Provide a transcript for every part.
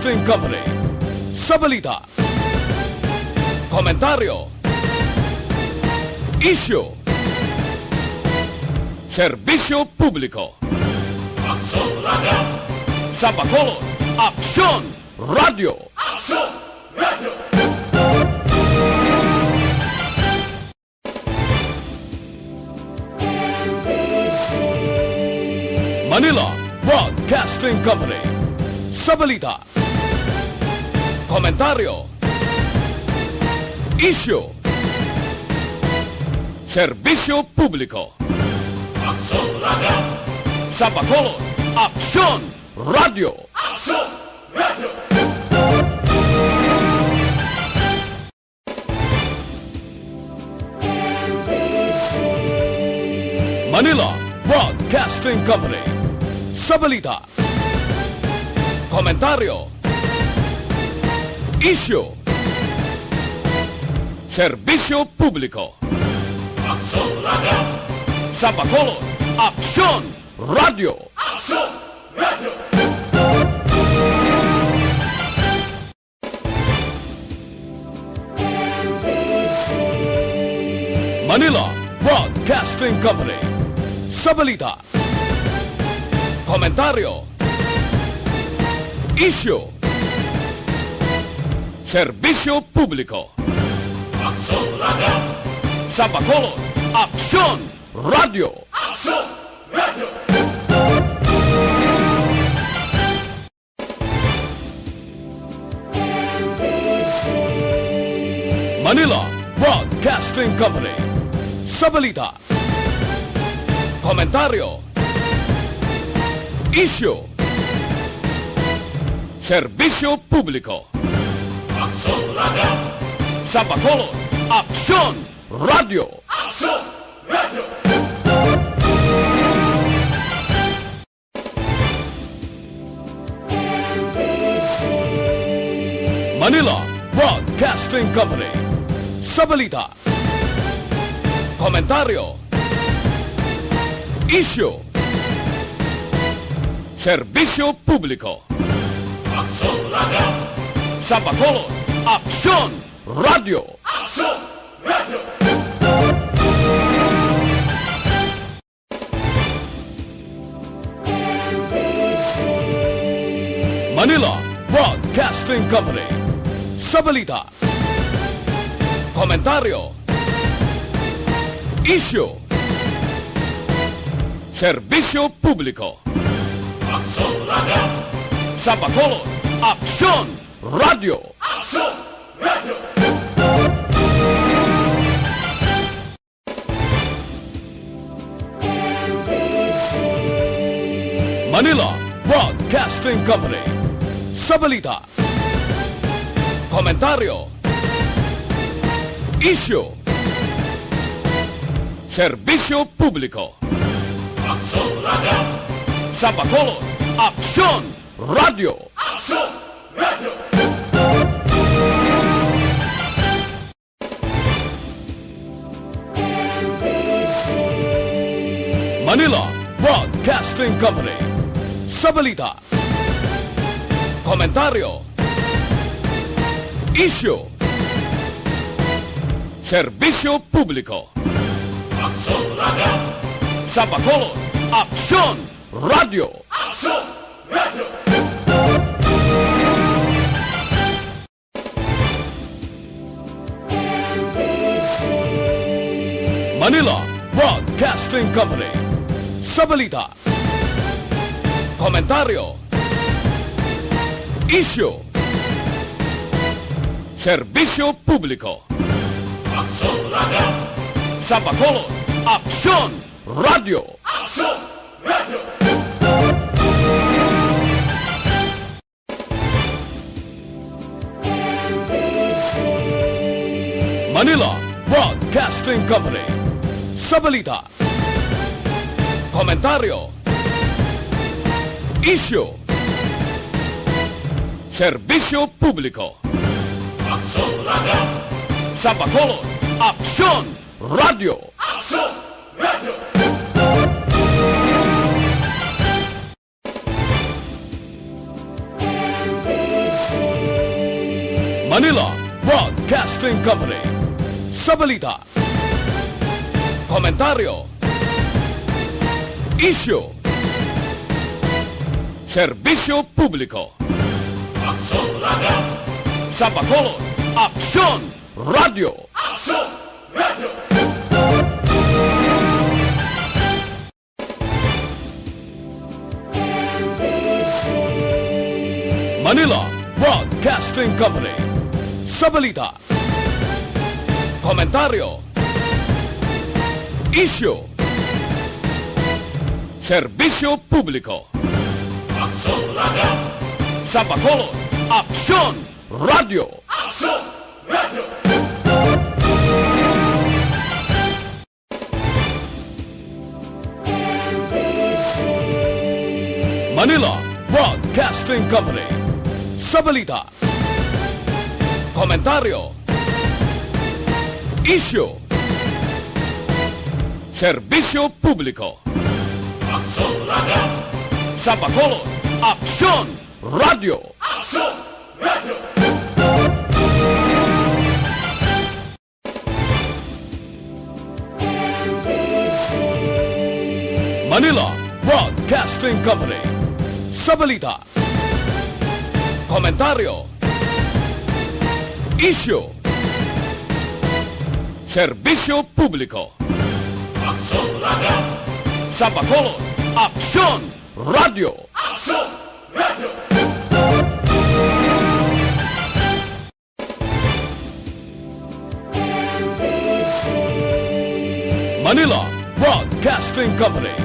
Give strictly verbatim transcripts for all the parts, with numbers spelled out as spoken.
Broadcasting Company. Sa balita, komentaryo, isyu, serbisyo publiko. Aksyon Radio. Sa Bacolod, Aksyon Radio. Aksyon Radio. Manila Broadcasting Company. Sa balita, komentaryo, isyu, serbisyo publiko. Aksyon Radio. Sa Bacolod, Aksyon Radio. Aksyon Radio. Manila Broadcasting Company. Sa balita, komentaryo, isyu, serbisyo publiko. Aksyon Radio. Sa Bacolod, Aksyon Radio. Aksyon Radio. Manila Broadcasting Company. Sa balita, komentaryo, isyu, serbisyo publiko. Aksyon Radio. Sa Bacolod, Aksyon Radio. Aksyon Radio. Manila Broadcasting Company. Sa balita, komentaryo, isyu, serbisyo publiko. Aksyon Radio. Sa Bacolod, Aksyon Radio. Aksyon Radio. Manila Broadcasting Company. Sa balita, komentaryo, isyu, serbisyo publiko. Aksyon Radio. Sa Bacolod, Aksyon Radio. Aksyon Radio. Manila Broadcasting Company. Sa balita, komentaryo, isyu, serbisyo publiko. Aksyon Radio. Sa Bacolod, Aksyon Radio. Aksyon Radio. Manila Broadcasting Company. Sa balita, komentaryo, isyu, serbisyo publiko. Aksyon Radio. Sa Bacolod, Aksyon Radio. Aksyon Radio. Manila Broadcasting Company. Sa balita, komentaryo, isyu, serbisyo publiko. Aksyon Radio. Sa Bacolod, Aksyon Radio. Aksyon Radio. Manila Broadcasting Company. Sa balita, komentaryo, isyu, serbisyo publiko. Aksyon Radio. Sa Bacolod, Aksyon Radio. Aksyon Radio. Manila Broadcasting Company. Sa balita, komentaryo, isyu, serbisyo publiko. Aksyon Radio. Sa Bacolod, Aksyon Radio. Aksyon Radio. Manila Broadcasting Company. Sa balita, komentaryo, isyu, serbisyo publiko. Aksyon Radio. Sa Bacolod, Aksyon Radio. Aksyon Radio. Manila Broadcasting Company. Sa balita, komentaryo, isyu, serbisyo publiko. Aksyon Radio. Sa Bacolod, Aksyon Radio. Aksyon Radio. Manila Broadcasting Company. Sa balita, komentaryo, isyu, serbisyo publiko. Aksyon Radio. Sa Bacolod, Aksyon Radio. Aksyon Radio. Manila Broadcasting Company. Sa balita, komentaryo, isyu, serbisyo publiko. Aksyon Radio. Sa Bacolod, Aksyon Radio. Aksyon Radio. Manila Broadcasting Company.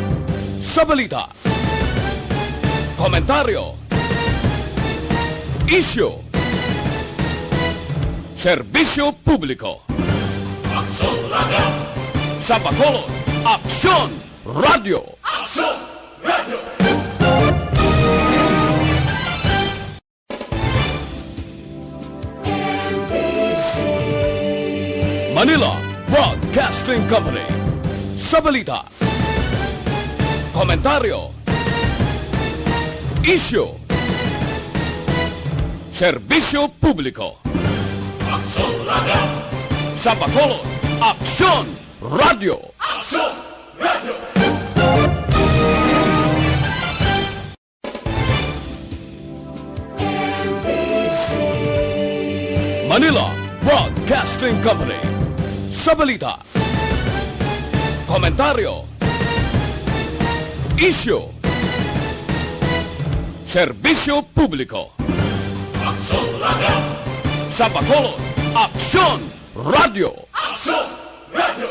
Sa balita, komentaryo, isyu, serbisyo publiko. Aksyon Radio. Sa Bacolod, Aksyon Radio. Aksyon Radio. Manila Broadcasting Company. Sa balita, komentaryo, isyu, serbisyo publiko. Aksyon Radio. Sa Bacolod, Aksyon Radio. Aksyon Radio. Manila Broadcasting Company. Sa balita, komentaryo, isyu, serbisyo publiko. Aksyon Radio. Sa Bacolod, Aksyon Radio. Aksyon Radio.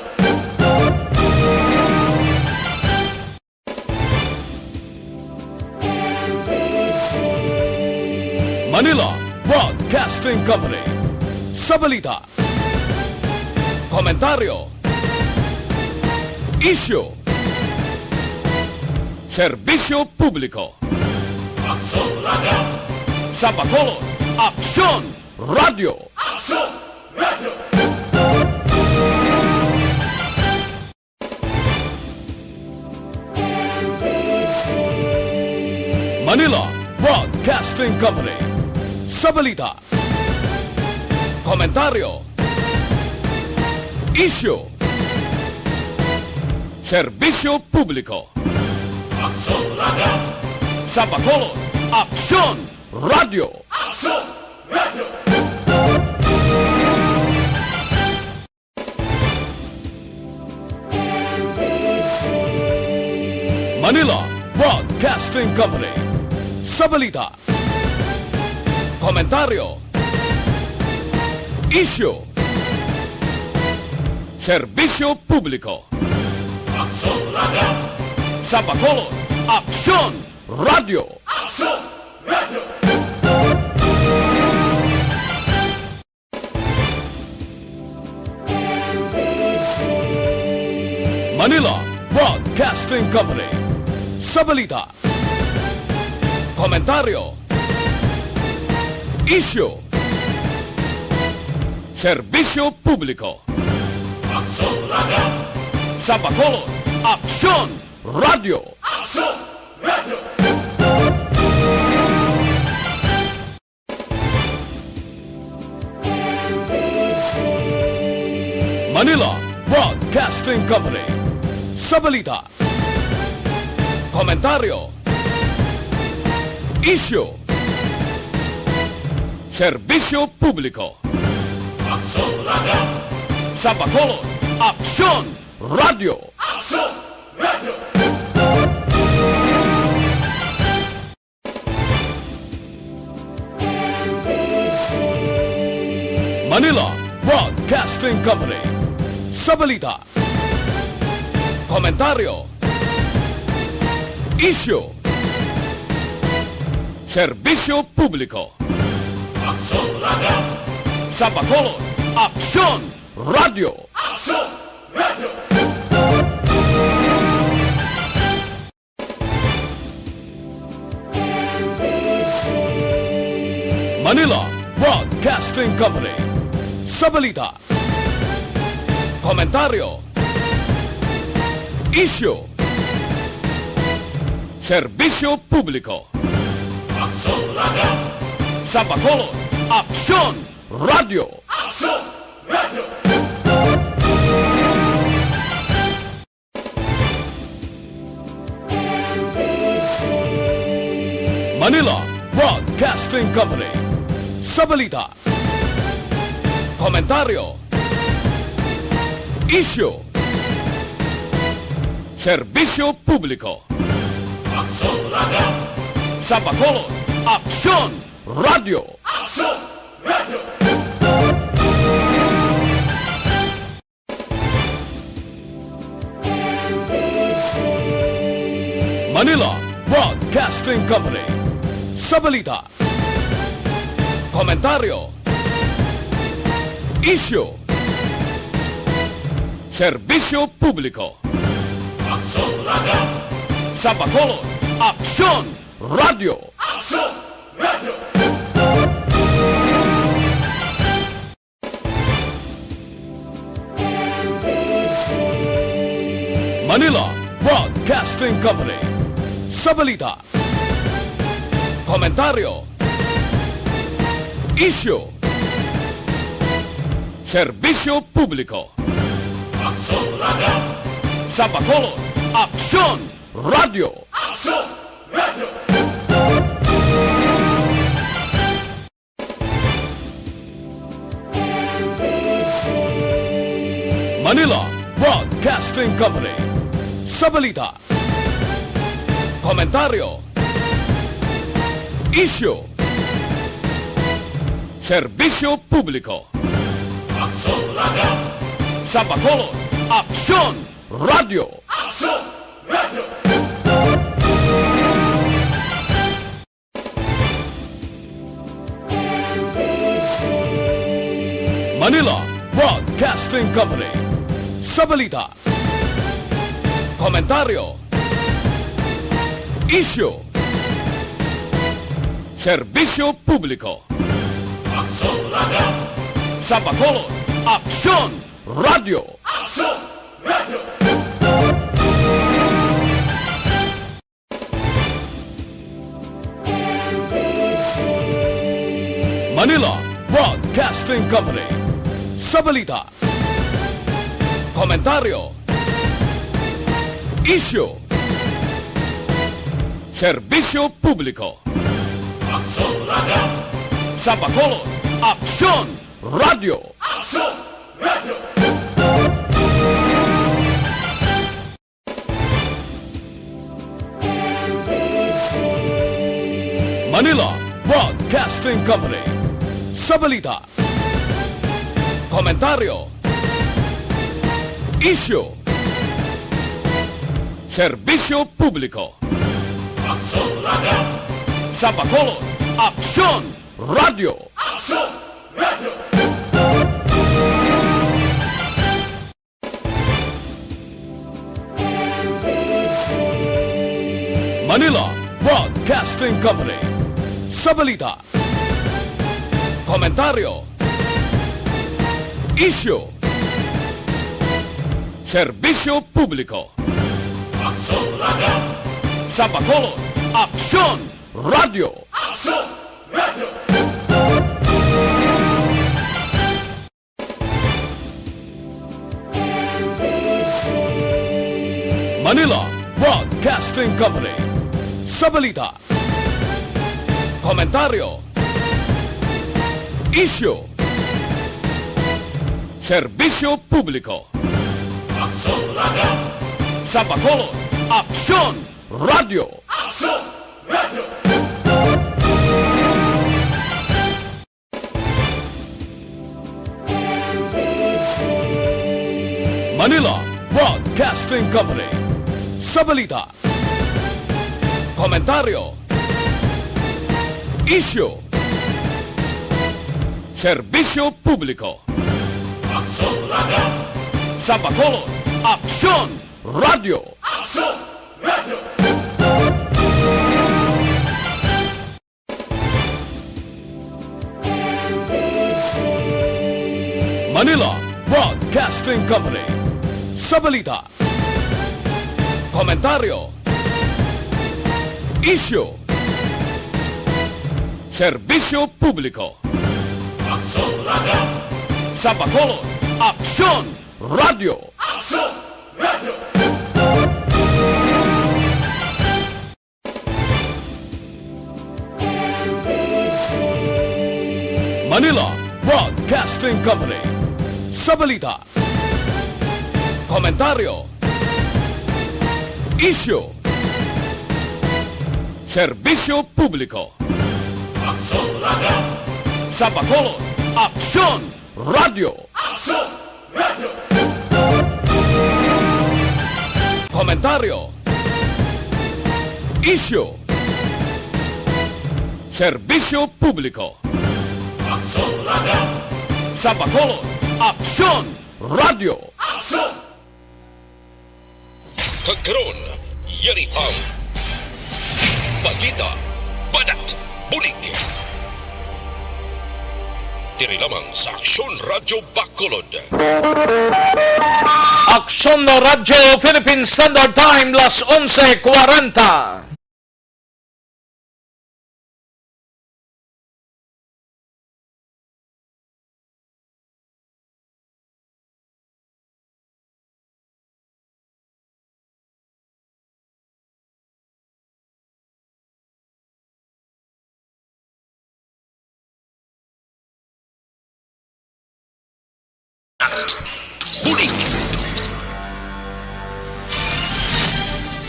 Manila Broadcasting Company. Sa balita, komentaryo, isyu, serbisyo publiko. Aksyon Radio. Sa Bacolod, Aksyon Radio. Aksyon Radio. Manila Broadcasting Company. Sa balita, komentaryo, isyu, serbisyo publiko. Aksyon Radio. Sa Bacolod, Aksyon Radio. Aksyon Radio. Manila Broadcasting Company. Sa balita, komentaryo, isyu, serbisyo publiko. Aksyon Radio. Sa Bacolod, Aksyon Radio. Aksyon Radio. Manila Broadcasting Company. Sa balita, komentaryo, isyu, serbisyo publiko. Aksyon Radio. Sa Bacolod, Aksyon Radio. Aksyon Radio. Manila Broadcasting Company. Sa balita, komentaryo, isyu, serbisyo publiko. Aksyon Radio. Sa Bacolod, Aksyon Radio. Aksyon Radio. Manila Broadcasting Company. Sa balita, komentaryo, isyu, serbisyo publiko. Aksyon Radio. Sa Bacolod, Aksyon Radio. Aksyon Radio. Manila Broadcasting Company. Sa balita, komentaryo, isyu, serbisyo publiko. Aksyon Radio. Sa Bacolod, Aksyon Radio. Aksyon Radio. Manila Broadcasting Company. Sa balita, komentaryo, isyu, serbisyo publiko. Aksyon Radio. Sa Bacolod, Aksyon Radio. Aksyon Radio. Manila Broadcasting Company. Sa balita, komentaryo, isyu, serbisyo publiko. Aksyon Radio. Sa Bacolod, Aksyon Radio. Aksyon Radio. Manila Broadcasting Company. Sa balita, komentaryo, isyu, serbisyo publiko. Aksyon Radio. Sa Bacolod, Aksyon Radio. Aksyon Radio. Manila Broadcasting Company. Sa balita, komentaryo, isyu, serbisyo publiko. Aksyon Radio. Sa Bacolod, Aksyon Radio. Aksyon Radio. Manila Broadcasting Company. Sa balita, komentaryo, isyu, serbisyo publiko. Aksyon Radio. Sa Bacolod, Aksyon Radio. Aksyon Radio. Manila Broadcasting Company. Sa balita, komentaryo, isyu, serbisyo publiko. Aksyon Radio. Sa Bacolod, Aksyon Radio. Aksyon Radio. Manila Broadcasting Company. Sa balita, komentaryo, isyu, serbisyo publiko. Aksyon Radio. Sa Bacolod, Aksyon Radio. Aksyon Radio. Manila Broadcasting Company. Sa balita, komentaryo, isyu, serbisyo publiko. Aksyon Radio. Sa Bacolod, Aksyon Radio. Aksyon Radio. Manila Broadcasting Company. Sa balita, komentaryo, isyu, serbisyo publiko. Aksyon Radio. Sa Bacolod, Aksyon Radio. Aksyon Radio. Manila Broadcasting Company. Sa balita, komentaryo, isyu, serbisyo publiko. Aksyon Radio. Sa Bacolod, Aksyon Radio. Aksyon Radio. Manila Broadcasting Company. Sa balita, komentaryo, isyu, serbisyo publiko. Aksyon Radio. Sa Bacolod, Aksyon Radio. Aksyon Radio. Manila Broadcasting Company. Sa balita, komentaryo, isyu, serbisyo publiko. Aksyon Radio. Sa Bacolod, Aksyon Radio. Aksyon Radio. Komentaryo, isyu, serbisyo publiko. Aksyon Radio. Sa Bacolod, Aksyon Radio. Aksyon. Kag karon, yari ang balita, banat, bulig. Diri lamang sa Aksyon Radyo Bacolod. Aksyon Radyo Philippine Standard Time, las onse kwarenta. Bulig.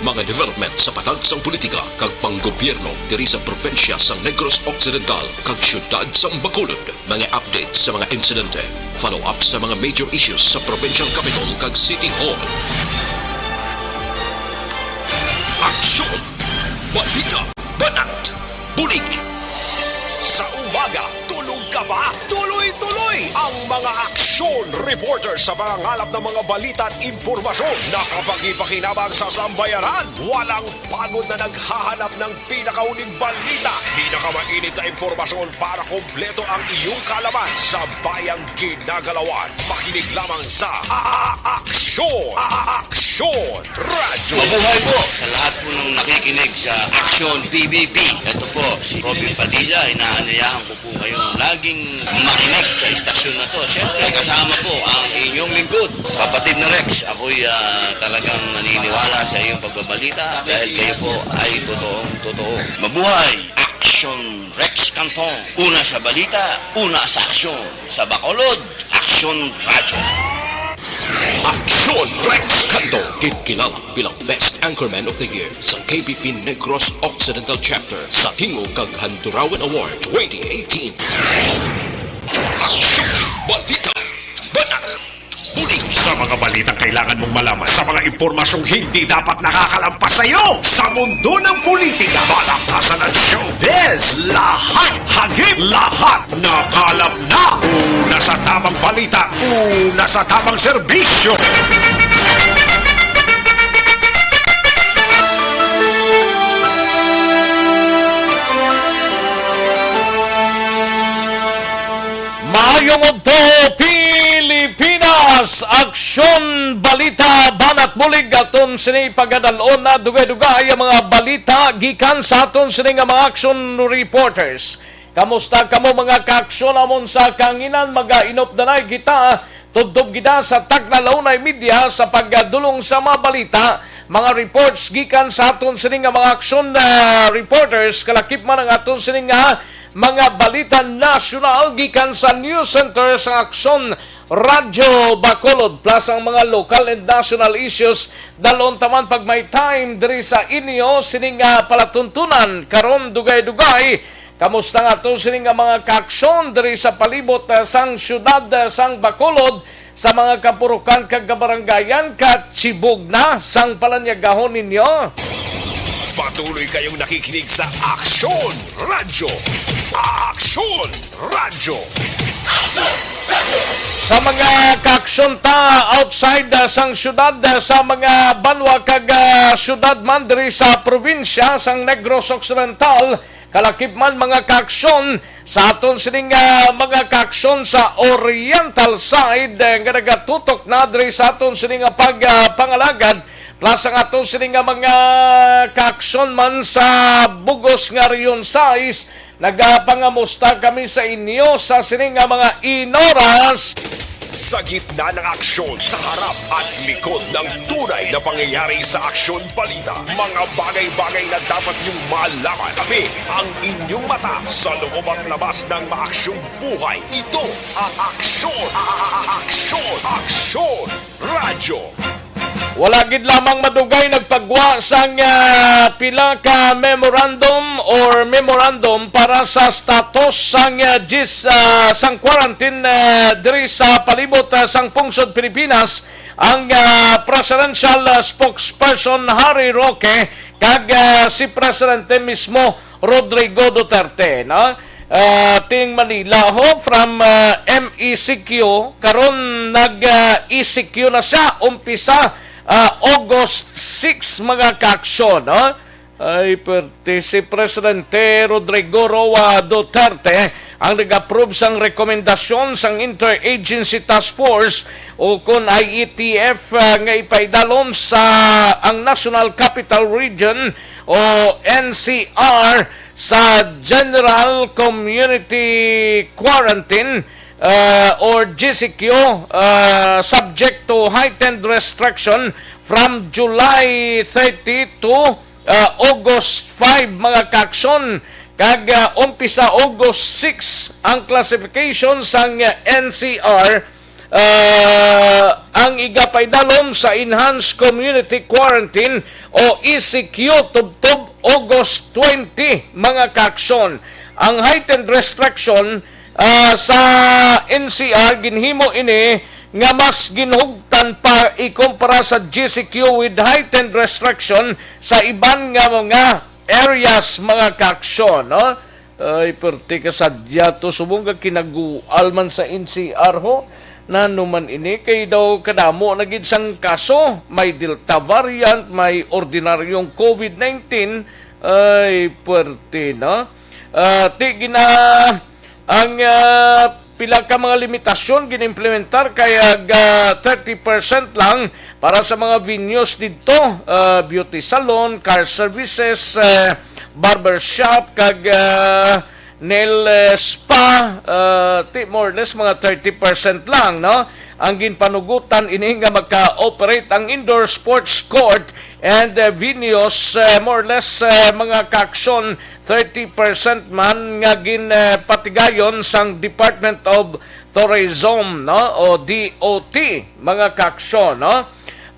Mga development sa patagsang politika kag panggobyerno diri sa probinsya sang Negros Occidental kag siyudad sang Bacolod. Mga update sa mga insidente, follow-up sa mga major issues sa provincial capital kag city hall. Aksyon! Balita! Banat! Bulig! Sa umaga, tulog ka ba? Tuloy-tuloy ang mga aksyon reporter sa pangangalap ng mga balita at impormasyon na kapakipakinabang sa sambayanan. Walang pagod na naghahanap ng pinakahuling balita, pinakamainit na impormasyon para kompleto ang iyong kaalaman sa bayang ginagalawan. Makinig lamang sa A-, A-, Aksyon! A-, A-, Aksyon Radyo! Mabuhay po sa lahat po ng nakikinig sa Aksyon P B P. Ito po si Robin Padilla. Inaanyayahan ko po kayong laging makinig sa istasyon na to. Siyempre, kasama po ang inyong lingkod, kapatid na Rex. Ako'y, ah, talagang naniniwala sa iyong pagbabalita dahil kayo po ay totoong totoo. Mabuhay Aksyon Rex Canton. Una sa balita, una sa aksyon. Sa Bacolod, Aksyon Radyo. Aksyon Rex Canto, gid kilala bilang Best Anchorman of the Year sa K B P Negros Occidental Chapter sa Tingog kag Handurawan Award twenty eighteen. Aksyon! Balita! Banat! Bulig! Sa mga balitang kailangan mong malaman, sa mga impormasyong hindi dapat nakakalampas sa iyo, sa mundo ng politika, balaktasan at showbiz, lahat, hagip, lahat, nakalap na. Una sa tamang balita, una sa tamang serbisyo. Maayong udto, Pilipinas! Aksyon, balita, banat, bulig. Aton sini pagadal-on na dugay-dugay ang mga balita gikan sa aton sini nga mga aksyon reporters. Kamusta kamo, mga kaaksyon? Amon sa kahanginan, magainop na na kita. Tubtob kita sa takna, launay media sa pagdulong sa mga balita. Mga reports gikan sa aton sini nga mga aksyon, ah, reporters, kalakip man ang aton sini nga mga balita nasyonal gikan sa News Center sa Aksyon Radyo Bacolod, plus ang mga local and national issues. Dalon taman pag may time diri sa inyo sini nga palatuntunan karon, dugay-dugay. Kamusta nga to sini nga mga kaaksyon diri sa palibot, ah, sang siyudad, ah, sang Bacolod, sa mga kapurukan kag kabarangayan, kachibog na sang palanyagahon ninyo? Patuloy kayong nakikinig sa Aksyon Radyo. Aksyon Radyo. Sa mga kaaksyon ta outside, ah, sang siyudad, ah, sa mga banwa kag, ah, siyudad man diri sa probinsya sang Negros Occidental, kalakip man mga kaaksyon sa aton sining, ah, mga kaaksyon sa oriental side, eh, nga nagatutok na diri sa aton sining nga pag, ah, pangalagad, plus ang aton sining nga mga kaaksyon man sa bugos nga Region sais. Nagapangamusta kami sa inyo sa sining nga mga inoras. Sa gitna ng aksyon, sa harap at likod ng tunay na pangyayari sa aksyon balita, mga bagay-bagay na dapat niyong malaman, kami ang inyong mata sa loob at labas ng maaksyong buhay. Ito ang Aksyon, Aksyon, Aksyon Radyo. Wala gid lamang madugay nagpagwa sang, ah, pila ka memorandum or memorandum para sa status sang, ah, gis-, ah, sang quarantine, ah, diri sa palibot, ah, sang pungsod Pilipinas ang, ah, presidential, ah, spokesperson Harry Roque kag, ah, si Presidente mismo Rodrigo Duterte, no? Ah, ting Manila ho, from, ah, M E C Q, karon nag, ah, E C Q na siya, umpisa, ah, August six, mga kaaksyon, no? Ay, perte, si Presidente Rodrigo Roa Duterte ang nag-approve sang rekomendasyon sang Interagency Task Force o kon I E T F, ah, nga ipaidalom sa ang National Capital Region o N C R sa General Community Quarantine, ah, or G C Q, ah, subject to heightened restriction from July thirty to, ah, August five, mga kaaksyon. Kag, ah, umpisa August six ang classification sang, ah, N C R, ah, ang igapaidalom sa Enhanced Community Quarantine o E C Q tubtob August twenty, mga kaaksyon. Ang heightened restriction, ah, sa N C R, ginhimo ini nga mas ginhugtan pa ikumpara sa G C Q with heightened restriction sa iban nga mga areas, mga kaaksyon, no? Ay, perte ka sadya to. Subong ka kinagual man sa N C R, ho. Nano man ini? Kay daw kadamo na gid sang kaso. May Delta variant, may ordinaryong covid nineteen. Ay, perte na. Ah, ti gina-, ang, ah, pila ka mga limitasyon ginimplementar kay, ah, ga-, thirty percent lang para sa mga venues didto, ah, beauty salon, car services, eh, barbershop, kag, ah, nail, eh, spa, ah, ti, more or less mga thirty percent lang, no? Ang ginpanugutan ini nga maka-operate ang indoor sports court and, eh, venues, eh, more or less, eh, mga kaaksyon, thirty percent man nga gin, eh, patigayon sang Department of Tourism, no? O D O T, mga kaaksyon, no?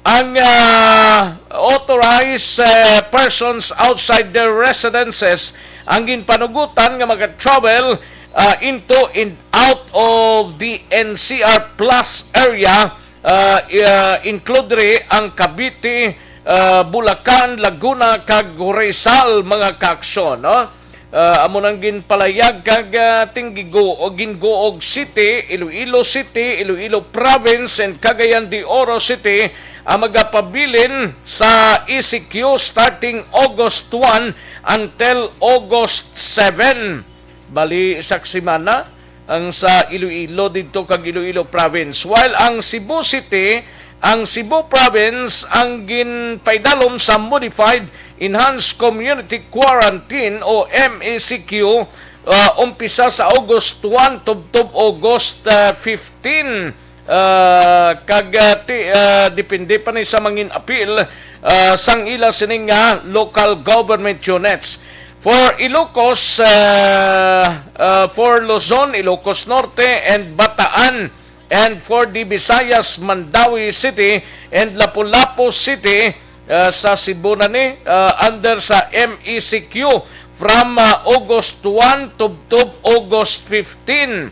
Ang, ah, authorized, eh, persons outside their residences ang ginpanugutan nga maka-travel, ah, into and out of the N C R plus area, ah, i-, ah, include diri ang Cavite, ah, Bulacan, Laguna, kag Rizal, mga kaaksyon, no? Ah, amo nang ginpalayag kag, ah, tinggigo o Gingoog City, Iloilo City, Iloilo Province, and Cagayan de Oro City ang magapabilin sa E C Q starting August one until August seven. Bali, sa semana ang sa Iloilo didto kag Iloilo Province, while ang Cebu City, ang Cebu Province ang ginpaidalom sa Modified Enhanced Community Quarantine o M E C Q, ah, umpisa sa August one tubtob August, ah, fifteen. ah, kag, ah, ti-, ah, depende pa ni sa mangin apil, ah, sang ila sining nga local government units. For Ilocos, ah, ah, for Luzon, Ilocos Norte, and Bataan, and for the Visayas, Mandaue City and Lapu-Lapu City, ah, sa Cebu na ni, ah, under sa M E C Q from, ah, August one tubtob August fifteen.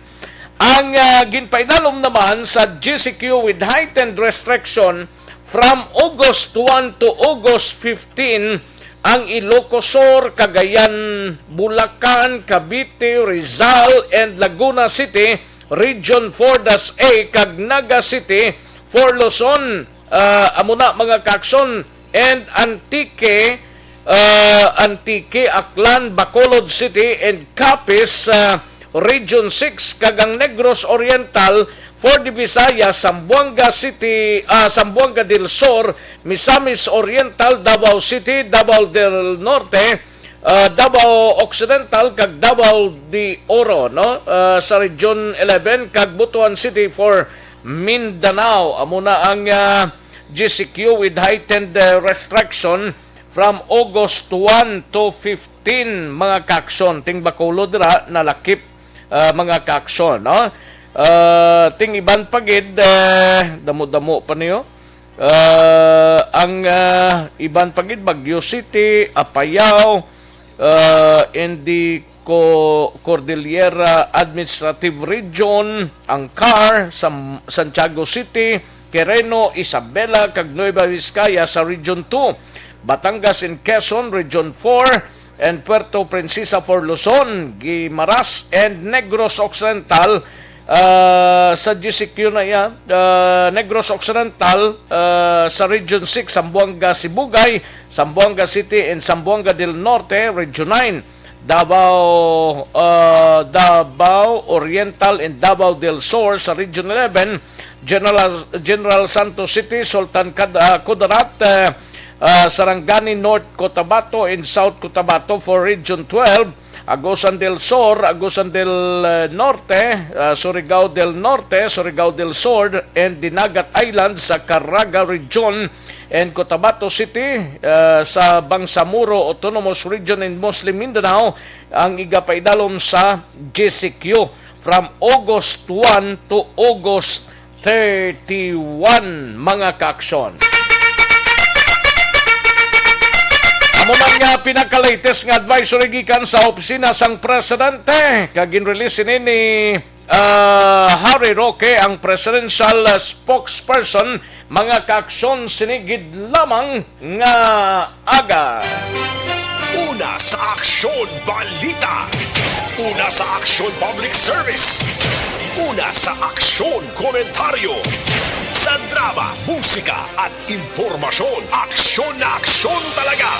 Ang, ah, ginpainalom naman sa G C Q with heightened restriction from August one to August fifteen, ang Ilocos Sur, Cagayan, Bulacan, Cavite, Rizal, and Laguna City, Region four dash A, kag Naga City for Luzon, ah, amo na, mga kaakson, and Antique, ah, Antique, Aklan, Bacolod City, and Capiz, ah, Region six, kag ang Negros Oriental for the Visayas, Zamboanga City, ah, Zamboanga del Sur, Misamis Oriental, Davao City, Davao del Norte, ah, Davao Occidental, kag Davao de Oro, no? Ah, sa Region eleven, kag Butuan City for Mindanao. Amo na ang, ah, G C Q with heightened, ah, restriction from August one to fifteen, mga kaakson. Ting Bacolod dira nalakip, ah, mga kaakson, no? Ah, ting iban pa gid, eh, damo-damo pa niyo. Ah, ang, ah, iban pa gid, Baguio City, Apayao, ah, and the Co-, Cordillera Administrative Region, Ancar, Sam-, Santiago City, Quirino, Isabela, kag Nueva Vizcaya sa Region two, Batangas and Quezon, Region four, and Puerto Princesa for Luzon, Guimaras, and Negros Occidental, ah, sa G C Q na iya, ah, Negros Occidental, ah, sa Region six, Zamboanga Sibugay, Zamboanga City, and Zamboanga del Norte, Region nine, Davao, ah, Davao Oriental, and Davao del Sur sa Region eleven, General, General Santos City, Sultan Kad-, ah, Kudarat, ah, ah, Sarangani, North Cotabato, and South Cotabato for Region twelve, Agusan del Sur, Agusan del, eh, Norte, ah, Surigao del Norte, Surigao del Sur, and Dinagat Island sa Caraga Region, and Cotabato City, ah, sa Bangsamoro Autonomous Region in Muslim Mindanao, ang igapaidalom sa G C Q from August one to August thirty-one, mga kaakson. Amo man nga pinaka-latest nga advisory gikan sa opisina sang presidente, kag gin-release ini ni, ah, Harry Roque, ang presidential, ah, spokesperson, mga kaakson, sini gid lamang nga aga. Una sa aksyon, balita. Una sa aksyon, public service. Una sa aksyon, komentaryo. Sa drama, musika, at impormasyon, aksyon na aksyon talaga.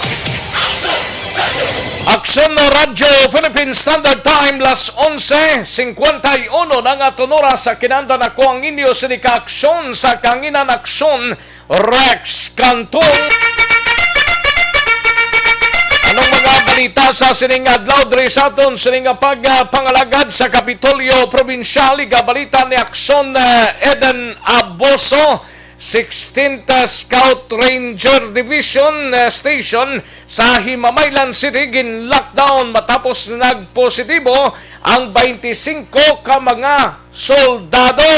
Aksyon na Radyo Philippine Standard Time, las onse cincuenta y uno na nga tunuras sa kinanda na ko ang inyo sini ka aksyon sa kanginan aksyon, Rex Cantong. Anong mga balita sa sining adlaw diri sa aton sining nga pag, ah, pangalagad sa Kapitolyo Probinsyal? Igabalita ni Aksyon, ah, Eden Aboso, sixteenth Scout Ranger Division, ah, Station sa Himamaylan City, gin-lockdown matapos nagpositibo ang twenty-five ka mga soldado.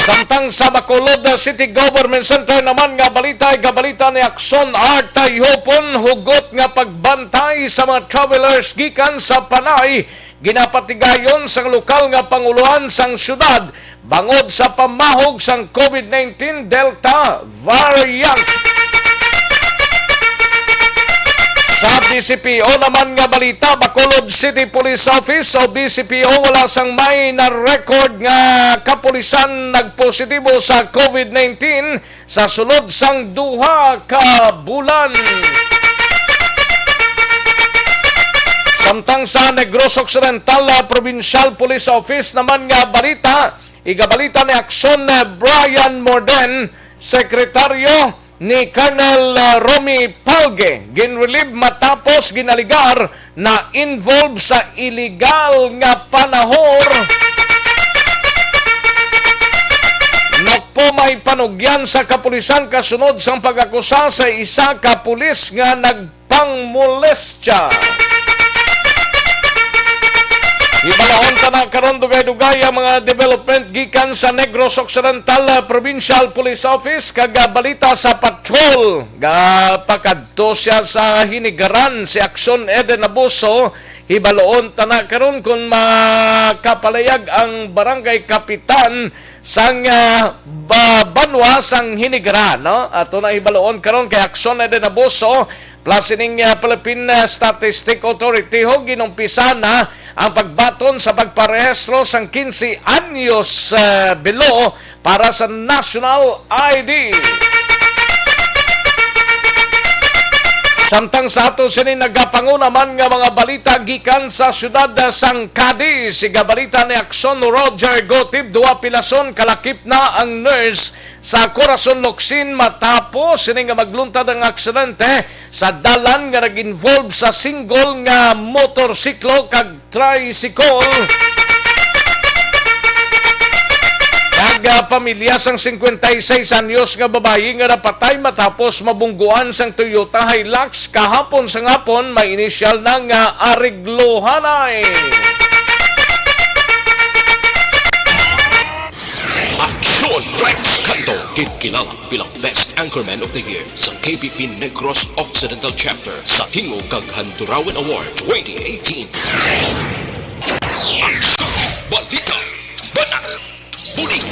Samtang sa Bacolod City Government Center naman nga balita, igabalita ni Aksyon Art Tayhopon, hugot nga pagbantay sa mga travelers gikan sa Panay ginapatigayon sang lokal nga pangulohan sang syudad bangod sa pamahog sang COVID nineteen Delta variant. Sa B C P O naman nga balita, Bacolod City Police Office o B C P O wala sang may na-record nga kapulisan nagpositibo sa COVID nineteen sa sulod sang duha ka bulan. Samtang sa Negros Occidental, ah, Provincial Police Office naman nga balita, igabalita ni Aksyon, ah, Brian Morden, sekretaryo ni Colonel, ah, Romy Palge, ginrelieve matapos ginaligar na involved sa illegal nga panahor. May panugyan sa kapulisan kasunod sang pag-akusa sa isa ka pulis nga nagpangmolestya. Ibalaon ta na karon dugay-dugay ang mga development gikan sa Negros Occidental, ah, Provincial Police Office kag, ah, balita sa patrol. Gapakadto siya sa Hinigaran si Action Eden Abuso. Ibalaon ta na karon kung makapalayag ang barangay kapitan sang, ah, ba-, banwa sang Hinigaran, no? Ato na hibaluon karon kay Action Eden Abuso, plus ining, ah, Philippine, ah, Statistic Authority, ho, ginumpisa na ang pagbaton sa pagparehistro sang quince anyos, ah, below para sa National I D. Samtang sa ato sini nagapanguna man nga mga balita gikan sa siyudad sang Cadiz, siga balita ni Action Roger Gotib, duwa pilason kalakip na ang nurse sa Corazon Locsin matapos sini nga magluntad ang aksidente sa dalan nga nag-involve sa single nga motorsiklo kag tricycle. Kag, ah, pamilya sang singkwenta y seis anyos nga babayi nga napatay matapos mabungguan sang Toyota Hilux kahapon sang hapon, may inisyal na nga areglohanay. Aksyon Rex Canto, ginkilalang bilang Best Anchorman of the Year sa K B P Negros Occidental Chapter sa Tingog kag Handurawan Award twenty eighteen. Aksyon! Balita! Banat! Bulig!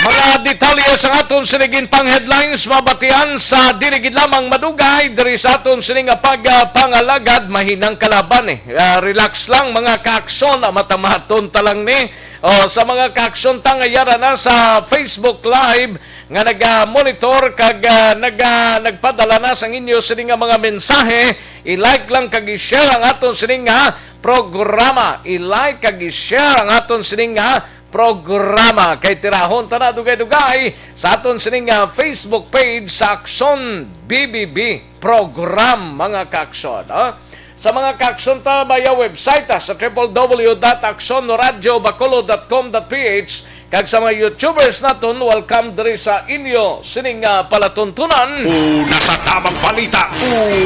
Mga detalye sa aton sining pang headlines mabatian sa dili gid lamang madugay diri sa aton sining nga pagpangalagad. Mahinang kalaban, eh. Ah, relax lang, mga kaaksyon, ah, matamaton ta lang ni. O, sa mga kaaksyon ta nga yara na sa Facebook Live nga naga-monitor kag, ah, naga-, nagpadala na sang inyo sini nga mga mensahe, i-like lang kag i-share ang aton sini nga programa. I-like kag i-share ang aton sini nga programa. Kay tirahon ta na dugay-dugay sa aton sini nga Facebook page sa Aksyon B B B Program, mga kaaksyon, ha? Sa mga kaaksyon ta, via website, ah, sa triple W dot aksyon radio bacolod dot com dot P H, kag sa mga YouTubers naton, welcome diri sa inyo sining, ah, palatuntunan. Una sa tamang balita,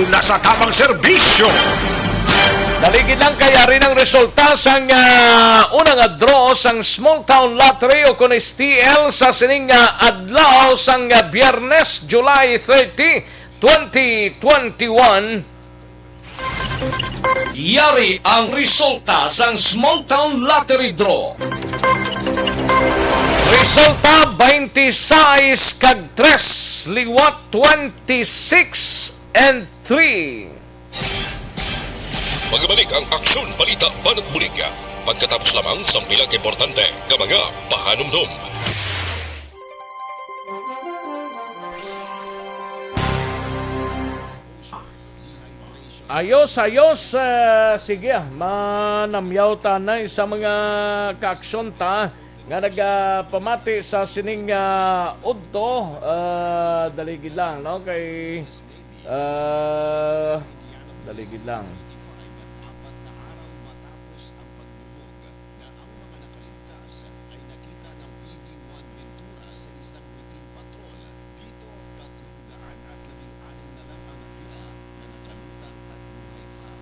una sa tamang serbisyo. Dali gid lang kay ari nang resulta sang, ah, una nga draw sang Small Town Lottery o kon S T L sa sining, ah, adlaw sang, ah, Biyernes, July thirty, twenty twenty-one. Yari ang resulta sang Small Town Lottery Draw. Resulta, twenty-six kag tres, liwat twenty-six and three. Magbalik ang Aksyon Balita Banat Bulig pagkatapos lamang sang pila ka importante nga mga pahanumdom. Ayos, ayos. Eh, sige, ah, manamyaw tanay sa mga kaaksyon ta nga nagapamati sa sining, ah, udto. Ah, dali gid lang, no? Kay, ah, dali gid lang. Ang mga nakaligtas ay nakita ng P V one Ventura sa isang routine patrol dito. Tatlong daan at labing anim na lang ang natira na nakalutang at buhay pa.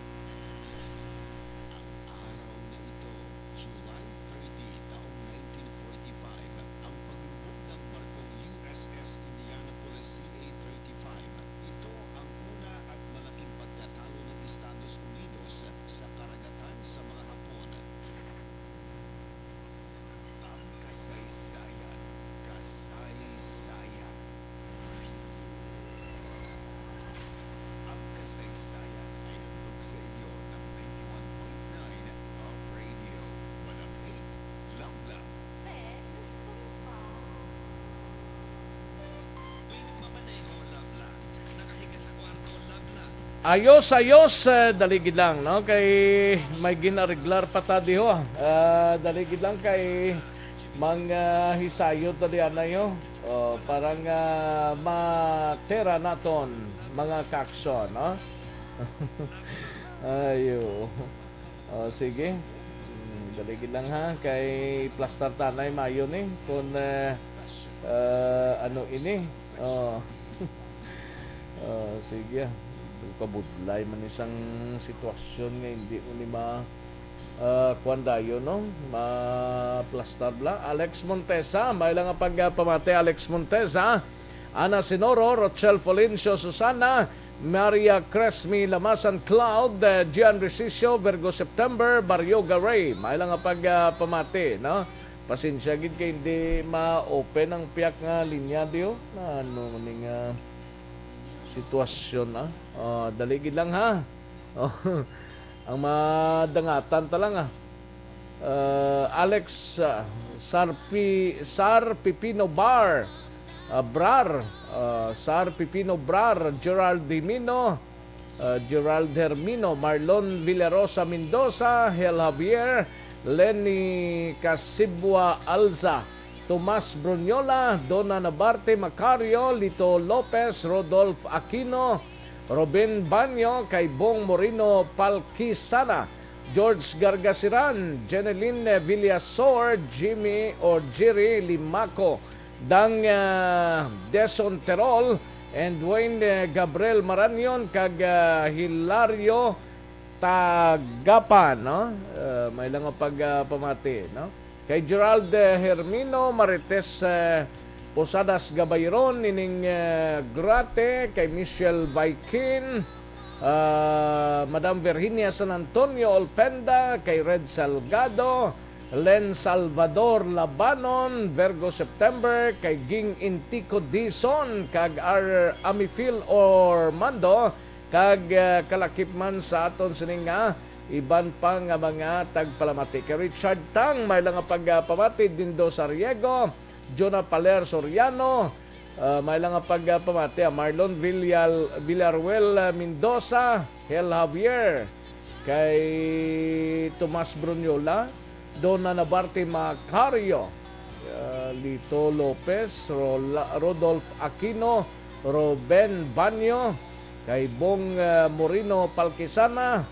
Ang araw na ito, July thirty, taong nineteen forty-five, ang paglubog ng barkong U S S Indianapolis C A thirty-five. Ito ang una at malaking pagkatalo ng Estados Unidos sa karagatan sa mga Hapon. Ang kasaysayan, kasaysayan. Ang kasaysayan ay handog sa inyo ng ninety-one point nine Love Radio. Malapit, Love Lang. Te, gusto mo ba? May nagmamaneho, Love Lang. Nakahiga sa kwarto, Love Lang. Ayos, ayos, eh, dali gid lang, no? Kay may ginareglar pa ta diho, ah. Ah, dali gid lang kay mga hisayo ta diyan na yo. Oh, parang, ah, matera naton, mga kaaksyon, no? Ayo. Oh, sige. Mm, Dali gid lang, ha, kay plastar tanay mayo ni kung, eh, ah, ano ini. Oh. Ah, sige. Kabudlay man isang sitwasyon nga hindi mo ni ma, ah, kuwan dayon, no? Maplastar bala. Alex Montesa, may lang nga pagpamati, Alex Montesa. Ana Sinoro, Rochelle Polencio, Susana, Maria Cresmi, Lamasan Cloud, eh, Gian Resicio, Virgo September, Barrio Garay. May lang nga pagpamati, no? Pasensya gid kay hindi ma-open ang piyak nga linya diyo. Na ano ni nga sitwasyon, ah. Ah, dali gid lang, ha. Oh, ang madangatan ta lang, ah. Ah, Alex, ah, Sarpi-, Sar Pipino Bar, ah, Brar, ah, Sar Pipino Brar, Gerald Dimino, ah, Gerald Hermino, Marlon Villarosa Mendoza, Hel Javier, Lenny Casibua Alza, Tomas Bruniola, Donna Nabarte Macario, Lito Lopez, Rodolph Aquino, Ruben Banyo, kay Bong Moreno Palkisana, George Gargasiran, Jeneline Villasor, Jimmy or Jerry Limaco, Dang, ah, Deson Terol, and Dwayne, eh, Gabriel Maranion, kag, ah, Hilario Tagapan, no? Ah, may lang nga pag, ah, pamati, no? Kay Gerald, eh, Hermino, Marites, eh, Posadas Gabayron, Nining, eh, Grate, kay Michelle Vaikin, ah, Madam Virginia San Antonio Olpenda, kay Red Salgado, Len Salvador Labanon, Virgo September, kay Ging Intico Dizon, kag R Amifil Ormando, kag, ah, kalakip man sa aton sining nga iban pa nga mga tagpalamati. Kay Richard Tang, may lang nga pagpamati, Dindo Sariego, Jonah Paler Soriano, ah, may lang nga pagpamati, ah, Marlon Villal-, Villarruel, ah, Mendoza, Hel Javier, kay Tomas Bruniola, Donna Nabarte Macario, ah, Lito Lopez, Rola-, Rodolph Aquino, Ruben Banyo, kay Bong, ah, Moreno Palkisana,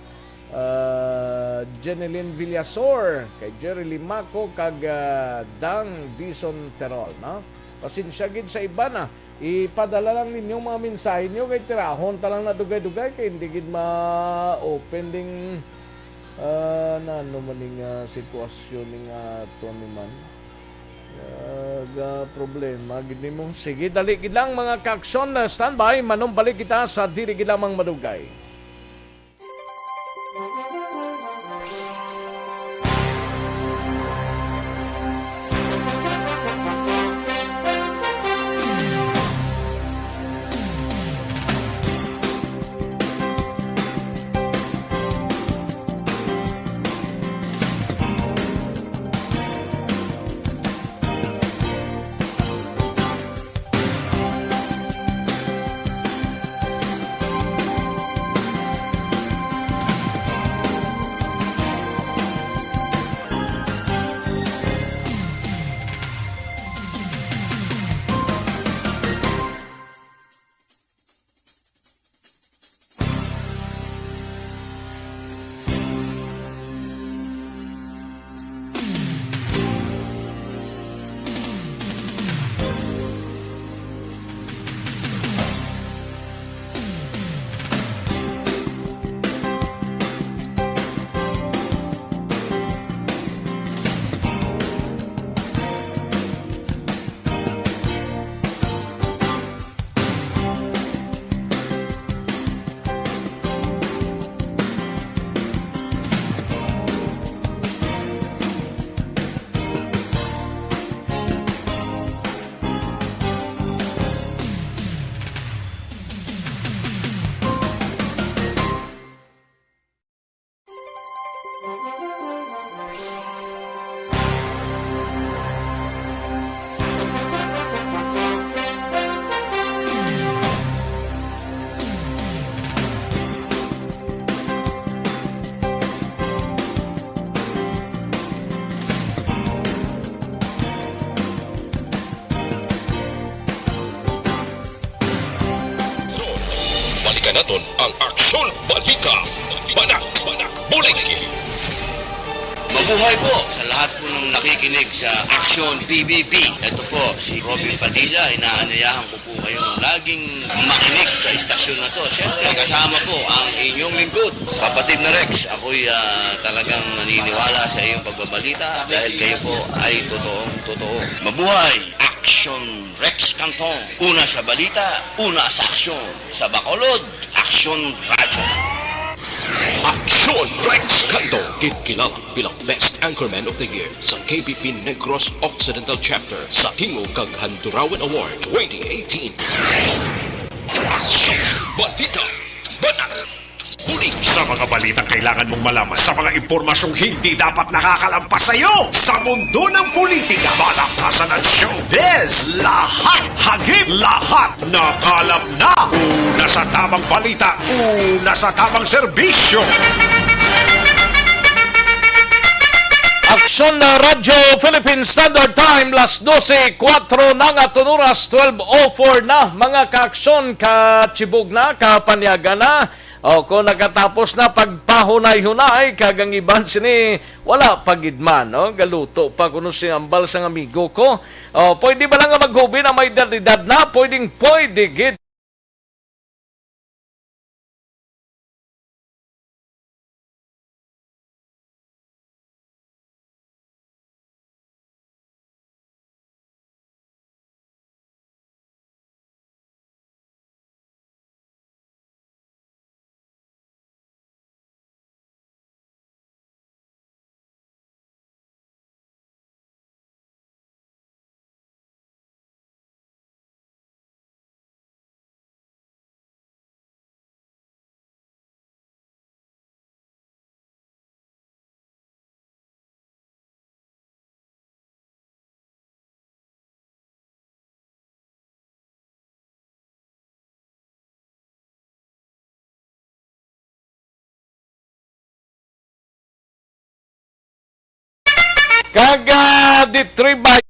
ah, Jeneline Villasor, kay Jerry Limaco, kag, ah, Dang Dizon Terol, no? Pasensya gid sa iba na. Ipadala lang ninyo mga mensahe nyo kay tirahon ta lang na dugay-dugay kay hindi gid ma-open ding, ah, na ano man ning, ah, sitwasyon ning, ah, ato ni man. Ah, ga problema gid nimo. Sige, dali gid lang mga kaaksyon, ah, standby, manumbalik kita sa diri gid lamang madugay. Balikan naton ang Aksyon Balita. Banat, Bulig. Mabuhay po sa lahat po ng nakikinig sa Action P B P. Ito po si Robin Padilla. Inaanyayahan ko po kayong laging makinig sa istasyon na to. Siyempre, kasama po ang inyong lingkod, Kapatid na Rex. Ako'y ah, talagang naniniwala sa iyong pagbabalita dahil kayo po ay totoong totoo. Mabuhay! Action Rex Canton. Una sa balita, una sa aksyon. Sa Bacolod, Action Radyo. Action Rex Canton, ginkilala bilang Best Anchorman of the Year sa K B P Negros Occidental Chapter sa Tingog kag Handurawan Award twenty eighteen. Action Balita. Banat. Ulit sa mga balitang kailangan mong malaman, sa mga impormasyong hindi dapat nakakalampas sa iyo, sa mundo ng politika, palakpasan at showbiz, lahat hagip, lahat nakalap na. Una sa tamang balita, una sa tamang serbisyo. Aksyon na Radyo Philippine Standard Time, las dose kuwatro na nga tunuras, twelve oh four na, mga kaaksyon, kachibog na, kapanyaga na. O, kung nakatapos na pagpahunay-hunay, kag ang iban sini, wala pa gid man, no? Galuto pa kuno si ambal sang amigo ko. O, pwede ba lang nga maghubi na may edad-edad na? Pwedeng pwede gid. Kag, ah, di triba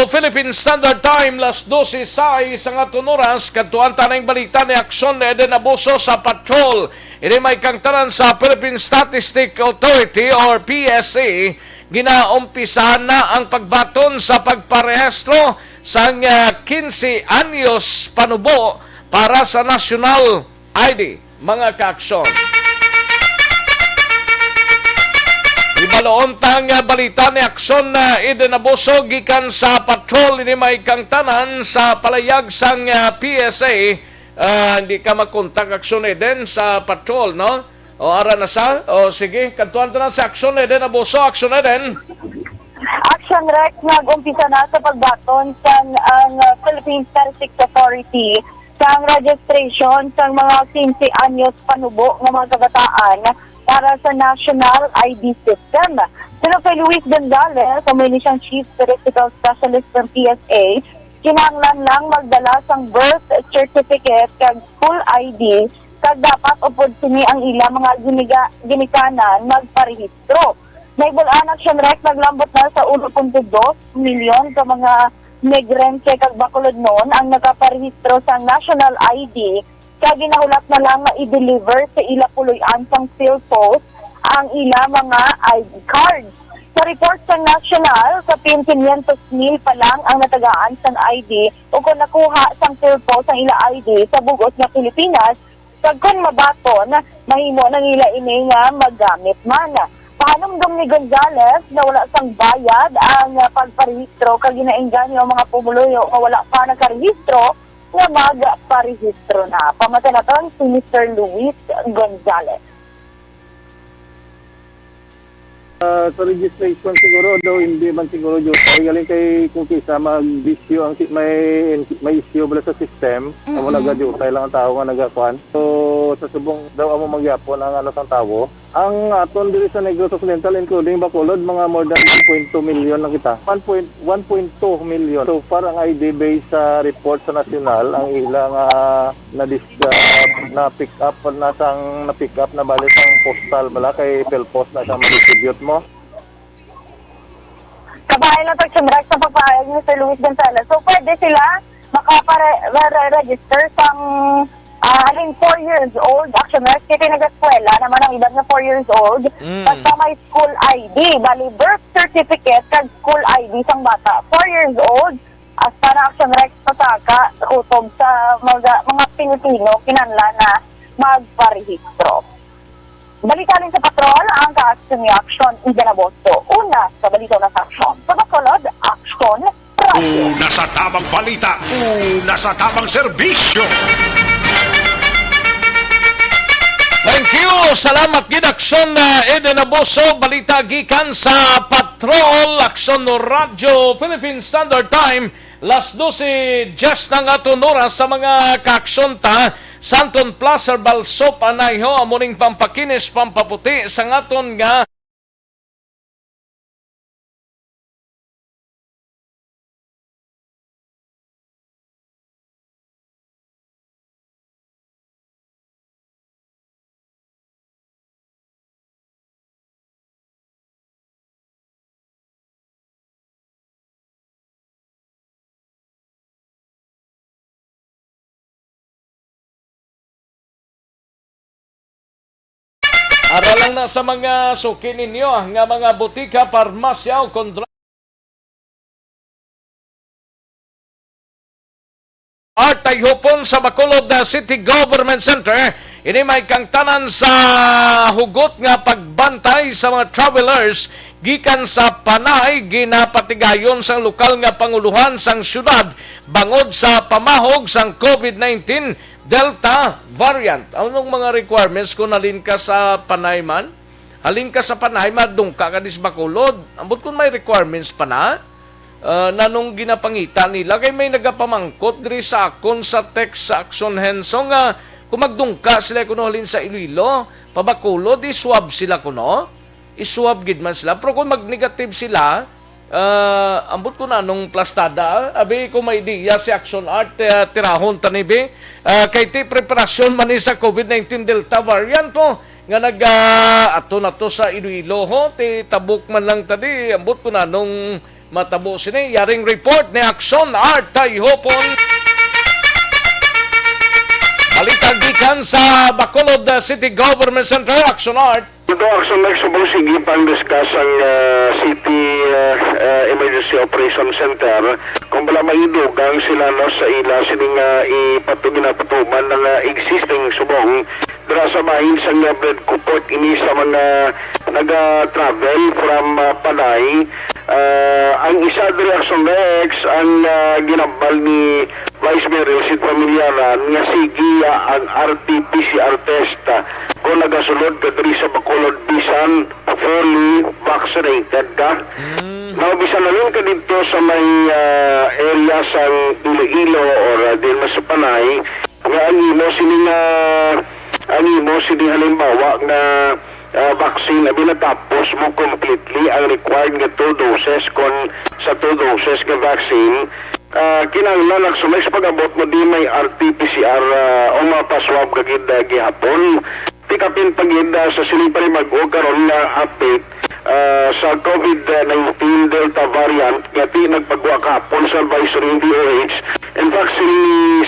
Philippine Standard Time, las dose sais sa nga tunuras, kadtuan ta ning balita ni Aksyon Eden Abuso sa patrol. Ini may kangtanan sa Philippine Statistic Authority or P S A. Ginaumpisahan na ang pagbaton sa pagparehistro sang, ah, quince anyos panubo para sa national I D, mga kaaksyon. Ibaloon ta nga balita ni Aksyon na Eden Abuso gikan sa patrol ini may kangtanan sa palayag sang, ah, P S A. Ah, hindi ka makontak Aksyon Eden sa patrol, no? O, ara na sa? O, sige, kadtuan ta na sa Aksyon Eden Abuso. Aksyon Eden. Action Rex, nag-umpisa na sa pagbaton sang ang, ah, Philippine Statistics Authority sang registration sang mga quince anyos panubo nga mga kabataan para sa National I D System. Si Rafael Luis Gonzalez, amo ini siyang Chief Statistical Specialist ng P S A, kinahanglan lang magdala sang birth certificate kag school I D, kag dapat upod sini ang ila mga giniga-, ginikanan magparehistro. Nahibaluan, Action Rex, naglambot na sa uno punto dos milyon ka mga Negrense kag Bacolodnon ang nagaparehistro sa National I D, kag ginahulat na lang nga i-deliver sa ila puloy-an sang PhilPost ang ila mga I D cards. Sa Report sang nasyonal, kapin kinyentos mil pa lang ang natagaan sang I D o kon nakuha sang PhilPos ang ila I D sa bug-os nga Pilipinas, kag kon mabaton, mahimo na nila ini nga magamit man. Pahanumdom ni Gonzales nga wala sang bayad ang pagparehistro kag ginaengganyo ang mga pumuluyo nga wala pa nakarehistro nga magparehistro na. Pamati naton si Mister Luis Gonzales. Ah, sa registration siguro daw, hindi man siguro diutay. Galing kay kung kisa magbisyo ang si-, may, may issue bala sa system, amo Mm-mm. nagadiutay lang ang tao nga nagakuan. So, sa subong daw amo mangyapon ang ano sang tawo. Ang aton diri sa Negros Occidental, including Bacolod, mga more than one point two million na kita. One point, one point two million. So far, ang I D based sa report sa nasyonal, ang ila nga na dis-, ah, na pick up na sang, na pick up na bali sang postal bala kay PhilPos na sang ma-distribute mo. Kabahin lang pag-summarize sa pagpahayag ni Sir Luis Gonzales. So, pwede sila makapare-, re-, re-, register sang, ah, halin four years old, action rest, kay nag-eskwela naman ang iban nga four years old. Mm. Basta may school I D, bali birth certificate kag school I D sang bata, four years old, hasta na action rest pa sa ka, kutob sa mga, mga Pilipino, kinahanglan na magparehistro. Balita halin sa patrol, ang kaaksyon ni Aksyon Ida Naboso. Una sa balita na sa aksyon. Sa Bacolod, Aksyon Radio. Una sa tamang balita, una sa tamang serbisyo. Thank you. Salamat gid, Aksyon, uh, Eden Abuso. Balita gikan sa Patrol, Aksyon Radyo, Philippine Standard Time. Las dose, just na nga aton oras sa mga kaaksyon ta. Santon Plus Herbal Soap, anay ho, amo ning pampakinis, pampaputi sa ngaton nga Ara lang na sa mga suki ninyo nga mga butika, parmasya o kontra-, Art Tayhopon sa Bacolod, uh, City Government Center. Ini may kaangtanan sa hugot nga pagbantay sa mga travelers gikan sa Panay, ginapatigayon sang lokal nga pangulohan sang syudad bangod sa pamahog sang COVID nineteen Delta variant. Anong mga requirements kung halin ka sa Panay man? Halin ka sa Panay, madungka ka dis Bacolod. Ambot kung may requirements pa na? Ah, nanong ginapangita nila? Kay may nagapamangkot diri sa akon sa text sa Action Henso nga kung magdungka sila kuno halin sa Iloilo, pa Bacolod, i-swab sila kuno? I-swab gid man sila. Pero kung mag-negative sila, ah, ambot ko na anong plastada, ah. Abi ko may ideya si Action Art, ah, tirahon ta ni bi. Ah, kay ti preparasyon man ni sa COVID nineteen Delta variant, oh, nga nag, ah, ato na to sa Iloilo, ho, ti tabok man lang ta di, ambot ko na anong matabo sini. Yaring report ni Action Art Tayhopon. Balita gikan sa Bacolod, ah, City Government Center, Action Art. Ito, Action Art, subong sige pang discuss ang, ah, City, ah, ah, Emergency Operation Center kung bala maidugang sila, no, sa ila sining, ah, ipatu-, ginapatuman ng, ah, existing subong dira sa bahin sang, ah, Bread Cuport ini sa mga naga-travel from, ah, Panay. Ah, ang isa diri, Action Rex, ang, ah, ginambal ni Vice Mayor Elsie Familiaran nga sige, ah, ang R T P C R test, ah, kung nagasulod ka diri sa Bacolod bisan fully vaccinated ka. Mm. Now, bisan halin ka didto sa may, ah, area sang Iloilo or, ah, din mas sa Panay, nga ang imo sini nga, ang imo sini halimbawa nga, ah, vaccine, abi natapos mo completely ang required nga two doses, kon sa two doses nga vaccine, ah, kinahanglan nagsulay sa pag-abot mo di may R T P C R, ah, o mapaswab ka gid, ah, gihapon. Ti kapin pa gid, ah, sa sining panibag-o karon nga update, ah, sa COVID nineteen Delta variant nga ti nagpagwa kahapon sa advisory ng D O H. In fact, si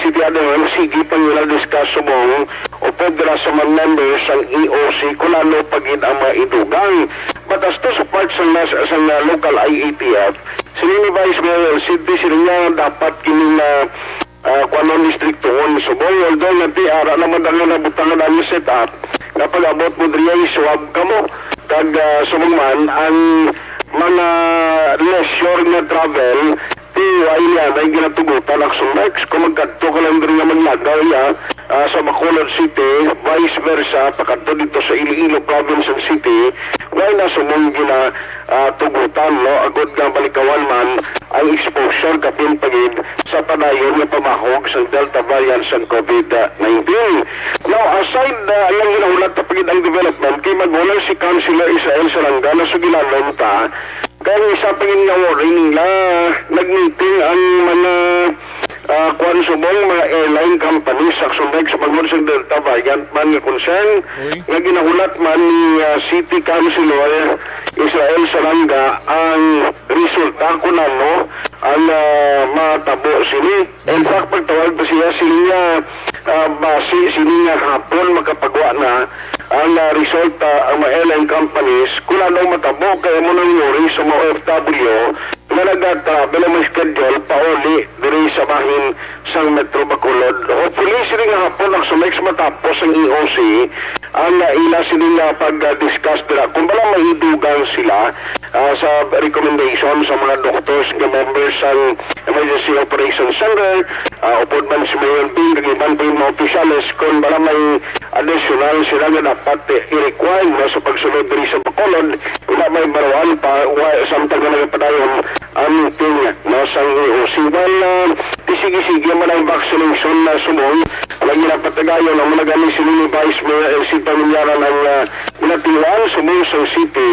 City Admin, sige pa nila discuss subong upod dira sa mga members sang E O C kung ano pa gid ang mga idugang. Tasto sa part sa nas-, sa, ah, local I A T F, sini ni Vice Mayor El Cid, sini nga dapat kini nga, ah, kuanon, distriktuhon subong, although nga ti ara naman ang nabutangan ang set up, nga pag-abot mo diri ay swab ka mo, kag, ah, subong man ang mga leisure nga travel, ti wa ini anay ginatugutan, Action Rex. Kung magkadto ka lang diri nga maglagaw ya, ah, sa Bacolod City, vice versa, pakadto dito sa Iloilo Province and City, wa na sumong gina, ah, tugutan, no? Agod nga malikawan man ang exposure kapin pagid sa padayon nga pamahog sa Delta variant sa COVID nineteen. Now, aside, ah, ang ginahulat na pagid ang development, kay magulang si Councilor Israel Sarangga na sugilanon ta, kay isa pa gid nga worry nila, nag-meeting ang mga, ah, kuwan subong, mga airline companies sa Action Rex bangod sa Delta variant man nga concern, Uy. nga ginahulat man ni, ah, City Councilor Israel Sarangga ang resulta kung ano ang, ah, matabo sini. In fact, pagtawag pa siya sini nga, ah, base sini nga hapon makapagwa na ang, ah, resulta ang mga airline companies kung ano matabo kay amo nang worry sa mga O F W nga nag-travel ang mga schedule pauli diri sa bahin sang Metro Bacolod. Hopefully, sini nga hapon ang sumex matapos ang E O C ang, ah, ila sini nga pag-discuss dira kung bala may idugang sila, ah, sa recommendation sa mga doctors nga members sang Emergency Operations Center, ah, upod man si Mayor Ping, kag iban pa yung mga opisyales, kung bala may additional sila nga dapat, eh, i-require, no, sa pagsulod diri sa Bacolod, wala may baruan pa, wa, samtang nga nagapadayon ang meeting, no, sa E O C. Well, ah, sige-sige man ang vaccination na sumong, lagi na patagayon, ang mga gani sini ni Vice Mayor Elsie Pamilyara ng, ah, Natiwan sa Musang City,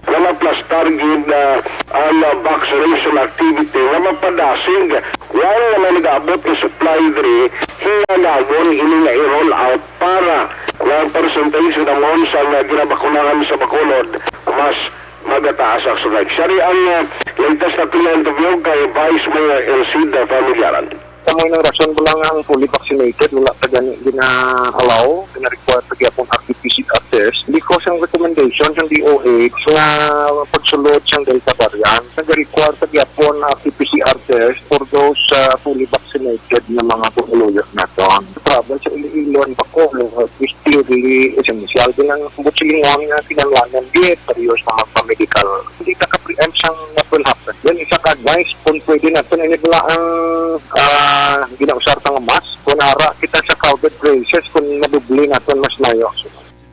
nga maplastar gid, ah, ang, ah, vaccination activity nga mapadasig, while nga may nag-aabot nga supply diri, hingalagon ini nga i-roll out para nga ang percentage namon sa nga ginabakunahan sa Bacolod mas magataas. Sa sunod, siya rin ang, ah, latest na pinag-interview kay Vice Mayor Elcida Familiaran. Kamo yung rason ko lang ang fully vaccinated, wala pa gani gina-allow, gina-require pa gyapon R T P C R test. Because ang recommendation sa D O H nga pagsulod sa Delta variant, nag-require pa gyapon R T P C R test for those, uh, fully vaccinated nga mga pumuluyo naton. Travel sa Iloilo and Bacolod is clearly essential. Din ang butsilingon nga kinahanglan, di, parehas na magpa-medical. Hindi ka ka-preempt sang what will happen. Then, isa ka advice, kung pwede naton, ini bala ang, ah, ginausar ta nga mask. Kung ara kita sa crowded places, kung madubli naton, mas layo.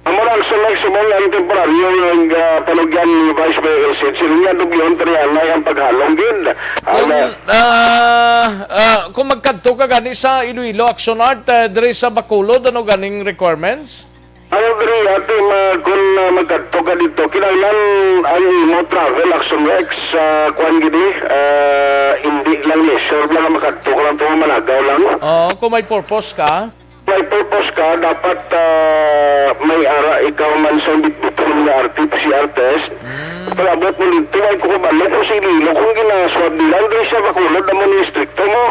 Amo lang sa next subong ang temporaryo nga, ah, panugyan ni Vice Mayor Elcid. Sila nga dublihon, Triana, ang paghalong gid. Kung, Ana. ah, ah, kung magkadto ka gani sa Iloilo, Action Art, eh, diri sa Bacolod, ano ganing requirements? Ang diri, ate, ma-, kung, ah, magkadto ka dito, kinahanglan ang imo travel, Action Rex, sa kuan gid, ah, hindi lang leisure lang, makadto ka lang, tuwa, malagaw lang. Oo, kung may purpose ka. May purpose ka, dapat, ah, may ara ikaw man sa bitbiton nga R T P C R test. Mm. Pag-abot mo dito, ay ko kabalo kung sa Iloilo, kung ginaswab nila, ang diri sa Bacolod, amo ni estrikto mo.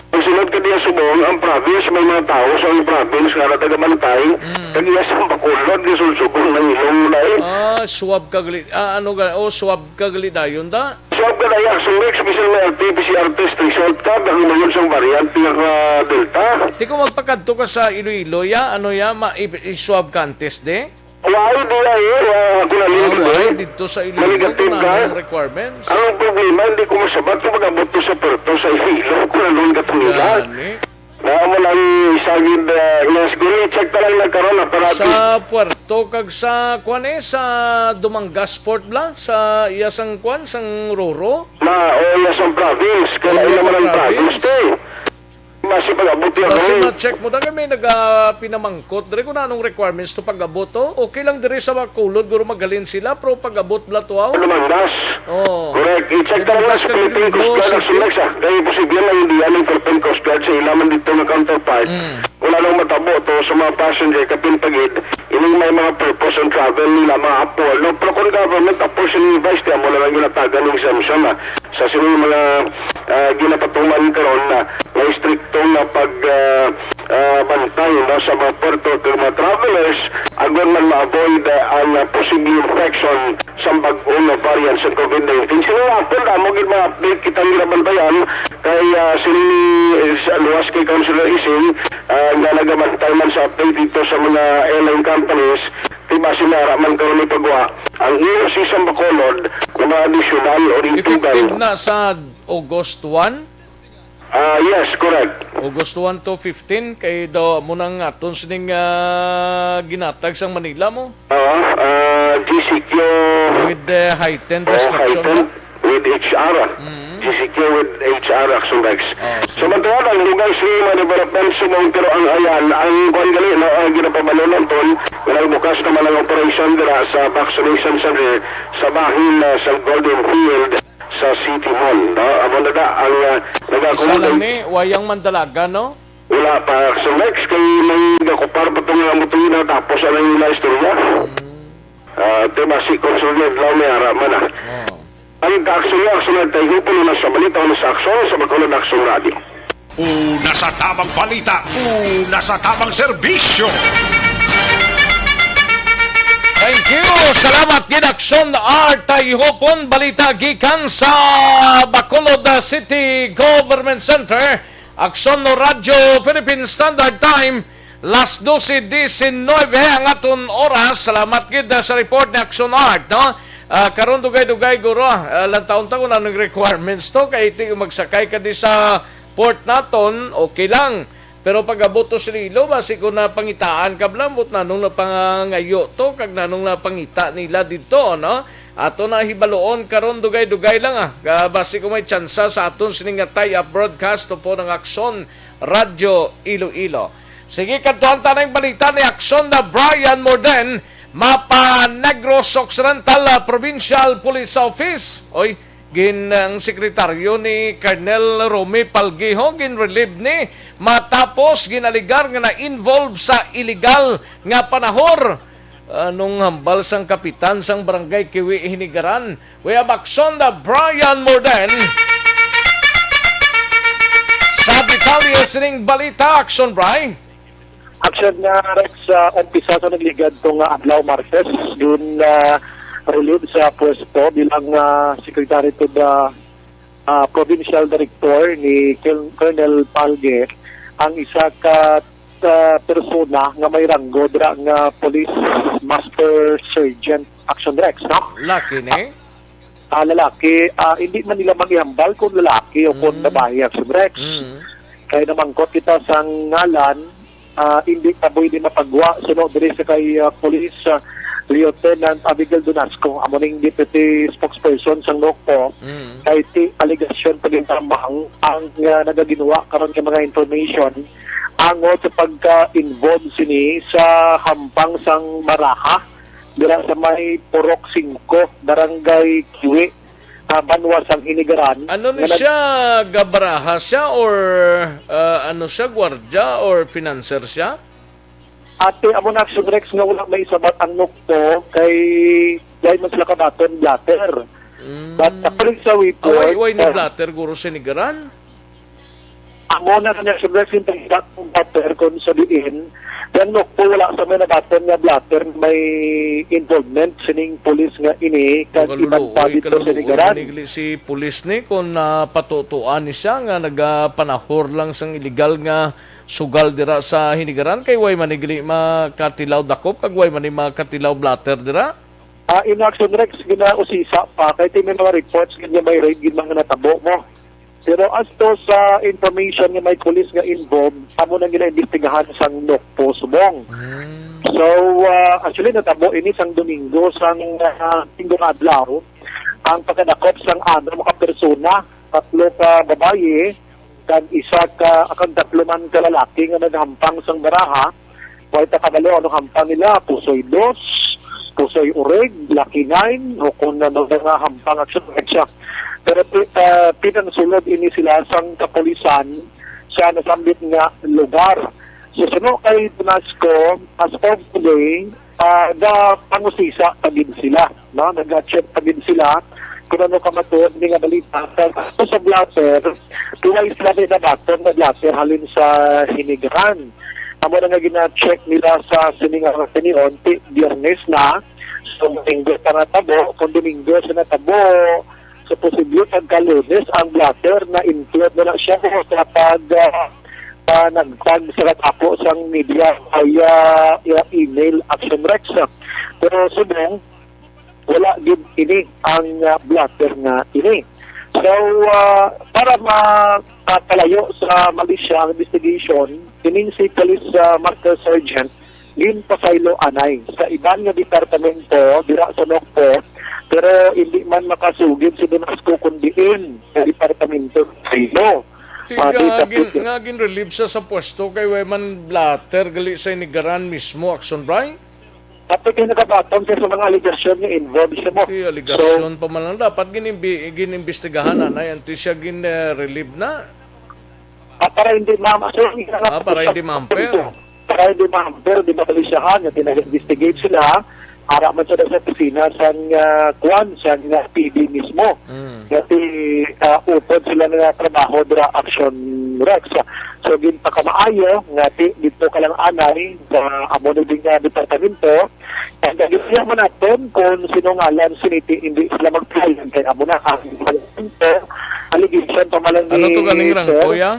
Pag sunod ka diya subong, ang province, may mga tao sa ang province nga natagabantay, Mm. kag iya sa Bacolod, nga sulsugon ng ilong na eh. Ah, swab ka gali-, ah, ano ga-, oh, swab ka gali dayon da? Swab ka na iya, Action Rex, bisan may R T P C R test result ka, dahil mo yun sa variant nga Delta. Di ko magpakadto ka sa Iloilo, ya, ano ya, ma-, i-, i-swab ka antes de? Why di ay, eh, ah, ako na Ah, rin, why? eh. Dito sa Iloilo, Negative kung ka? anong requirements? Ang problema, hindi ko masabat kung mag-abot ko sa Puerto, sa Iloilo, kung anong katong ila. Gani. Na mo lang isagid, ah, nga siguro i-check ta lang na karon na para Sa Puerto kag sa, kuan eh, sa Dumangas Port bla? Sa iya sang, kuan, sang Roro? Na, o iya sang province, kaya Roro ila man ang province. province, eh. Basi pag-abot niya Basi kami. ma-check mo, dagay may naga-, pinamangkot. Diri ko na anong requirements to pag-abot, oh. Okay lang diri sa Bacolod, guro magalin sila, pero pag-abot bla to, ah. Dumangas. Oh. Correct. I-check ta lang Dumangas sa kag Philippine Iloilo Coast Guard, City. Action Rex, ah. Kaya posible lang hindi yan ang Philippine Coast Guard sa ila man dito nga counterpart. Mm. Wala nang matabo to sa mga passenger, kapin pagid, ining may mga purpose ang travel nila, mga apol, no? Pero kung government apol, sining advice, di amo lang ang ginatagan ng exemption, ah. Sa sining mga, ah, ginapatuman karon na may istrikto nga pag, ah, ah, bantay, no, sa mga puerto kag mga travelers, agon man ma-avoid, ah, ang, ah, posible infection sa bag-o nga variant sa covid nineteen. Sini nga hapon, amo gid mga update kitang ginabantayan kay, ah, sini, eh, sa luwas kay Councilor Ising, ah, nga nagabantay man sa update dito sa mga airline companies, di ba, sila ra man karon ipagwa ang E O C sa Bacolod nga mga additional or Effective itugang. Na sa August one? Ah, yes, correct. August one to fifteen, kay daw mo nang aton sining, ah, ginatag sang Manila mo? Oo, ah, G C Q. With the heightened Oh, restriction, heightened no? With H R. Mm. G C Q with H R, Action Rex. Oh, So, sige. Matuwa ang lugar sa mga development sa Mount Pero ang ayan, ang kuwan gali, no, ang ginapabalo naton, nga nagbukas naman ang operation dira sa vaccination center sa bahin, ah, sa Golden Field sa City Hall, no? Amo na da ang, ah, Isa lang nagakulang ni, wayang mandalaga, no? Wala pa, Action Rex, kay may gakupar pa itong mga mutuin na tapos ang ila istorya. Mm. Ah, te, basi, kung sunod lang, may ara man, ah. Oh. Ang Action Rex, Action Rex, tayo po na sa balita, na sa Action, sa Bacolod Action Radio. Una sa tamang balita, una sa tamang serbisyo. Thank you. Salamat gid, Action Art Tayhupon. Balita gikan sa Bacolod, uh, City Government Center. Action Radyo Philippine Standard Time, las doce diecinueve ang aton oras. Salamat gid, uh, sa report ni Action Art, no? Ah, karon dugay-dugay, guro, ah, lantaon ta kung anong requirements to. Kay ito yung magsakay ka di sa port naton, okay lang. Pero pag-abot to sa Iloilo, basi ko na pangitaan ka, Blambot, nanong napangayo to, kag nanong napangita nila dito, no? Ato na hibaluon karon, dugay-dugay lang, ah. Ka-, basi ko may tsansa sa aton sining nga tie-up broadcast, to po ng Aksyon Radyo Iloilo. Sige, kadtuan ta na yung balita ni Aksyon na Brian Morden, mapa Negros Occidental, ah, Provincial Police Office. Oy, Gin-, ang sekretaryo ni Colonel Romy Palgiho, gin-relieve ni matapos ginaligar nga na-involve sa iligal nga panahor. Anong hambal sang kapitan sang Barangay Kiwi Hinigaran? We have Action na Brian Morden. Sa detalye sining balita, Action, Bri. Action nga, Rex, sa umpisa sa nagligad to nga adlaw, Martes, gin, ah, relieve sa pwesto bilang, ah, Secretary to the, ah, Provincial Director ni Col-, Colonel Palge ang isa ka, ah, persona nga may ranggo dira nga Police Master Sergeant, Action, Rex, no? Laki ni? Ah, lalaki, ah, hindi man nila manghihambal kung lalaki o kung Mm. babae, Action Rex. Mm. Kaya namangkot kita sa ngalan, ah, hindi ka pwede mapagwa suno diri sa kay, ah, Police, ah, Lieutenant Abigail Donasco, amo ning deputy spokesperson sang NOCPO. Mm. Kay ti alegasyon pa din tambang ang, ah, nagaginwa karon nga mga information angot sa pagka-involve sini sa hampang sang baraha dira sa may Purok Singko, Barangay Kiwi, ah, banwa sang Hinigaran. Ano ni nga nag- siya, gabaraha siya or, ah, ano siya, gwardya or financer siya? Ate, amo na, Action Rex, nga wala may sabat ang NOCPO kay dahil man sila kabaton blotter. Mm. But according sa report, Away, way ni ah, blotter, guro, sa Hinigaran? Amo na nga, Action Rex, yung pagkita kong blotter kung sa diin, ang NOCPO wala sa may nabaton nga blotter may involvement sining pulis nga ini kag iban pa Kaluluoy, dito sa kaluluoy Hinigaran. Nigli si pulis ni kung, ah, patutuan ni siya nga nagapanahor lang sang iligal nga sugal dira sa Hinigaran, kay way man ni gali makatilaw dakop, kag way man ni makatilaw blotter dira. Ah, in Action Rex, ginausisa pa, kay ti may mga reports nga may raid gid mga natabo mo. Pero as to sa information nga may pulis nga involved, amo nang ginaimbestigahan sang NOCPO subong. Mm. So, ah, actually, natabo ini sang Domingo, sang, ah, Domingo nga adlaw, ang pagkadakop sang anom ka persona, tatlo ka babayi, kag isa ka, kag tatlo man ka lalaki nga naghampang sang baraha. Way ta kabalo ano hampang nila, Pusoy Dos, Pusoy Urig, Lucky Nine, o kung ano na nga hampang, actually, siya. Pero pi-, ah, pinangsulod ini sila sang kapulisan sa nasambit nga lugar. So, suno kay Tunasco, as of today, ah, nagapangusisa pa gid sila, no? Nag-check pa gid sila Kung ano ka matuod ni nga balita, sa, sa blotter, tuway sila ni nabaton nga blotter halin sa Hinigaran. Amo na nga gina-check nila sa sini nga kasining, ti Biyernes na. So, Domingo pa natabo. Kung Domingo sa natabo, so posible pagka Lunes ang blotter na include na na siya sa pag, ah, panagtag sa katapo sang media via, via email, Action Rex. Pero subong, wala gid ini ang, ah, blotter nga ini. So, ah, para ma-, makalayo sa malisya ang investigation, ining si Police, ah, Master Sergeant ginpasaylo anay sa iban nga departamento dira sa Nocpo, pero hindi man makasugid si Donasco kun diin nga departamento pasaylo. Ti, Ah, di nga, tapos gin-, nga gin-relieve siya sa pwesto kay way man blotter gali sa Hinigaran mismo, Action Bry? Ato kay nagabaton siya sa mga alegasyon nga involved siya mo. Ti, alegasyon So, pa man lang. Dapat ginimbi-, ginimbestigahan na, na yan. Ti siya gin, eh, relieve na. Ah, para hindi ma-, so, hindi na Ah, para hindi ma-amper. Para hindi ma-amper, di ba, kalisyahan, nga pinag-investigate sila, ara man sila sa opisina sang, ah, kuwan, sang, ah, P D mismo. Mm. Dati, ah, upod sila nga trabaho dira, Action Rex. So, ginpakamaayo nga ti-, dito ka lang anay sa amo ni ding, ah, departamento. Ang gagawin man naton kung sino ngalan siniti, hindi sila magpahayan kay amo na ang departamento. Allegation pa man lang Ano ni to ganing Sir. Rangkoya?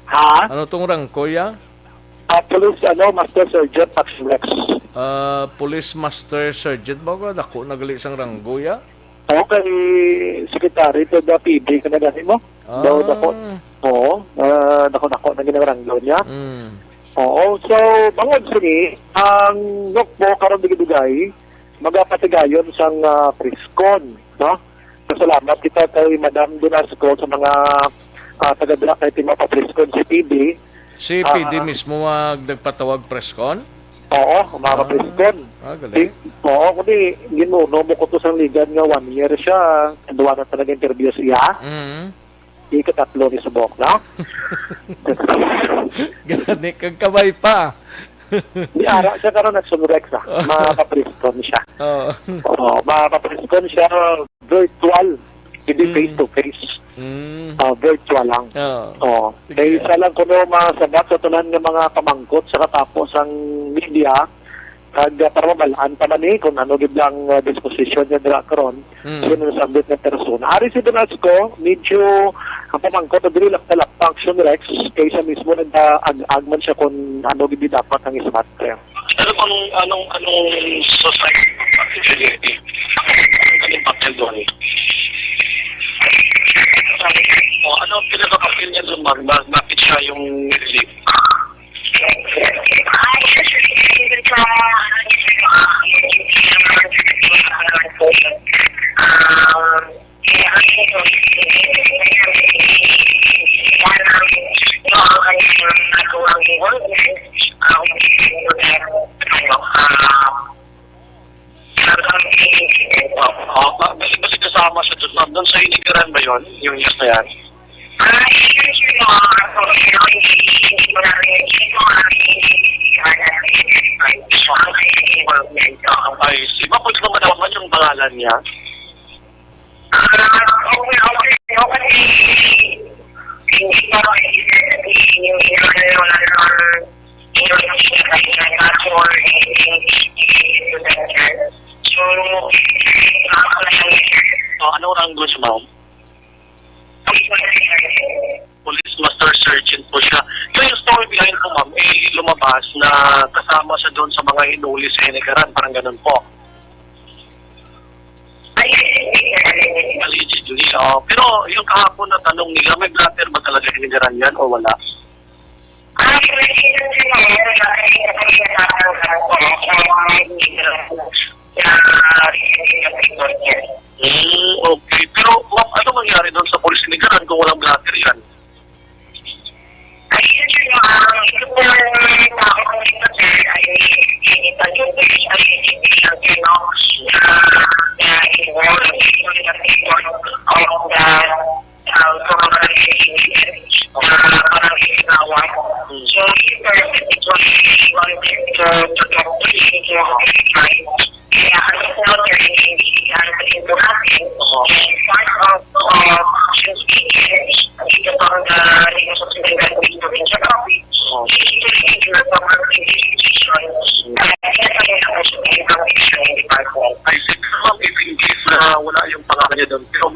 Ha? Ano tong Rangkoya? Ah, Police, ano, Master Sergeant Action Rex. Ah, Police Master Sergeant ba ko? Dako na gali sang ranggo, ya? Oo, kay Secretary to the P D ka na gani mo. Ah. Daw dako. Oo, ah, dako-dako na ginaranggo niya. Mm. Oo, so, bangod sini, ang Nocpo karon dugay-dugay, magapatigayon sang, ah, press con, no? Pasalamat kita kay Madam Donasco sa mga, ah, taga-dira kay ti mapapress con si P D. Si Ah, P D mismo ang nagpatawag press con? Oo, mga Ah, press con. ah, galing. Di, oo, kundi ginuno mo ko to sang ligad nga one year siya. Duwa na talaga interview siya. Mm. Ikatatlo ni subok, no? Gani, kag kabay pa. Di ara siya karon nagsunrex, ah. Makapreskon siya. Oo. Oo, makapreskon siya virtual, hindi Mm. face to face. Mm. Ah, virtual lang. Oo. Oo. Sige. Kay isa lang kuno masabat sa tanan nga mga pamangkot sa katapos ang media, kag, ah, para mabalaan pa man ni kung ano gid ang, ah, disposisyon niya dira karon. Mm. Sino nasambit nga persona? Ari si Donasco, medyo ang pamangkot na dili lapta-lapta, Action Rex, kay siya mismo nag-ag-ag man siya kung ano gid dapat ang ismat. Ano bang, anong, anong society? Ano yung papel doon? O, ano ang pinakapapel niya doon, ma'am? Ba-, bakit siya yung nililip? Ah, ba-, bali, bali kasama siya doon, ma'am. Doon sa Inigaran ba yun? Yung news na yan? Ay, si, ma'am, pwede ba malaman yung pangalan niya? Oh, anong language, ma'am? Police Master Sergeant po siya. So, yung story behind po, ma'am, eh, lumabas na kasama siya doon sa mga hinuli sa Inigaran, parang ganun po. Allegedly, oh. Pero yung kahapon na tanong nila, may blotter ba talaga Inigaran yan o wala? Mm, okay. Pero, ma'am, ano mangyari doon sa police ni Garan kung walang blotter yan?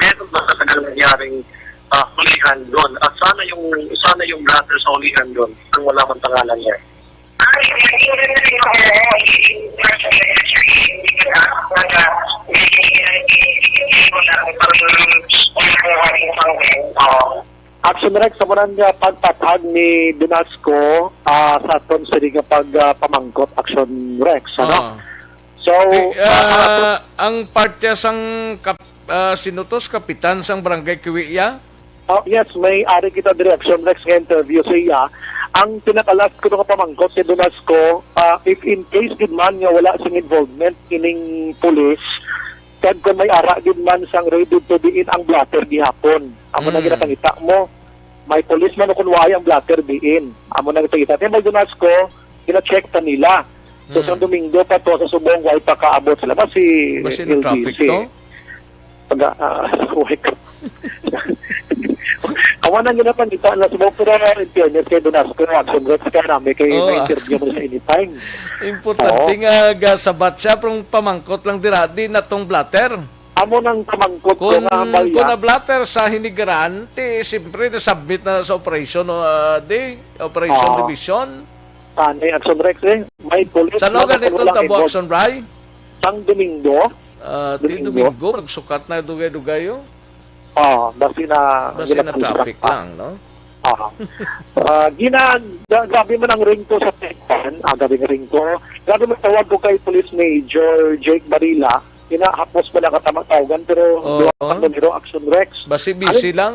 Meron ba talagang nangyaring, ah, hulihan doon? At sana yung, sana yung blotter sa hulihan doon, ang wala man pangalan niya. Action Rex, sa muna nga pagpatag ni Dunasco, ah, sa aton sini nga pag, ah, pamangkot, Action Rex, ano? Ah. So, Di, ah, ah, ang parte sang kap-, ah, sinutos, kapitan sang barangay Kiwi iya? Oh, yes, may ari kita diri, Action Rex, nga interview sa iya. Ang pinaka-last ko nga pamangkot kay Dunasco, ah, if in case gid man nga wala sing involvement ining pulis, kag kung may ara gid man sang raid didto diin ang blotter gihapon. Amo na Mm. ginapangita mo. May pulis man o kun waay ang blotter diin. Amo na ginapangita. Kay may Dunasco, gina-check pa nila. So, Mm. sa Domingo pa to, sa subong, way pa kaabot sila. Ba si Basi L D C. na-traffic to? Pag, ah, way ka. Awa na ginapangita na subong, pero in fairness kay Dunasco, Action Rex, kay nami, kay Oo, may ah. interview mo sa anytime. Importante Oo. nga gasabat siya, pero ang pamangkot lang dira, di na tong blotter. Amo nang pamangkot ko Kung, nga, Maria. kung na-blotter sa Hinigaran, ti, siyempre, na-submit na sa operation, no, ah, di, operation Oo. revision. Tani, Action Rex, eh. May pulis Sa na ano ganito, wala tabo, involved. Action Bray? Sang Domingo. Ah, ti Domingo. Domingo, magsukat na dugay-dugay, oh. Ah, basi na, Basi na ginapulis traffic pa. lang, no? Ah. Ah, gina-, gra-, grabe man ang ringko sa Tecpan. Ah, grabe ang ringko. Grabe man tawag ko kay Police Major Jake Barila. Ginahapos man ang katama tawgan, pero Oo. duha ka numero, Action Rex. Basi busy Ano? lang.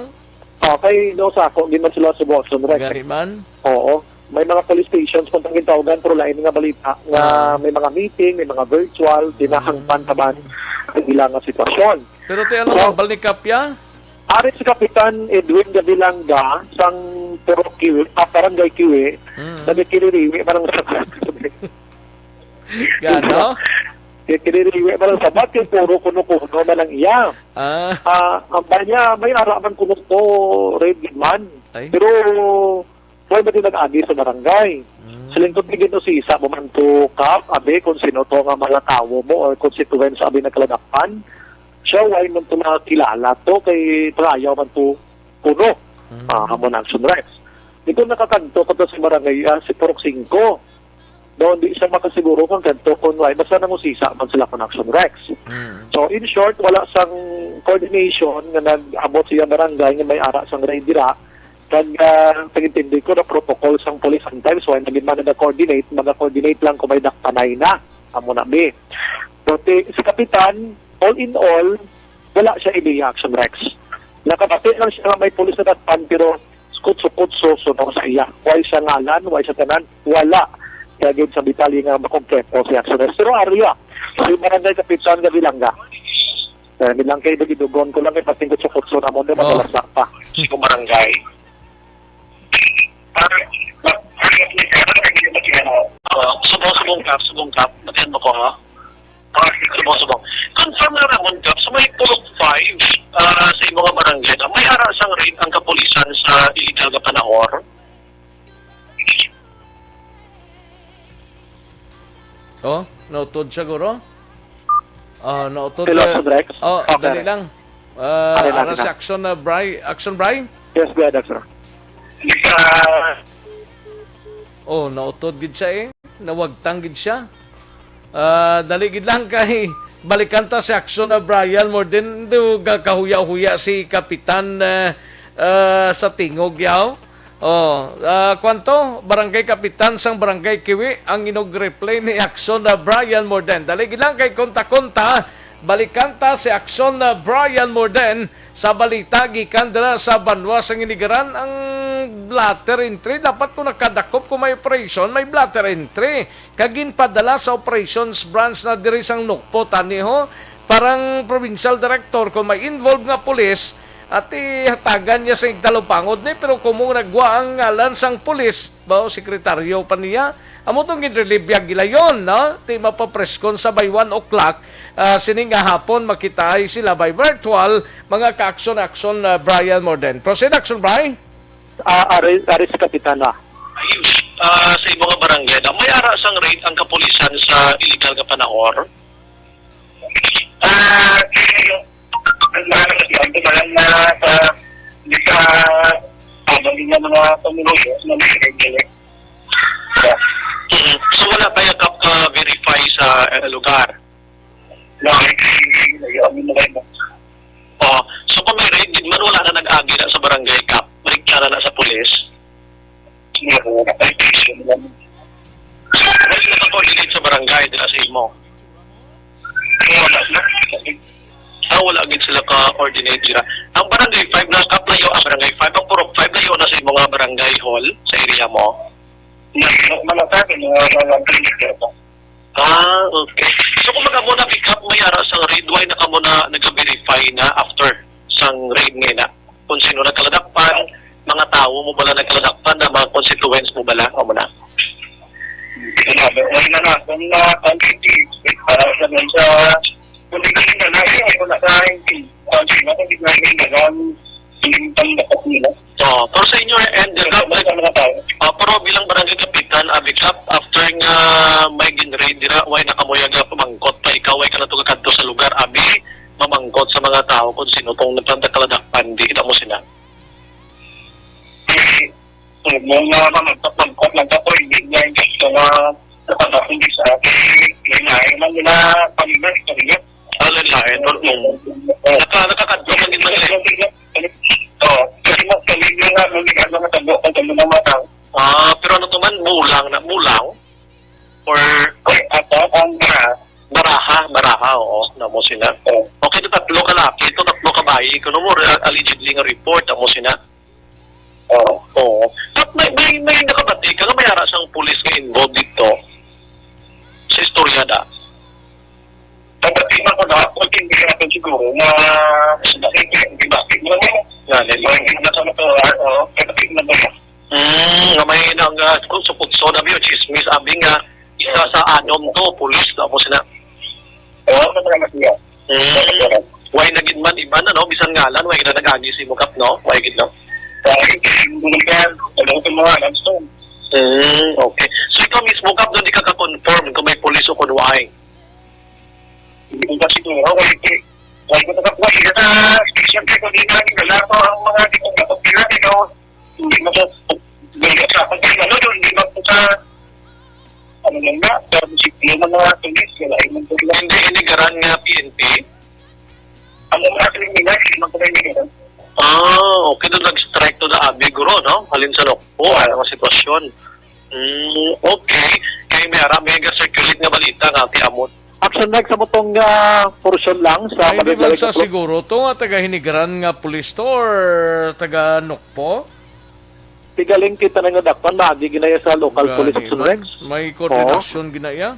Ah, kay no sa ako, di man sila subo, Action Rex. Gani man. Oo. May mga police stations kung tawgan, pero lain nga balita nga Ah. may mga meeting, may mga virtual, dinahangpan Mm. taban ang ilang nga sitwasyon. Pero ti, ano So, hambal ni Kapya? Ari si Kapitan Edwin Gavilanga sang Purok Kiwi, ah, Barangay Kiwi, Mm. nagkiririwi man ang sabat. Gano? Kay kiniriwi man ang sabat, kay puro kuno-kuno man ang iya. Ah. Ah, ang ba niya, may ara man kuno to, raid man. Ay. Pero, wala man din nag-agi sa barangay. Mm. Sa lingkod ni Ginoo, si isa mo man to, Kap, abi, kung sino to nga mga tawo mo or constituents, abi, nagkaladakpan. Siya, wala man to nakilala to, kay trayaw man to kuno. Mm. Ah, amo na ang sunrise. Dito nakakadto ko to sa barangay, ah, si Purok Singko. Daw hindi siya makasiguro kung kadto, kung why. Basta nangusisa man sila kung Action Rex. Mm. So, in short, wala sang coordination nga nag-abot sa iyang barangay nga may ara sang raid dira. Kag, ah, pag-intindi ko na protocol sang police sometimes, why naging man nag-coordinate, mag-coordinate lang kung may dakpanay na. Amo na, bi. So, ti-, si Kapitan, all in all, wala siya ideya, Action Rex. Nakabati lang siya nga may pulis na dakpan, pero kutso-kutso suno sa iya. Why siya ngalan, why siya tanan, wala. Kaya gid sa detalye nga makompleto si Action Rex. Pero area, si Barangay Kapitan Gavilanga. Eh, nilang kay Dugidugon ko lang kay pating kutso-kutso na mo, di Oo. madalas na pa. Sa barangay. Ah, subong, subong, Kap, subong, Kap. Matiyan mo ko, ha? Ah, subong, subong. Confirm na naman, Kap. So, may Purok five, ah, sa imong barangay na may ara sang raid ang kapulisan sa illegal nga panahon? Oh, nautod siya, guro? Ah, nautod Hello, ka. Sir Rex. Oh, Okay. dali lang. Ah, Okay, ara okay, si sir. Action na, Bri. Action, Bri? Yes, go ahead, sir. Ah, Oh, nautod gid siya eh. Nawagtang gid siya. Ah, dali gid lang kay balikan ta si Action na Brian Morden. Do gakahuya-huya si Kapitan, ah, ah, sa tingog, yaw. Oh, ah, kwanto, Barangay Kapitan sang Barangay Kiwi ang inog-replay ni Action na Brian Morden. Dali gid lang kay konta-konta, balikan ta si Action na Brian Morden sa balita gikan dira sa banwa sa Nginigaran. Ang blotter entry, dapat kung nakadakop, kung may operation, may blotter entry. Kag ginpadala sa operations branch na diri sang Nukpo, tani ho, parang provincial director, kung may involved nga pulis, at ihatagan niya sa igtalupangod ni, pero kung mo nagwa ang ngalan sang pulis, ba, o sekretaryo pa niya, amo tong ginrelibya gilayon, no? Ti mapapreskon sa by one o'clock, ah, sining nga hapon, makitaay sila by virtual, mga ka-action-action, ah, Brian Morden. Proceed, Action Brian. Ah, ari, ari si Kapitan na. Ayos. Ah, sa imong barangay na, may ara sang raid ang kapulisan sa illegal nga panahon? Ah, Ang mga nagkakilala ko, parang na sa, di sa, ano, yung mga pamilya, na may regular. Yeah. Mm. So, wala pa yung kap ka-verify sa, eh, lugar? No, I think, yun, yun, yun, yun. Oh, so kung may raid gid man, wala na nag-agi na sa barangay kap, balik na na sa pulis? Meron na kay Jason lang. Wala sila ka-coordinate sa barangay dira sa imo? Wala na. Ah, wala gid sila ka-coordinate dira. Ang barangay five na kaplayo, ang barangay five, ang Purok five layo na sa imo nga barangay hall sa area mo? Na, na, wala sa akin, wala, wala, wala. Ah, okay. So, kung mag-amo na pick up, may ara sang raid, why na kamo na nag-verify na after sang raid nga na? Kung sino nagkaladakpan, mga tawo mo bala nagkaladakpan na, mga constituents mo bala, amo na? Sinabi, why na na, kung na, kung expect para sa, sa, kung di na, na, na, kung na, kung sino, kung di na, na, hindi pang dapat nila. Oh, pero sa inyo, and the Wala government, sa mga tao. Ah, pero bilang barangay kapitan, Abicap, after nga may ginraid dira, why na kamo yaga pamangkot pa ikaw, why ka na to kakadto sa lugar, abi, mamangkot sa mga tao kung sino tong nagpantakaladakpan, di kita mo sila. Kasi, kung mo nga mamangkot-mangkot lang ka po, hindi niya yung gusto na nakadakong di sa akin, yun na, yun lang nila, pamilya, pamilya. Ah, lain-lain. Pero, mm. Naka-, nakakadto man gid man sila. Oh, kasi mas pamilya nga, nung di ka nakatabo, ang tabo ng mga tao. Ah, pero ano to man, bulang na, bulang? Or Ay, ato, ang baraha. Baraha, baraha, oo, namo sina. Oo. Okay, na tatlo ka laki, ito tatlo ka bayi, kuno mo, re-, allegedly nga report, amo sina. Oo. Oo. At may, may, may nakabati ka nga may ara sang pulis nga involved dito sa istorya da? Ang bati man ko na, kung hindi natin siguro na nakikita, di ba? Tingnan mo. Nga, nila. Hindi na sa mga, oo, kaya tingnan mo. Mm, nga may nang, ah, kung supukso na biyo, chismis, abi nga, isa sa anom to, pulis, tapos na. Oo, masalamat niya. Mm. Why na gid man iba na, no? Bisan ngalan, why na nag-agi si Mukap, no? Why gid, no? Why gid, bulikan, ano itong mga alam sa Mm, okay. So, ikaw mismo, Kap, doon di ka ka-confirm kung may pulis o kung why? Hindi ko kasi kung why, why, why ko nakakuha, hindi na, siyempre, kung di na, wala ko ang mga di ko kapag-, hindi mo sa, hindi sa, ano, hindi mo sa, ano lang na, pero si, yung mga tulis, wala yung mga tulis. Hindi hinigaran nga P N P? Ang mga tulis nila, hindi man pala hinigaran. Ah, okay. Doon nag-strike to the abi, guro, no? Halin sa Nokpo, ah, ang sitwasyon. Mm, okay. Kay may ara, may ga-circulate nga balita nga, ti amon. Action Rex, sa mutong, ah, portion lang sa Ay, hindi man Madugay sa Kaplo. Siguro to nga taga Hinigaran nga pulis to or taga Nokpo? Tigaling kita na nga dakpan, maagi ginaya sa local Gani police, Action man. Rex. May Oo. Koordinasyon ginaya?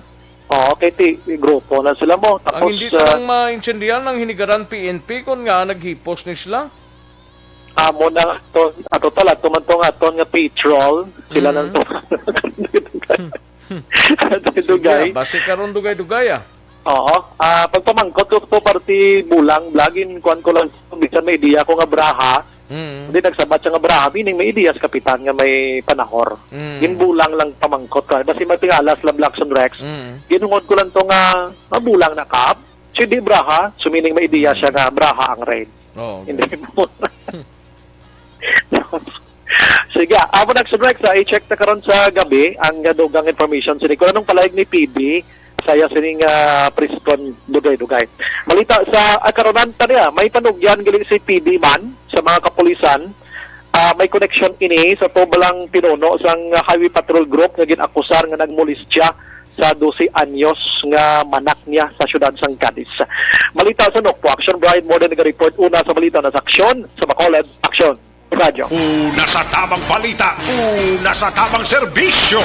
Oo, kay ti-, grupo na sila mo. Ang Tapos, hindi ah, lang maintindihan ng Hinigaran P N P kung nga naghipos ni sila. Amo na to, ato pala, tuman to nga aton nga patrol, sila nang Mm. Dugay. Sige, Dugay. Basi karon dugay-dugay, ah. Oo. Ah, pagpamangkot ko to, parti bulang, blagin, kuwan ko lang, bisan may idea ko nga braha, Mm. hindi nagsabat siya nga braha, meaning may idea sa kapitan nga may panahor. Mm. Ginbulang lang pamangkot ko. Basi matingala sila, Blackson Rex. Mm. Ginhungod ko lang to nga, mabulang na kap. Si di braha, so meaning may idea siya nga braha ang raid. Oo, Hindi okay. mo. Sige, amo na, Rex, ah, i-check ta karon sa gabi ang, ah, dugang information sini. Kung anong palayag ni P D, saya sining, ah, preskon dugay-dugay. Balita sa, ah, karon ta niya, may panugyan gali si P D man sa mga kapulisan. Ah, may koneksyon ini sa tubalang pinuno sang, ah, Highway Patrol Group nga gin-akusar nga nagmolestya sa dose anyos nga manak niya sa siyudad sang Cadiz. Balita sa Nokpo, Action Brian Morden naga-report. Una sa balita na sa Aksyon, sa Bacolod, Aksyon Radyo. Una sa tamang balita, una sa tamang serbisyo.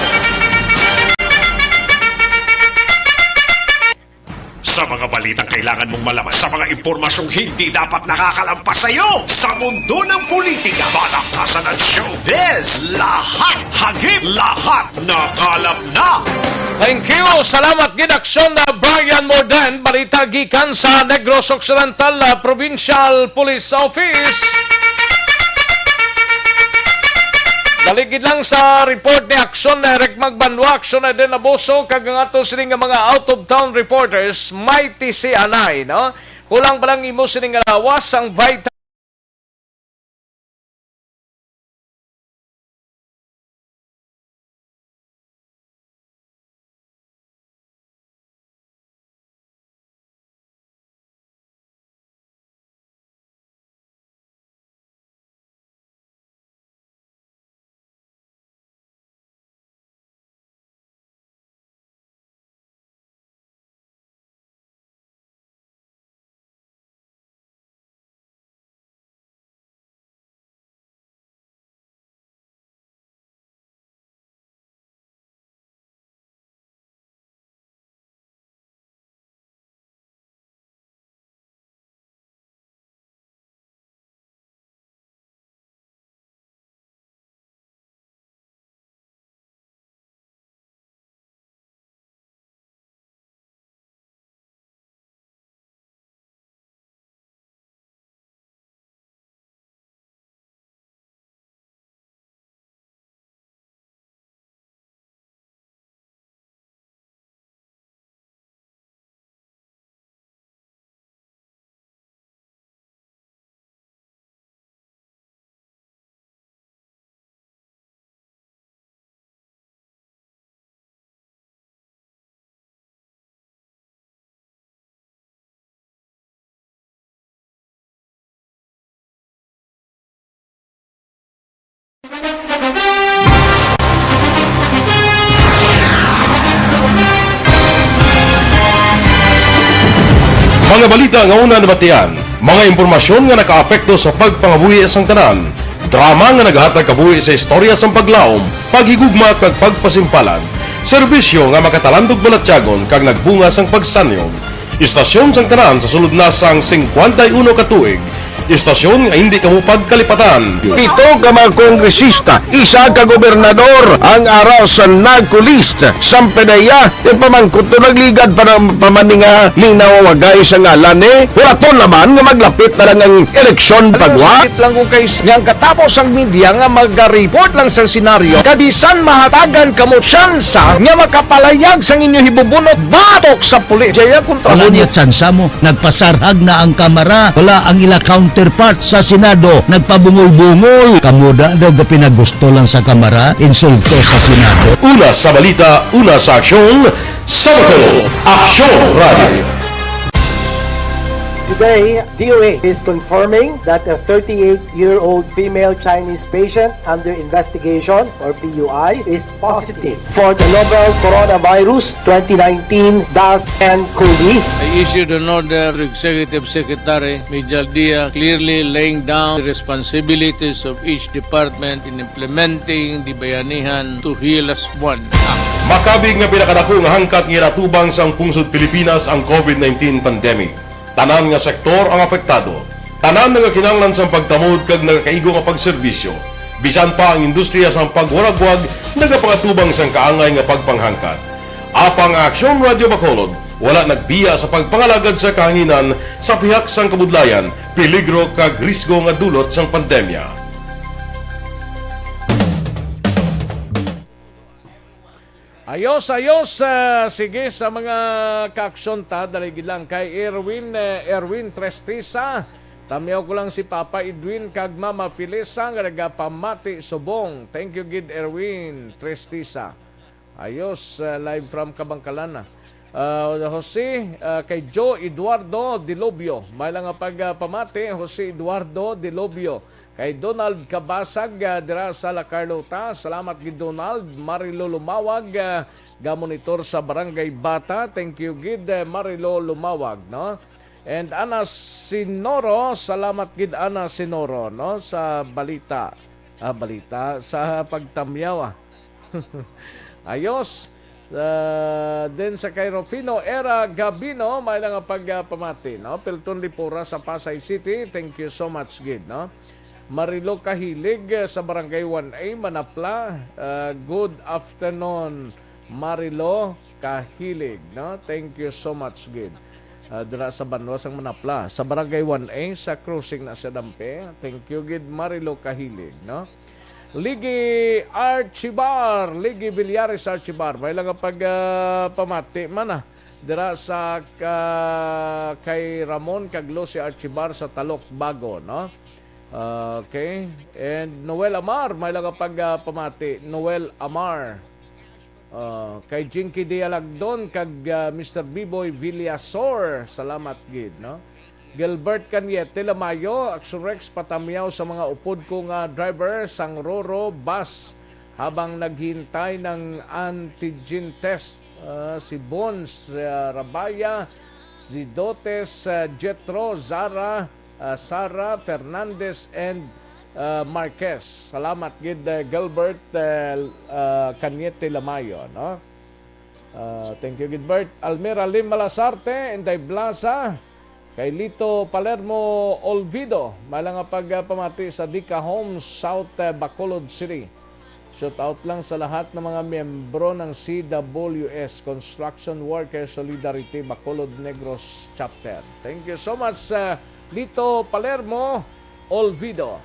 Sa mga balitang kailangan mong malaman, sa mga impormasyong hindi dapat nakakalampas sa iyo, sa mundo ng politika, balaktasan at showbiz, lahat hagip, lahat nakalap na. Thank you. Salamat gid, Aksyon na Brian Morden. Balita gikan sa Negros Occidental, ah, Provincial Police Office. Dali gid lang sa report ni Aksyon Eric Magbanwa, Aksyon Eden Abuso, kag ang ato sini nga mga out-of-town reporters, may tisianay, no? Kulang pa lang imo sining nga lawas, ang vitamin. Mga balita nga una nabatian, mga impormasyon nga nakaapekto sa pagpangabuhi sang tanan, drama nga nagahatag kabuhi sa istorya sang paglaom, paghigugma kag pagpasimpalan, serbisyo nga makatalandog balatyagon kag nagbunga sang pagsanyog. Istasyon sang tanan sa sulod na sang singkwenta y uno ka tuig. Istasyon nga hindi kamo pagkalipatan. Pito ka mga kongresista, isa ka gobernador ang ara sa NAGCO list. Sampanaya, yung pamangkot to nagligad pa ng pamaninga ning nawawagay sa ngalan ni. Wala to naman nga maglapit na lang ang eleksyon pagwa. Sakit lang kung kay nga ang katapos ang media nga maga-report lang sa senaryo, kabisan mahatagan kamo tsansa nga makapalayag sang inyo hibubunot batok sa pulis. Jaya kontra Wala mo. Niya tsansa mo. Nagpasarhag na ang Kamara. Wala ang ila counterpart sa Senado. Nagpabungol-bungol. Kamo da daw ga pinagusto lang sa Kamara. Insulto sa Senado. Una sa balita, una sa aksyon, sa Bacolod, Aksyon Radio. Today, D O A is confirming that a thirty-eight-year-old female Chinese patient under investigation, or P U I, is positive for the novel coronavirus twenty nineteen dash nCoV. I issued an order to Executive Secretary Mijal Dia, clearly laying down the responsibilities of each department in implementing the Bayanihan to Heal Us One Act. Makabig nga pinakadako nga hangkat nga ginatubang sang pungsod Pilipinas ang COVID nineteen pandemic. Tanan nga sektor ang apektado. Tanan nagakinahanglan sang pagtamod kag nagakaigo nga pagserbisyo. Bisan pa ang industriya sang pagwaragwag nagapangatubang sang kaangay nga pagpanghangkat. Apang ang Aksyon Radio Bacolod wala nagbiya sa pagpangalagad sa kahanginan sa pihak sang kabudlayan, peligro kag risgo nga dulot sang pandemya. Ayos, ayos. Ah, sige, sa mga kaaksyon ta, dali gid lang kay Erwin, eh, Erwin Trestisa. Tamyaw ko lang si Papa Edwin kag Mama Felisa nga nagapamati subong. Thank you gid, Erwin Trestisa. Ayos, ah, live from Kabangkalan na. Ah, Jose, ah, kay Joe Eduardo Dilobio. May lang nga pag, ah, pamati, Jose Eduardo Dilobio. Kay Donald Kabasag, ah, dira sa La Carlota. Salamat gid, Donald. Marilo Lumawag, ah, gamonitor sa Barangay Bata. Thank you gid, eh, Marilo Lumawag, no? And Ana Sinoro, salamat gid, Ana Sinoro, no, sa balita. Ah, balita, sa pagtamyaw, ah. Ayos. Ah, then sa kay Rufino Era Gabino, may lang nga pag, ah, pamati, no? Pilton Lipura sa Pasay City, thank you so much gid, no? Marilo Kahilig, eh, sa Barangay one A, Manapla, ah, good afternoon, Marilo Kahilig, no? Thank you so much gid. Ah, dira sa banwa sang Manapla, sa Barangay one A, sa crossing na sa Dampe. Thank you gid, Marilo Kahilig, no? Ligi Archibar, Ligi Villares Archibar. May lang nga pag, ah, pamati man, ah. dira sa ka-, kay Ramon kag Lucy Archibar sa Talok Bago, no? Okay. And Noel Amar, may lang pag, ah, pamati. Noel Amar. Ah, kay Jinky Dialagdon kag, ah, Mister Biboy Villasor. Salamat gid, no? Gilbert Cañete Lamayo, Action Rex, patamyaw sa mga upod ko nga driver sang Roro bus habang naghintay ng antigen test. Ah, si Bons, ah, Rabaya, si Dotes, ah, Jetro, Zara, ah, Sara, Fernandez, and, ah, Marquez. Salamat gid, ah, Gilbert, ah, ah, Cañete Lamayo, no? Ah, thank you, Gilbert. Almira Lim Malasarte, Inday Blasa, kay Lito Palermo Olvido, may lang nga pag, ah, pamati sa Dika Homes, South, ah, Bacolod City. Shout out lang sa lahat ng mga miyembro ng C W S, Construction Worker Solidarity, Bacolod Negros Chapter. Thank you so much, ah, Lito Palermo Olvido.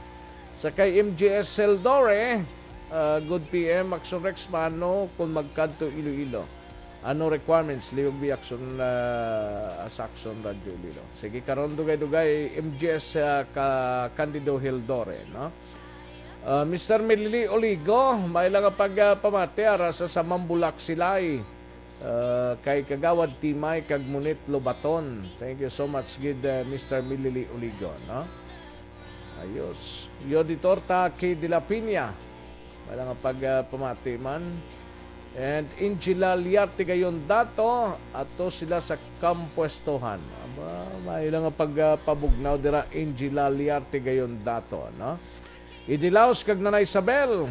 Sa kay M G S Seldore, ah, good P M, Action Rex, paano kung magkadto Iloilo? Ano requirements? Liwag bi Action, ah, sa Action Radyo Iloilo. Sige, karon dugay-dugay, M G S, ah, ka Candido Hildore, no? Ah, Mister Milili Oligo, may lang nga pag, ah, pamati, ara sa, sa Mambulak Silay. Ah, kay Kagawad Timay kag Munit Lobaton. Thank you so much gid, ah, Mister Milili Oligo, no? Ayos. Yoditor Taki de la Piña. May lang nga pag, ah, pamati man. And Angela Liarte Gayon Dato, ato sila sa Kampuestohan. Aba, may lang nga pag, ah, pabugnaw dira, Angela Liarte Gayon Dato, no? Idilaos kag Nanay Isabel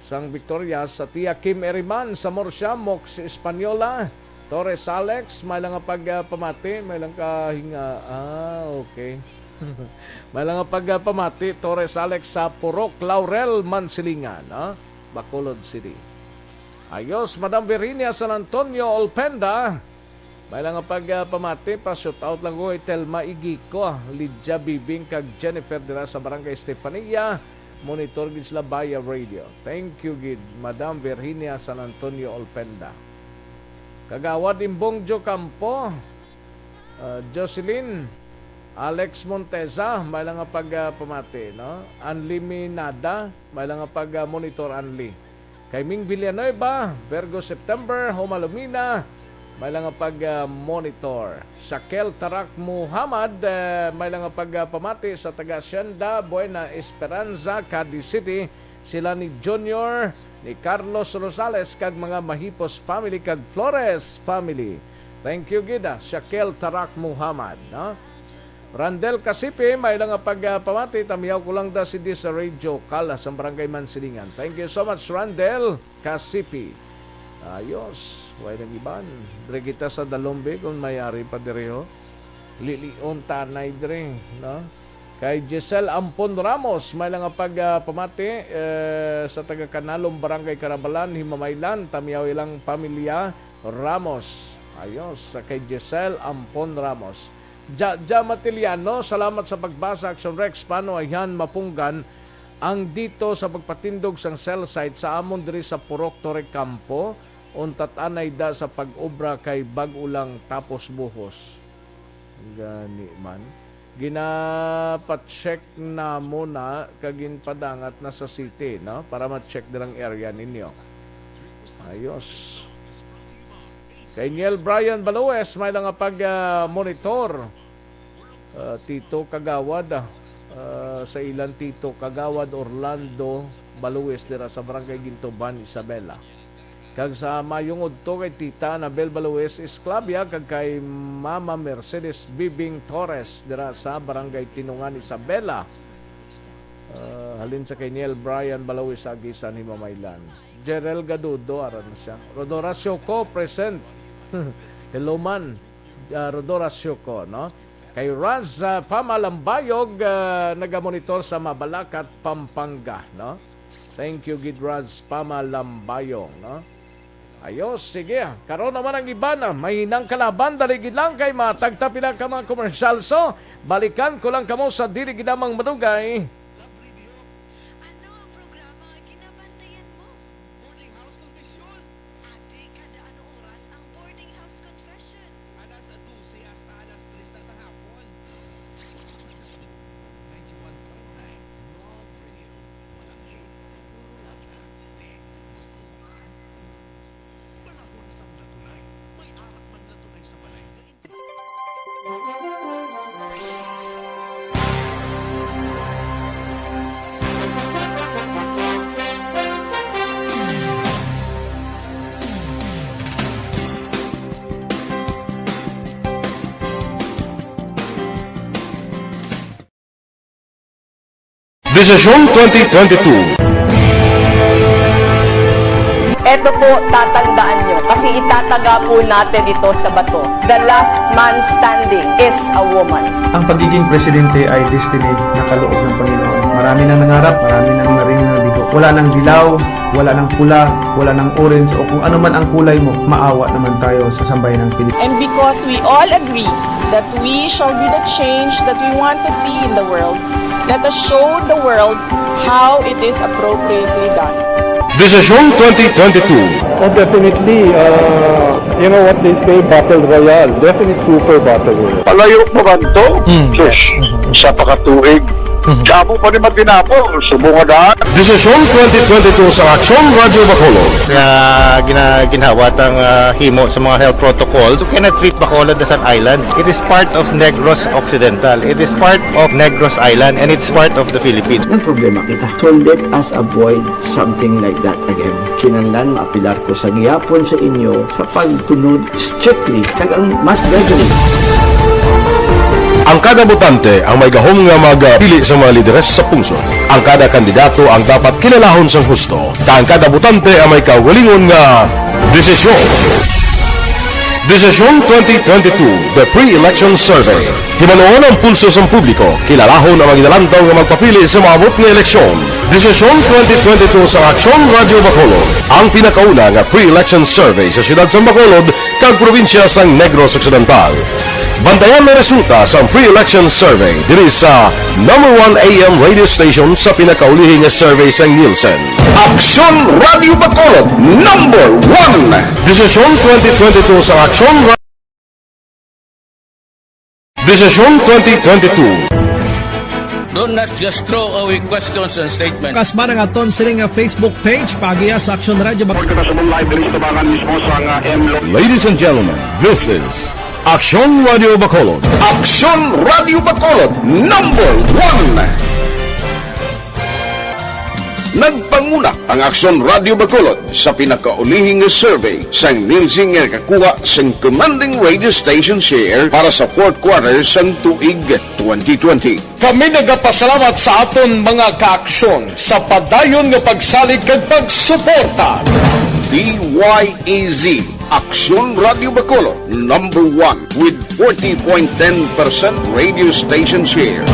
sang Victoria, sa Tia Kim Eriman sa Murcia, Mox Española, Torres Alex, may lang nga pag, ah, pamati, may lang ka hinga-, ah, okay. May lang nga pag, ah, pamati, Torres Alex sa Purok Laurel, Mansilingan, ah, Bacolod City. Ayos, Madam Virginia San Antonio Olpenda, may lang nga pag, ah, pamati, pa-shout out lang ko kay Telma Igico, Lydia Bibing, kag Jennifer dira sa Barangay Estefania. Monitor gid sila via radio. Thank you gid, Madam Virginia San Antonio Olpenda. Kagawad Imbong Jo Campo, ah, Jocelyn, Alex Monteza, may lang nga pag, ah, pamati, no? Anli Minada, may lang nga pag, ah, monitor, Anli. Kay Ming Villanueva, Virgo September, Homalumina, may lang nga pag, ah, monitor. Shakel Tarak Muhammad, eh, may lang nga pag, ah, pamati sa taga Hacienda Buena Esperanza, Cadiz City, sila ni Junior, ni Carlos Rosales, kag mga Mahipos family kag Flores family. Thank you gid, ah, Shakel Tarak Muhammad, no? Randel Kasipi, may lang nga pag, ah, pamati, tamiyaw ko lang da si di sa Radio Kala sa Barangay Mansilingan. Thank you so much, Randel Kasipi. Ayos, way nang iban. Dre kita sa Dalombe kung may ari pa diri, ho. Lilion tanay dre, no? Kay Giselle Ampon Ramos, may lang nga pag, ah, pamati, eh, sa taga Kanalom, Barangay Karabalan, Himamaylan, tamiyaw ilang pamilya, Ramos. Ayos, sa kay Giselle Ampon Ramos. Jaja Matiliano, salamat sa pagbasa, Action Rex, paano ayan mapunggan ang dito sa pagpatindog sang cell site sa amon diri sa Purok Torrecampo, untat anay da sa pag-obra kay bag-o lang tapos buhos. Gani man. Ginapacheck na mo na kag ginpadangat na sa city, no? Para ma-check dirang area ninyo. Ayos. Kay Niel Brian Baloes, may lang nga pag, ah, monitor. Ah, Tito Kagawad, ah, ah, sa ilang Tito Kagawad Orlando Baloes dira sa Barangay Gintuban, Isabela. Kag sa mayong udto kay Tita Anabel Baloes Esclavia kag kay Mama Mercedes Bibing Torres dira sa Barangay Tinungan, Isabela. Ah, halin sa kay Niel Brian Baloes, Agisan, Himamaylan. Jerel Gadudo, aran na siya. Rodora Sioco, present. Hello man, ah, Rodora Sioco, no? Kay Raz, ah, Pama Lambayog, ah, nagamonitor sa Mabalacat, Pampanga, no? Thank you gid, Raz Pama Lambayog, no? Ayos, sige. Karon naman ang iban, ah, may hinang kalaban, dali gid lang kay matagtapila ka mga commercial. So, balikan ko lang kamo sa dili gid lamang madugay. Ano ang programa nga ginabantayan mo? Boarding house confession. Adi, kada ano oras ang boarding house Desisyon twenty twenty-two. Eto po, tatandaan nyo, kasi itataga po natin ito sa bato. The last man standing is a woman. Ang pagiging presidente ay destiny na kaloob ng Panginoon. Marami nang nangarap, marami nang naring nabigo. Wala nang dilaw, wala nang pula, wala nang orange, o kung ano man ang kulay mo, maawa naman tayo sa sambayanang Pilipinas. And because we all agree that we shall be the change that we want to see in the world, let us show the world how it is appropriately done. Desisyon twenty twenty-two. Oh, definitely. Uh, you know what they say, battle royale. Definitely super battle royale. Palayo pa man to? Sus, sa pakatuig. Damo pa ni matinapo, subong nga daan. Desisyon twenty twenty-two sa Aksyon Radyo Bacolod. Nga gina, ginhawat ang ah, himo sa mga health protocols. You cannot treat Bacolod as an island. It is part of Negros Occidental. It is part of Negros Island and it's part of the Philippines. Nagproblema kita. So let us avoid something like that again. Kinahanglan maapilar ko sa gihapon sa inyo sa pagtunod strictly kag ang mas deadly. Ang kada botante ang may gahom nga magpili sa mga lideres sa pungsod. Ang kada kandidato ang dapat kilalahon sang husto, kag ang kada botante ang may kaugalingon nga desisyon. Desisyon twenty twenty-two, The Pre-Election Survey. Hibaluon ang pulso sang publiko, kilalahon ang mga ginalantaw nga magpapili sa maabot nga eleksyon. Desisyon twenty twenty-two sa Aksyon Radyo Bacolod, ang pinakauna nga pre-election survey sa siyudad sang Bacolod kag probinsya sang Negros Occidental. Bantayan ang resulta sang pre-election survey diri sa number one A M radio station sa pinakaulihi nga survey sang Nielsen. Aksyon Radyo Bacolod, number one. Desisyon twenty twenty-two sa Aksyon Ra-, Desisyon twenty twenty-two. Do not just throw away questions and statements. Kasma ang aton sini nga Facebook page, paagiha sa Aksyon Radyo Bacolod. Kita sa live diri sa tubangan mismo sa nga M. Ladies and gentlemen, this is Aksyon Radyo Bacolod. Aksyon Radyo Bacolod, number one. Nagpanguna ang Aksyon Radyo Bacolod sa pinakaulihi nga survey sang Nielsen nga nakakuha sang commanding radio station share para sa fourth quarter sang tuig twenty twenty. Kami nagapasalamat sa aton mga kaaksyon sa padayon nga pagsalig kag pagsuporta. D Y E Z, Aksyon Radyo Bacolod, number one with forty point ten percent radio station share.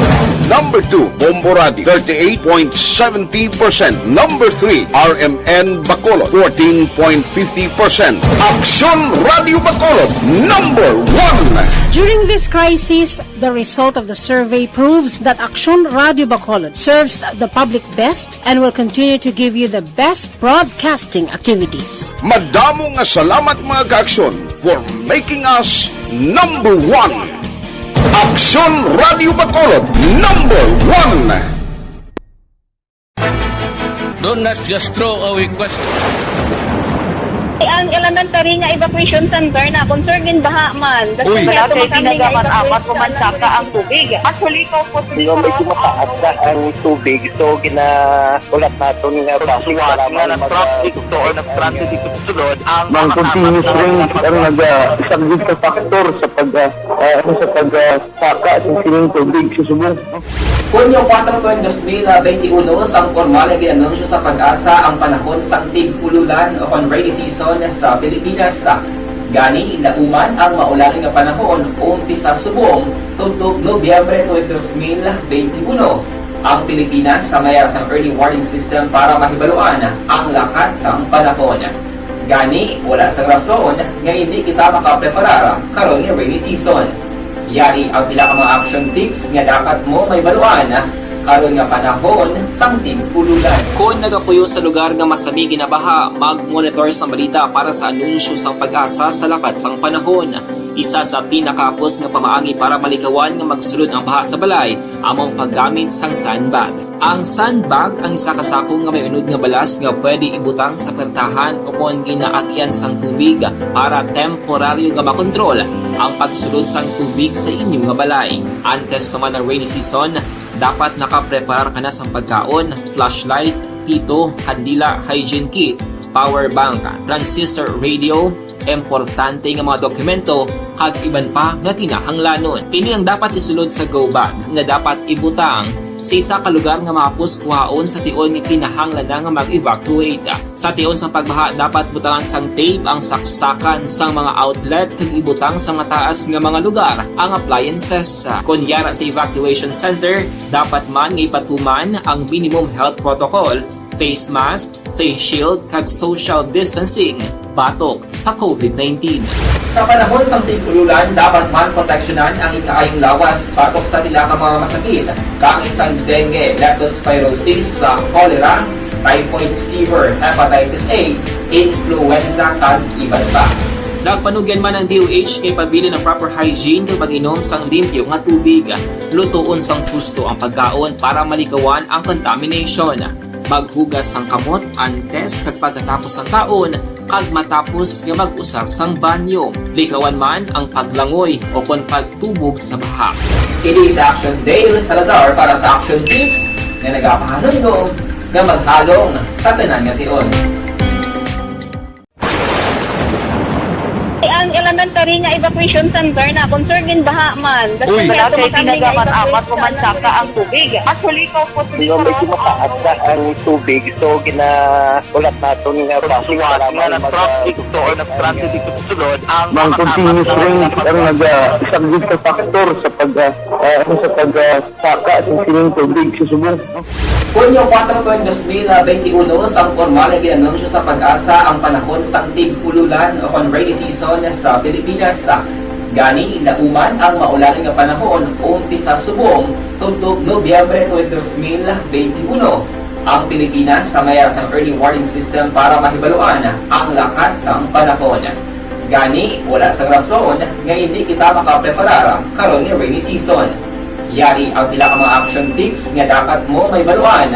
Number two, Bombo Radio, thirty-eight point seventy percent. Number three, R M N Bacolod, fourteen point fifty percent. Aksyon Radyo Bacolod, number one. During this crisis, the result of the survey proves that Aksyon Radyo Bacolod serves the public best and will continue to give you the best broadcasting activities. Madamo nga salamat, mga kaaksyon, for making us number one. Aksyon Radyo Bacolod, number one. Do not just throw away questions. Ang elementary nga evacuation center na concern gid baha man. Uy. Wala kay ginagamat-amat ko man saka ang tubig. Actually, ko po. Medyo mataas na ang tubig, so gina-, ulat naton nga basi nga mag-, traffic to or nag-transit dito sa sulod ang mga continuous rains ang nag-, ah, isang big factor sa pag, ah, ah, ano, sa pag, ah, saka sa sining tubig sa subong. Hunyo kuwatro, dos mil benti uno, sang pormal nga gin-anunsyo sa PAGASA ang panahon sang tig-ululan o kon rainy season sa Pilipinas. Gani, lauman ang maulan nga panahon umpisa subong tubtob Nobyembre tuig dos mil benti uno. Ang Pilipinas may ara sang early warning system para mahibaluan ang lakat sang panahon. Gani, wala sang rason nga indi kita makapreparar karon nga rainy season. Yari ang pila ka mga action tips nga dapat mo mahibaluan karon nga panahon sang tig-ululan. Kon nagapuyo sa lugar nga masami ginabaha, mag-monitor sang balita para sa anunsyo sang PAGASA sa lakat sang panahon. Isa sa pinakahapos nga pamaagi para malikawan nga magsulod ang baha sa balay amo ang paggamit sang sandbag. Ang sandbag ang isa ka sako nga may unod nga balas nga pwede ibutang sa puwertahan o kon ginaagyan sang tubig para temporaryo nga makontrol ang pagsulod sang tubig sa inyo nga balay. Antes pa man ang rainy season, dapat nakapreparar ka na sang pagkaon, flashlight, pito, kandila, hygiene kit, power bank, transistor radio, importante nga mga dokumento, kag iban pa nga kinahanglanon. Ini ang dapat isulod sa go bag nga dapat ibutang sa isa ka lugar nga mahapos kuhaon sa tion nga kinahanglan na nga mag-evacuate. Sa tion sang pagbaha, dapat butangan sang tape ang saksakan sang mga outlet kag ibutang sa mataas nga mga lugar ang appliances. Kon yara sa evacuation center, dapat man nga ipatuman ang minimum health protocol, face mask, face shield, kag social distancing batok sa COVID nineteen. Sa panahon sang tig-ululan, dapat man proteksyonan ang ikaayong lawas batok sa pila ka mga masakit, kaangay sang dengue, leptospirosis, sa cholera, typhoid fever, hepatitis A, influenza, kag iban pa. Nagpanugyan man ang D O H nga ipabilin ang proper hygiene kag pag-inom sang limpyo nga tubig. Lutoon sang husto ang pagkaon para malikawan ang contamination. Maghugas sang kamot antes kag pagkatapos sang kaon, kag matapos nga mag-usar sang banyo. Likawan man ang paglangoy o kon pagtubog sa baha. Kini si Action Dale Salazar para sa Action Tips nga nagapahanumdom nga maghalong sa tanan nga tion. Ang elementary nga evacuation center na concern gin baha man. Uy. Wala kay tinaga man amat ko man saka ang tubig. Actually, ko po Nga medyo mataas na ang tubig, so ginaulat naton nga basi nga mag- nag-traffic to or nag-transit dito sa sulod ang mga continuous rain ang nag-, ah, isang big factor sa pag, ah, ah, ano, sa pag, ah, saka sa sining tubig sa subong. Hunyo kuwatro, tuig dos mil benti uno, sang pormal nga gin-anunsyo sa PAGASA ang panahon sang tig-ululan o kon rainy season sa Pilipinas. Gani, nauman ang maulan nga panahon umpisa subong tubtob Nobyembre tuig dos mil benti uno. Ang Pilipinas may ara sang early warning system para mahibaluan ang lakat sang panahon. Gani, wala sang rason nga indi kita makapreparar karon nga rainy season. Yari ang pila ka mga action tips nga dapat mo mahibaluan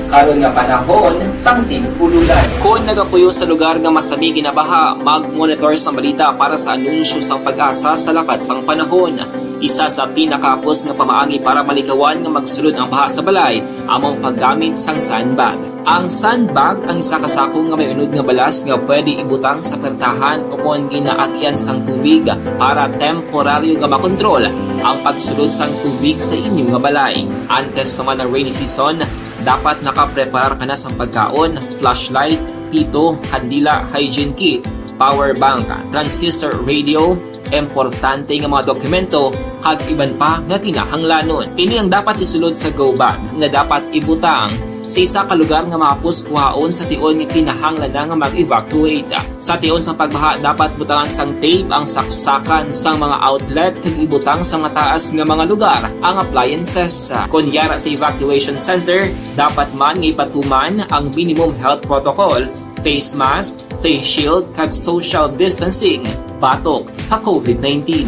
karon nga panahon sang tig-ululan. Kon nagapuyo sa lugar nga masami ginabaha, mag-monitor sang balita para sa anunsyo sang PAGASA sa lakat sang panahon. Isa sa pinakahapos nga pamaagi para malikawan nga magsulod ang baha sa balay amo ang paggamit sang sandbag. Ang sandbag ang isa ka sako nga may unod nga balas nga pwede ibutang sa pertahan o kon ginaagyan sang tubig para temporaryo nga makontrol ang pagsulod sang tubig sa inyo nga balay. Antes pa man ang rainy season, dapat nakapreparar ka na sang pagkaon, flashlight, pito, kandila, hygiene kit, power bank, transistor radio, importante nga mga dokumento, kag iban pa nga kinahanglanon. Ini ang dapat isulod sa go bag nga dapat ibutang sa isa ka lugar nga mahapos kuhaon sa tion nga kinahanglan na nga mag-evacuate. Sa tion sang pagbaha, dapat butangan sang tape ang saksakan sang mga outlet kag ibutang sa mataas nga mga lugar ang appliances. Kon yara sa evacuation center, dapat man nga ipatuman ang minimum health protocol, face mask, face shield, kag social distancing batok sa COVID nineteen.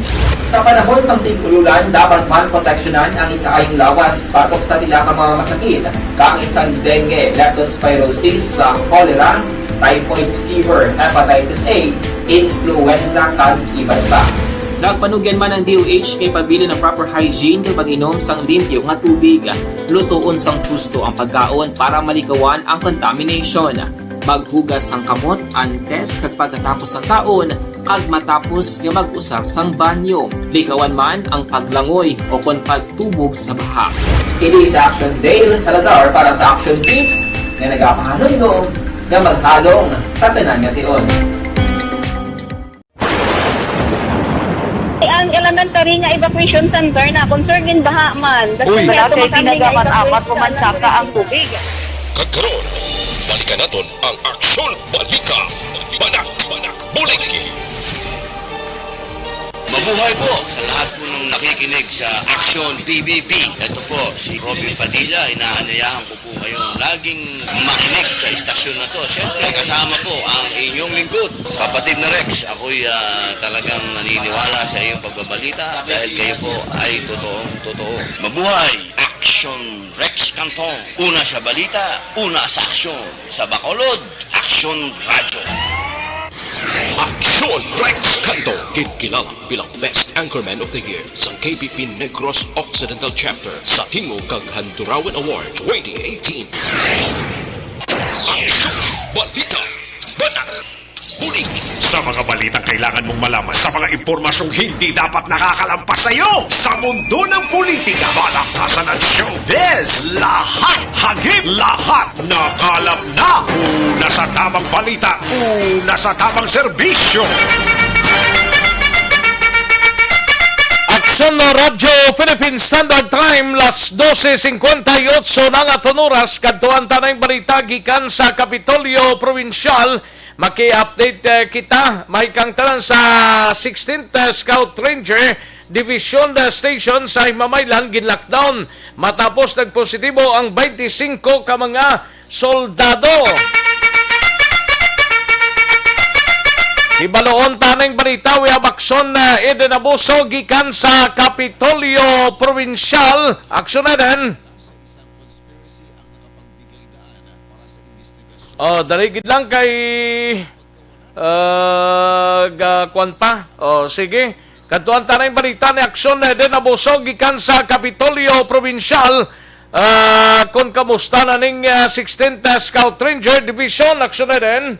Sa panahon sang tig-ululan, dapat man proteksyonan ang ikaayong lawas batok sa pila ka mga masakit, kaangay sang dengue, leptospirosis, sa cholera, typhoid fever, hepatitis A, influenza, kag iban pa. Nagpanugyan man ang D O H nga ipabilin ang proper hygiene kag pag-inom sang limpyo nga tubig. Lutoon sang husto ang pagkaon para malikawan ang contamination. Maghugas sang kamot antes kag pagkatapos sang kaon, kag matapos nga mag-usar sang banyo. Likawan man ang paglangoy o kon pagtubog sa baha. Kini si Action Dale Salazar para sa Action Tips nga nagapahanumdom nga maghalong sa tanan nga tion. Ang elementary nga evacuation center na concern gin baha man. Uy. Wala kay tinaga man amat ko man saka ang tubig. Kag karon, balikan naton ang Aksyon Balita. Banak, banak, bulig. Mabuhay po sa lahat po ng nakikinig sa Action P B P. Ito po si Robin Padilla, inaanyayahan ko po kayong laging makinig sa istasyon na to. Siyempre, kasama po ang inyong lingkod, kapatid na Rex. Ako'y, ah, talagang naniniwala sa iyong pagbabalita dahil kayo po ay totoong totoo. Mabuhay! Action Rex Canton. Una sa balita, una sa aksyon. Sa Bacolod, Action Radyo. Action Rex Canton, ginkilala bilang Best Anchorman of the Year sa K B P Negros Occidental Chapter sa Tingog kag Handurawan Award twenty eighteen. Aksyon! Balita! Banak! Bulig sa Sa mga balitang kailangan mong malaman, sa mga impormasyong hindi dapat nakakalampas sa iyo, sa mundo ng politika, balaktasan at showbiz, lahat, hagip lahat, nakalap na. Una sa tamang balita, una sa tamang serbisyo. Aksyon na Radyo Philippine Standard Time, las dose cincuenta y ocho na nga aton oras. Kadtuan ta na ang balita gikan sa Kapitolyo Probinsyal. Maki-update, eh, kita, may kang tanan sa sixteenth, eh, Scout Ranger Division, eh, Station sa Himamaylan gin-lockdown matapos nagpositibo ang twenty-five ka mga soldado. Hibaluon ta ning balita, we have Aksyon, eh, Eden Abuso gikan sa Kapitolyo Probinsyal. Aksyon, Eden. Oh, dali gid lang kay, ah, ga-, kwan pa. Oh, sige. Kadtuan ta na ang balita ni Aksyon, eh, Eden Abuso gikan sa Kapitolyo Probinsyal. Ah, kung kamusta na ning, ah, sixteenth, ah, Scout Ranger Division, Aksyon, Eden?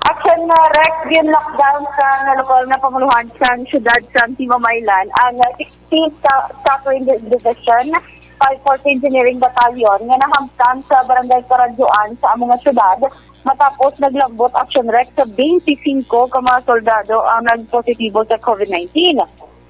Aksyon, ah, Rex, gin-lockdown sa nga lokal nga pamuluhan sa siyudad sa Himamaylan ang, ah, sixteenth Sa-, Scout Ranger Division, five forty Engineering Battalion nga nahamtang sa Barangay Karadyoan sa amo nga siyudad matapos naglambot, Aksyon, Rex, sa twenty-five ka mga soldado ang nagpositibo sa covid nineteen.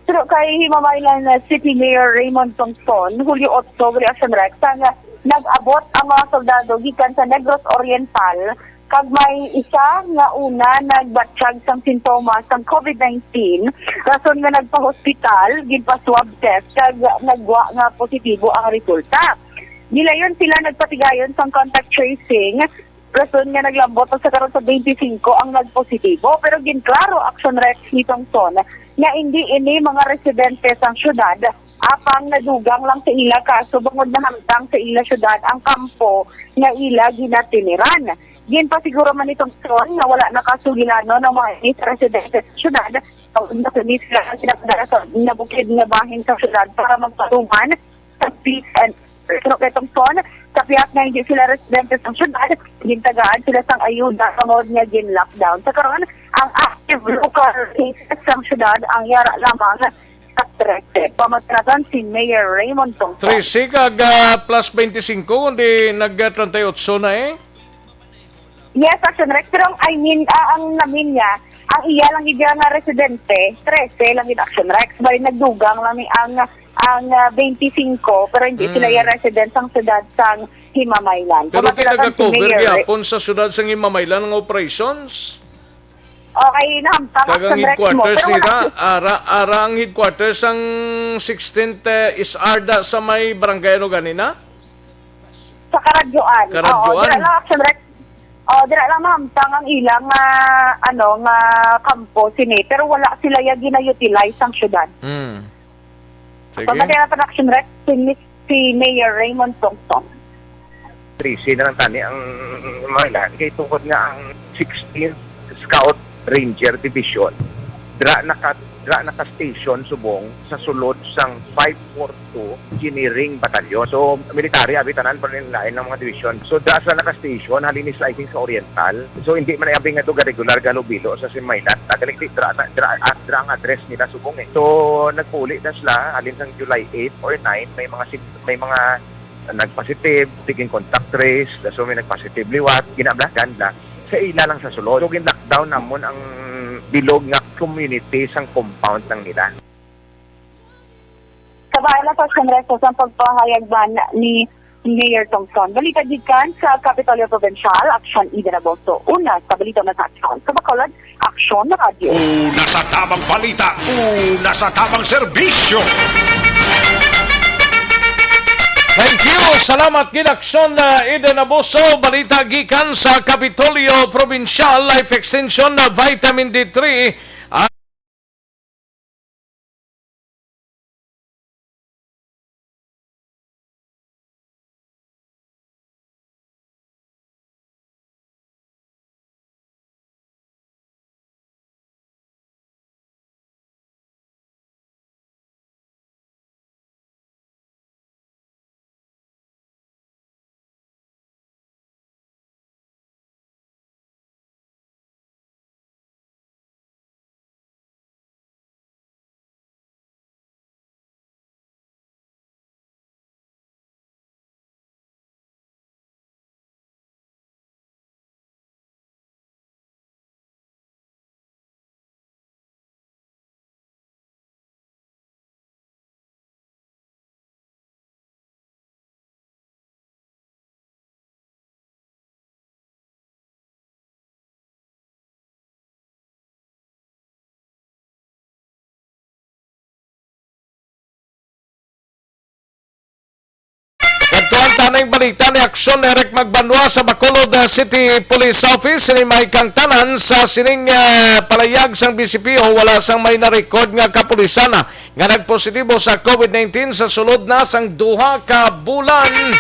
Pero kay Himamaylan City Mayor Raymond Tongson, Hulyo otso, Aksyon, Rex, ang nag-abot ang mga soldado gikan sa Negros Oriental, kag may isa nga una nagbatyag sang sintomas sang covid nineteen, rason nga nagpa-hospital, ginpa-swab test, kag nagwa nga positibo ang resulta. Nilayon sila nagpatigayon sang contact tracing, rason nga naglambot sa karon sa twenty-five ang nagpositibo. Pero ginklaro, Aksyon, Rex, ni Tongson nga indi ini mga residente sang syudad, apang nadugang lang sa ila kaso bangod nahamtang sa ila syudad ang kampo nga ila ginatiniran. Ginpasiguro man ni Tongson nga wala na kasugilanon ang mga ini sa residente sa syudad, bangod nga kini sila ang ginapadala sa nabukid nga bahin sa syudad para magpatuman sa peace and order. Pero kay Tongson, sa pihak nga hindi sila residente sa syudad, gintagaan sila sang ayuda tungod nga gin-lockdown. Sa karon, ang active local cases sa syudad ang yara lamang sa trese. Pamatinatan si Mayor Raymond Tongson. Trese kag, ah, plus twenty-five, kundi nag, ah, treinta y ocho na, eh. Yes, Aksyon, Rex. Pero ang, I mean, ah, ang namin niya, ang iya lang gid nga residente, trese lang gid, Aksyon, Rex. Bali, nagdugang lang ni ang, ang, ah, twenty-five, pero hindi sila Mm. iya resident sang syudad sang Himamaylan. Pero Pamatinatan si nagacover Mayor Re- gyapon sa syudad sang Himamaylan ang operations? Okay, nahamtang, Kag ang Aksyon, Rex, mo. Headquarters Pero wala nila, si ara, ara ang headquarters sang sixteenth, eh, is arda sa may barangay, ano, ganina? Sa Karadyoan. Karadyoan? Oo, dira lang, Aksyon, Rex. Oh, dira lang mahamtang ang ilang, ah, ano, nga kampo sini, pero wala sila ya gina-utilize sang syudad. Hmm. Sige. Pamatinatan, Aksyon, Rex, si Miss, si Mayor Raymond Tongson. Trese na lang tani ang mga ilan. Kay tungod nga ang sixteenth Scout Ranger Division, dira naka-, dira naka-station subong sa sulod sang five four two Engineering Battalion. So, military abi tanan, pero lain-lain ang mga division. So, dira sila naka-station, halin ni slicing sa Oriental. So, hindi man abi nga ito ga regular ga halubilo sa Simaylat. Nagaling di, dira, na, dira, ah, dira ang address nila subong, eh. So, nagpuli na sila, halin sang July eight or nine, may mga sig-, may mga nag-positive, tigin contact trace, so may nag-positive liwat, ginablagan na sa ila lang sa sulod. So, gin-lockdown namon ang bilog nga community sang compound lang nila. Kabahin na sa Kongreso sa pagpahayag man ni Mayor Tongson. Balita gikan sa Kapitolyo Provincial, Aksyon Eden Agosto. Una sa balita na sa Aksyon. Sa Bacolod, Aksyon Radyo. Una sa tamang balita, una sa tamang serbisyo. Thank you. Salamat gid, Aksyon, uh, Eden Abuso. Balita gikan sa Kapitolyo Provincial, Life Extension, uh, Vitamin D three. Ang balita ni Aksyon Eric Magbanwa sa Bacolod, uh, City Police Office. Sini may kangtanan sa sining, uh, palayag sang B C P O, wala sang may na-record nga kapulisan, uh, nga nagpositibo sa COVID nineteen sa sulod na sang duha ka bulan.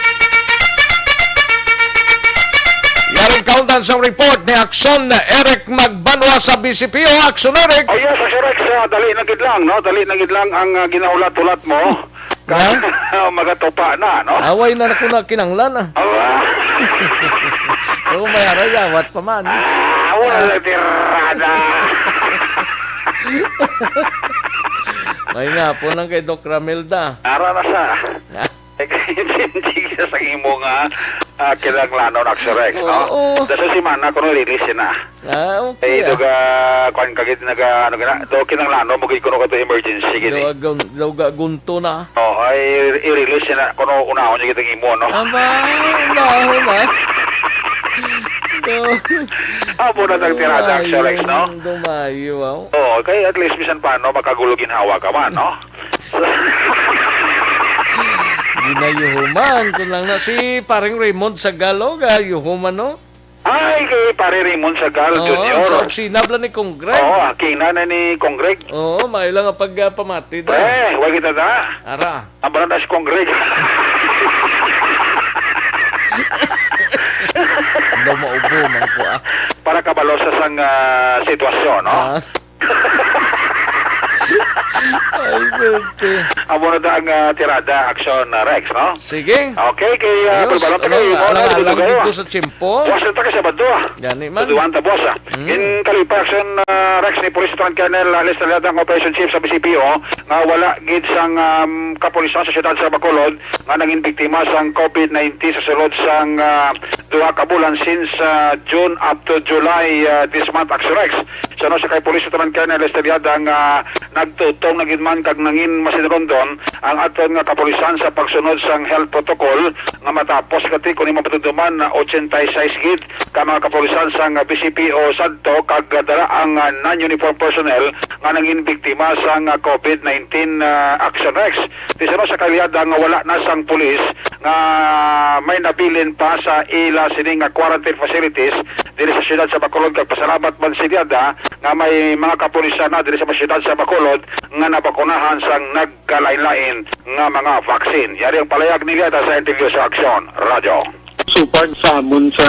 Yaring kauntan sang report ni Aksyon Eric Magbanwa sa B C P O. Aksyon, Eric. Oh, yes, Aksyon Rex, ah, dali na gid lang, no? Dali na gid lang ang, ah, ginahulat-hulat mo. Ha? Magatupa na, no? Away na ako na kinanglan, ah. Awa! Oo, may aray, awat pa man. Ah, wala tirada. May nga po lang kay Doc Ramelda. Ara na sa. Ah. Hindi siya sa imo nga, ah, kinanglanon, Aksyon Rex, no? Oo. Sa semana, kuno release na. Ah, okay, eh, ah. Duga, kwan ka gid, naga, ano gina, do kinanglanon mo gid kuno ka to emergency gid, eh. Duga gun-, duga gunto na. Oh, ay, i-release na kuno unahon niya gid ang imo, no? Aba, unahon na. Do-, Abo na tang tirada, Aksyon Rex, no? Dumayo, dumayo, ah. Oh, kay at least bisan paano makagulo ginhawa ka man, no? Ginayuhuman ko lang na si Paring Raymond Sagalog, ah, yuhuman, no? Ay, kay Pare Raymond Sagal Oo, Junior. Sa opisina bala ni Congreg. Oo, hakina na ni Congreg. Oo, maayo lang ang pagpamati da. Eh, wa kita da. Ara. Ang bala na si Congreg. Daw maubo man ko, ah. Para kabalo sa sang, ah, sitwasyon, no? Ah. Ay, pwerte. Amo na da ang, ah, tirada, Aksyon, ah, Rex, no? Sige. Okay, kay, ah, Ayos. Balbala, Ano, tagay mo na, alang-alang dudugaw, gid ko ah. Sa tiyempo. Buwas na ta ka Sabado, ah. Gani man. Duduan ta, buwas, ah. Mm. In kalipay, Aksyon, ah, Rex, ni Police Lieutenant Colonel, ah, Lester Lada, ang Operation Chief sa B C P O, nga wala gid sang, um, kapulisan sa siyudad sa Bacolod nga nangin biktima sang COVID nineteen sa sulod sang, ah, duha ka bulan since, ah, June up to July, ah, this month, Aksyon Rex. Sa ano sa kay Police Lieutenant Colonel Estrellada nga nagtutong na gid man kag nangin masinulundon ang aton nga kapulisan sa pagsunod sang health protocol nga matapos kati kung imo matuduman na ochenta y seis gid ka mga kapulisan sang B C P O sadto kag dala ang, ah, non-uniform personnel nga nangin biktima sang, ah, COVID nineteen, ah, Action Rex. Ti sa ano sa kay Liada nga wala na sang pulis nga may nabilin pa sa ila sini nga quarantine facilities diri sa siyudad sa Bacolod, kag pasalamat man si Liada nga may mga kapulisan na diri sa siyudad sa Bacolod nga nabakunahan sang nagkalain-lain nga mga vaccine. Yari ang palayag ni Liada sa interview sa Aksyon Radyo. So far, sa amon sa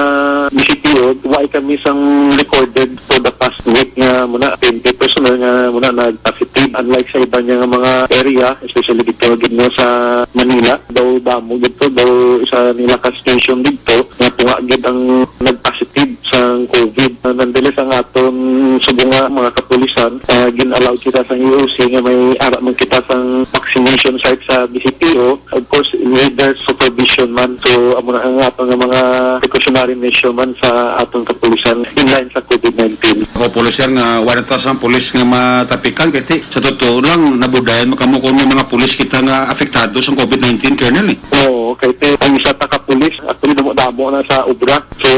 B C P O, wala kami sang recorded for the past week nga muna twenty personnel nga muna nag-positive. Unlike sa iba niya nga mga area, especially dito gid mo sa Manila, daw damo gid to, daw isa nila ka station dito nga tunga gid ang nag-positive sa COVID. Nonetheless, ang aton subong nga mga kapulisan, ah, gin-allow kita sa E O C nga may ara man kita sa vaccination site sa B C P O. Of course, with the supervision man. So, amo na ang aton nga mga precautionary measure man sa aton kapulisan in line sa COVID nineteen. Opo, sir, nga wala ta sang pulis nga matapikan, kay ti, sa totoo lang, nabudayan man kamo kung may mga pulis kita nga apektado sa COVID nineteen, Colonel, eh. Oo, kay ti, ang isa ta ka pulis, actually, damo-damo na sa obra. So,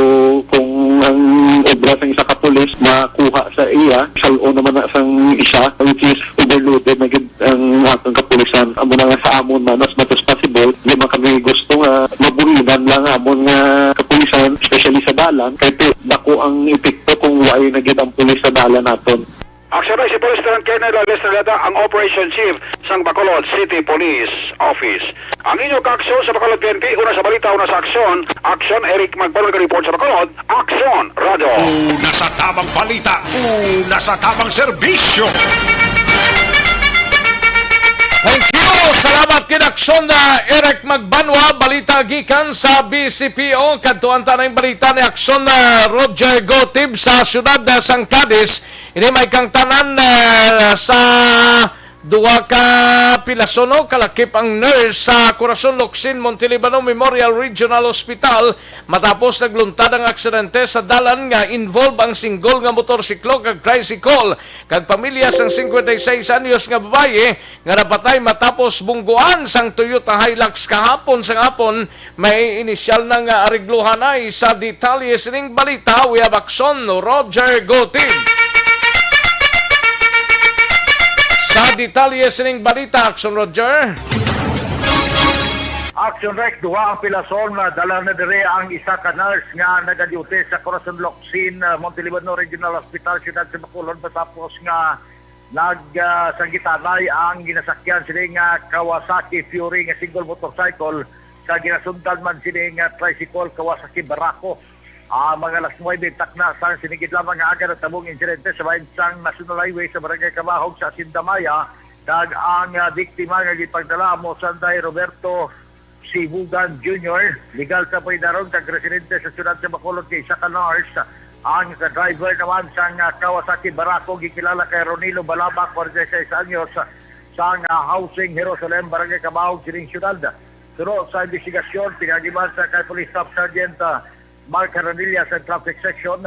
kung ang obra sang isa ka pulis makuha sa iya, sal-o naman na sang isa, which is overloaded na gid ang aton kapulisan. Amo na nga sa amon man, as much as possible, di man kami gusto nga mabuhinan lang amon nga kapulisan, especially sa dalan, kay ti-, dako ang epekto kung wala na gid ang pulis sa dalan naton. Aksyon na si Police Lieutenant Colonel Lester Lada, ang Operation Chief sang Bacolod City Police Office. Ang inyo kaaksyon sa Bacolod P N P, una sa balita, una sa aksyon. Aksyon, Eric Magbanwa, report sa Bacolod. Aksyon, Radyo. Una sa tamang balita, una sa tamang serbisyo. Thank you. Salamat kid Aksyon na Eric Magbanwa. Balita gikan sa B C P O. Kadtuan ta na yung balita ni Aksyon na Roger Gotib sa siyudad na sang Cadiz. Ini may kangtanan, ah, sa duha ka pilasono, kalakip ang nurse sa Corazon Locsin Montelibano Memorial Regional Hospital matapos nagluntad ang aksidente sa dalan nga involve ang single nga motorsiklo kag tricycle kag pamilya sang cincuenta y seis anyos nga babayi nga napatay matapos bungguan sang Toyota Hilux kahapon sang hapon. May inisyal na nga arigluhanay sa detalye sining balita. We have Aksyon, Roger Gotin. Sa detalye sining balita, Aksyon, Roger. Action Rex, duha ang pilason. Nadala na dire ang isa ka nurse nga nagaduty sa Corazon Locsin, ah, Montelibano Regional Hospital, Siyudad sa Bacolod, matapos nga nag, ah, sanggitanay ang ginasakyan sini nga Kawasaki Fury nga single motorcycle sa ginasundan man sini nga tricycle Kawasaki Barako. Ah, mga alas nuwebe takna sang sinigid lamang nga aga, natabong insidente sa bahin sang National Highway sa Barangay Kabahog sa Hacienda Maya, kag ang, ah, biktima nga gipagdala amo sanday Roberto Sibugan Junior, legal sa pagdaron kag residente sa siyudad sa Bacolod, kay isa ka nurse. Ang sa driver naman sang, ah, Kawasaki Barako gikilala kay Ronilo Balaba, kwarenta y seis anyos, sang, ah, Housing Jerusalem, Barangay Kabahog, sining siyudad. Suno sa investigasyon, pinagiban sa kay Police Staff Sergeant, ah, Mark Caranilla sa traffic section.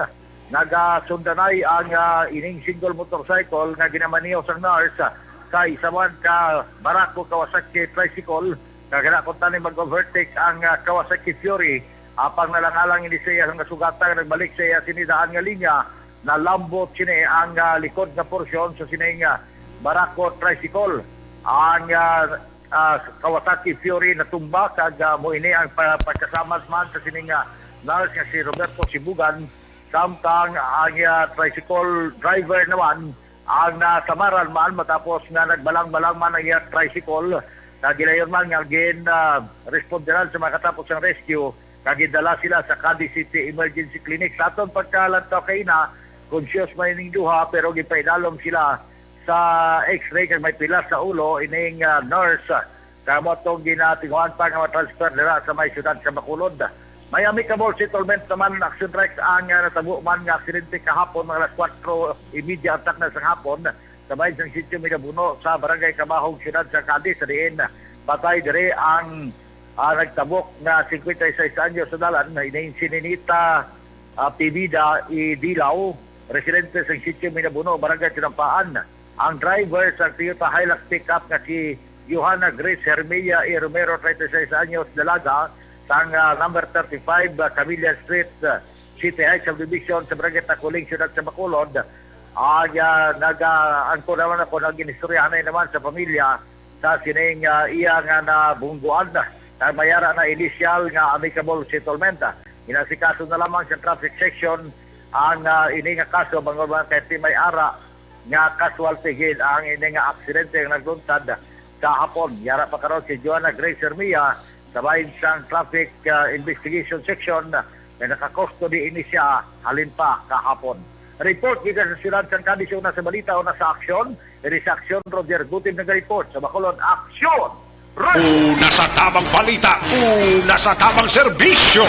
Nagasundanay ang, ah, ining single motorcycle nga ginamaneho sang nurse, ah, sa isa man ka Barako Kawasaki tricycle. Kagana kon tani mag-overtake ang, ah, Kawasaki Fury, apang nalangalang ini siya nga sugatan, nagbalik sa iya sini daan nga linya, nalambot sini ang, ah, likod nga porsyon sa sining, ah, Barako tricycle. Ang, ah, ah, Kawasaki Fury natumba kag, ah, mo ini ang pa-, pagkasamad man sa sining, ah, nurse nga si Roberto Sibugan, samtang ang, ah, tricycle driver naman ang nasamaran man matapos nga nagbalang-balang man ang iya tricycle. Nagilayon man nga gin, ah, responderan sa mga katapos sang rescue, kag gidala sila sa Cadiz City Emergency Clinic. Sa aton pagkalantaw kaina, conscious man ining duha, pero gipaidalom sila sa X-ray kag may pilas sa ulo ining, ah, nurse. Kamo atong ginatinguhan pa nga ma-transfer dira sa may siyudad sa Bacolod. May amicable settlement naman, Action Rex, ang, ah, natabo man nga aksidente kahapon, mga alas kuwatro y media ang takna sa hapon, sa bahin sang Sitio Minabuno sa Barangay Kabahog, siyudad sa Cadiz, sa diin patay diri ang, ah, nagtabok nga singkwenta y seis anyos sa dalan, na ining si Ninita, ah, Pibida Idilaw, residente sa Sitio Minabuno, Barangay Tinampaan. Ang driver sa Toyota Hilux pickup nga si Johanna Grace Hermia E. Romero, treinta y seis anyos, dalaga, sang, ah, number thirty-five, ah, Camilla Street, ah, City Heights Subdivision sa Barangay Taculing, siyudad sa Bacolod. Ang, ah, nag-, ah, ang kunaman ako, nag-inistoryahanay naman sa pamilya sa sining, ah, iya nga nabungguan. Nagmayara na initial nga amicable settlement. Inasikaso na lamang sa traffic section ang, ah, ini nga kaso, bangod man kay may ara nga casualty gid ang ini nga aksidente nga nagluntad kahapon. Yara pa karon si Joanna Grace Hermia sa bahin sang Traffic, ah, Investigation Section nga naka-custody ini siya halin pa kahapon. Report gikan sa siyudad sang Cadiz, una sa balita, una sa aksyon. Diri sa aksyon, Roger Gutib naga-report. Sa Bacolod, aksyon! Una sa tabang balita, una sa tabang serbisyo.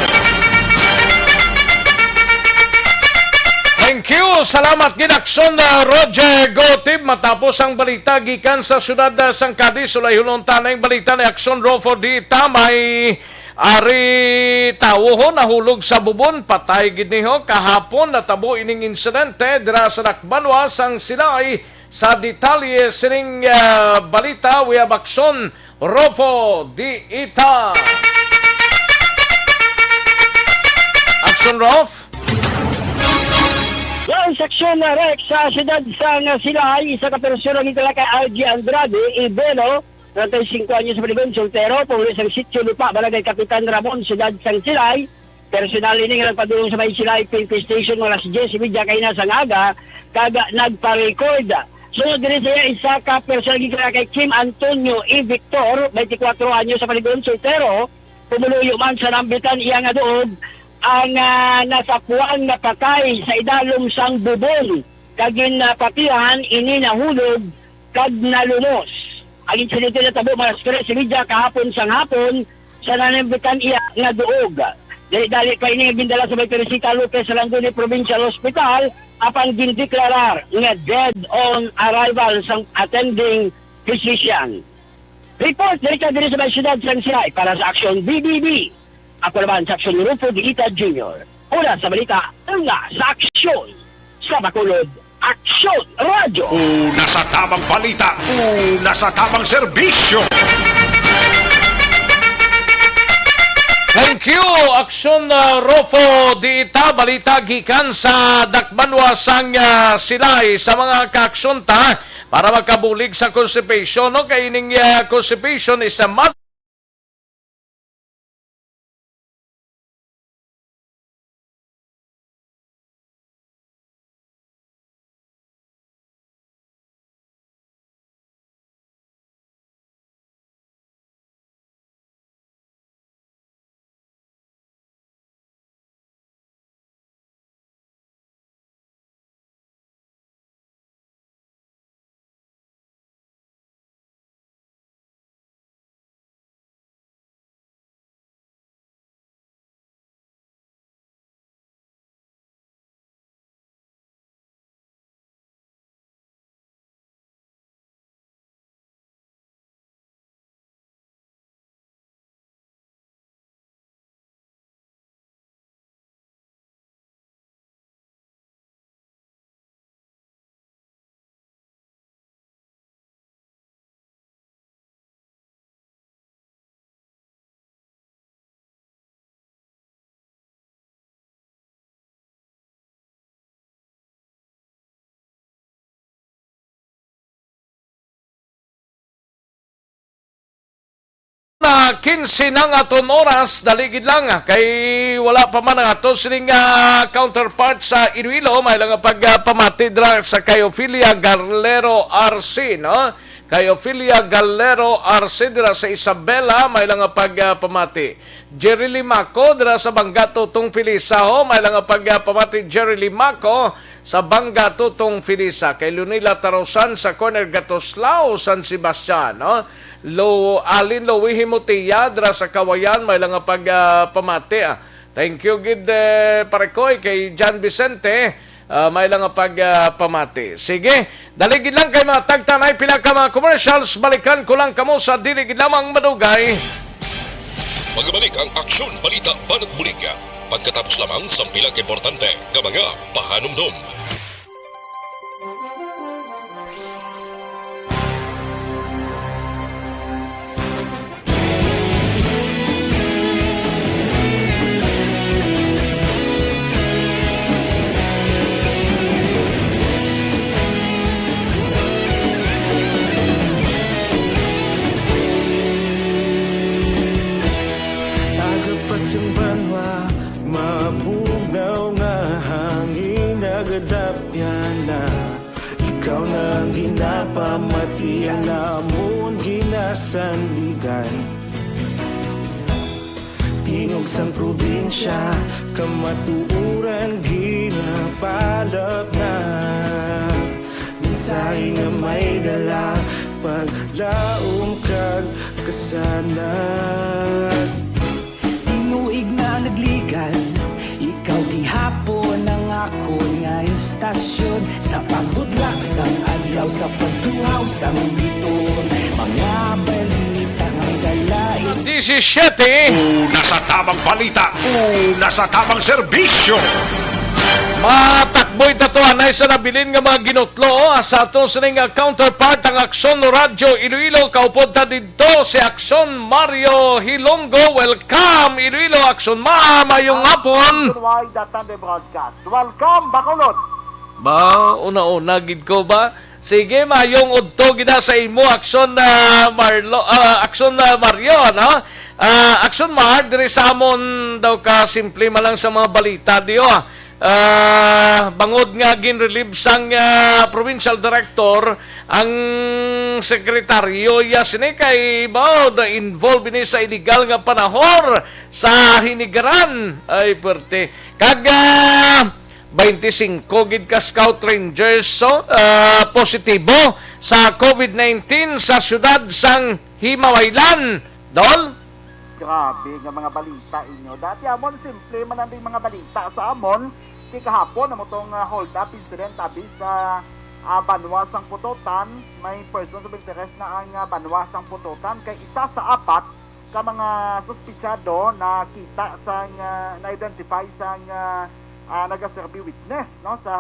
Thank you. Salamat gid, Aksyon, uh, Roger Gotib. Matapos ang balita gikan sa siyudad, uh, sang Cadiz, ulayhunon ta na ang balita ni Aksyon Rofo D. Tamay. Ari tawo ho nahulog sa bubon, patay gid ni ho. Kahapon natabo ining insidente dira sa Dakbanwa sang Silay. Sa detalye sining, ah, balita, we have Aksyon Rofo Diita. Aksyon Rof. Yan, sa aksyon na, Rex, sa siyudad sang Silay, isa ka persona nga kilala kay R G Andrade Ibelo, treinta y cinco anyos, Baligon, soltero, pumuli sang Sitio Lupa, Barangay Kapitan Ramon, siyudad sang Silay. Personal ini nga nagpadulong sa may Silay P N P Station, mga alas diyes y media kaina sang aga, kag nagpa-record. Sunod diri sa iya, isa ka personal gikilala kay Kim Antonio E. Victor, twenty-four anyos, sa Baligon, soltero, pumuluyo man sa naambitan iya nga duog, ang, ah, nasapuan nga patay sa idalom sang bubon, kag ginapatihan ini nahulog kag nalumos. Ang insidente natabo mga alas tres y media kahapon sang hapon sa naambitan iya nga duog. Dali-dali pa ini nga gindala sa may Teresita Lopez Rangoni Provincial Hospital, apang gindeklarar nga dead on arrival sang attending physician. Report diri ka diri sa may siyudad sang Silay para sa Aksyon B B B. Ako naman sa Aksyon, Rufo Diita Junior. Una sa balita, una sa aksyon. Sa Bacolod, Aksyon Radyo. Una sa tabang balita, una sa tabang serbisyo. Thank you, Aksyon, uh, Rofo Diita. Balita gikan sa Dakbanwa sang, uh, Silay sa mga kaaksyon ta para makabulig sa constipation, no? Kay ining, uh, constipation is a mad- Ah, kinse na nga aton oras, dali gid lang, ah, kay wala pa man ang ato sining, ah, counterpart sa Iloilo. May lang nga pag, ah, pamati dira sa kay Ophelia Garlero Arce, no? Kay Ophelia Galero Arce dira sa Isabela, may lang nga pag, ah, pamati. Jerry Limaco dira sa Bangga Tutong Felisa, ho, may lang nga pag, ah, pamati. Jerry Limaco sa Bangga Tutong Felisa. Kay Lunila Tarosan sa corner Gatoslao, San Sebastian, no? Lo, Alin Lowi Himotia dira sa Kawayan, may lang nga pag, ah, pamati, ah. Thank you gid, eh, Parekoy, kay John Vicente, ah, may lang nga pag, ah, pamati. Sige, dali gid lang kay mga tagtanay pila ka mga commercials, balikan ko lang kamo sa dili gid lamang madugay. Magabalik ang Aksyon Balita Banat Bulig pagkatapos lamang sang pila ka importante nga mga pahanumdom. Nagapas ang banwa, mabugnaw nga hangin, nagadapyan na. Ikaw na ang ginapamati, ang amon ginasandigan. Tingog sang probinsya, kamatuoran ginapalapnag. Mensahe nga may dala, paglaom kag kasanag. Tinuig na nagligan, ikaw gihapon ang akon nga istasyon. Sa pagbudlak sang adlaw, sa pagtuhaw sang biton, mga balita nga dala. Disisiete. Una sa tamang balita, una sa tamang serbisyo. Matakboy ta to, anay sa nabilin nga mga ginutlo, ah, sa aton sining, ah, counterpart, ang Aksyon Radyo Iloilo. Kaupod ta didto si Aksyon Mario Hilonggo. Welcome, Iloilo, Aksyon Mar. Mayong hapon. Nationwide, the Sunday broadcast. Welcome, Bacolod. Ba, una-una gid ko ba? Sige, mayong udto gid na sa imo, Aksyon, ah, Marlo, ah, Aksyon, ah, Mario, no? Ah, Aksyon Mar, diri sa amon daw ka simple man lang sa mga balita diyo, ah. Ah, bangod nga ginrelieve sang, ah, provincial director ang sekretaryo, ya sini kay ba, na-involve ini sa illegal nga panahor sa Hinigaran. Ay, pwerte. Kag, ah, twenty-five gid ka Scout Rangers, so, ah, positibo sa covid nineteen sa siyudad sang Himawaylan, Dol. Grabe nga mga balita inyo. Dati amon, simple man ang mga balita sa amon. Kay kahapon, amo tong, ah, hold up incident abi sa, ah, banwa sang Pototan. May persons of interest na ang, ah, banwa sang Pototan. Kay isa sa apat ka mga suspitsado nakita sang, ah, na-identify sang, ah, ah, nagaserbi witness, no, sa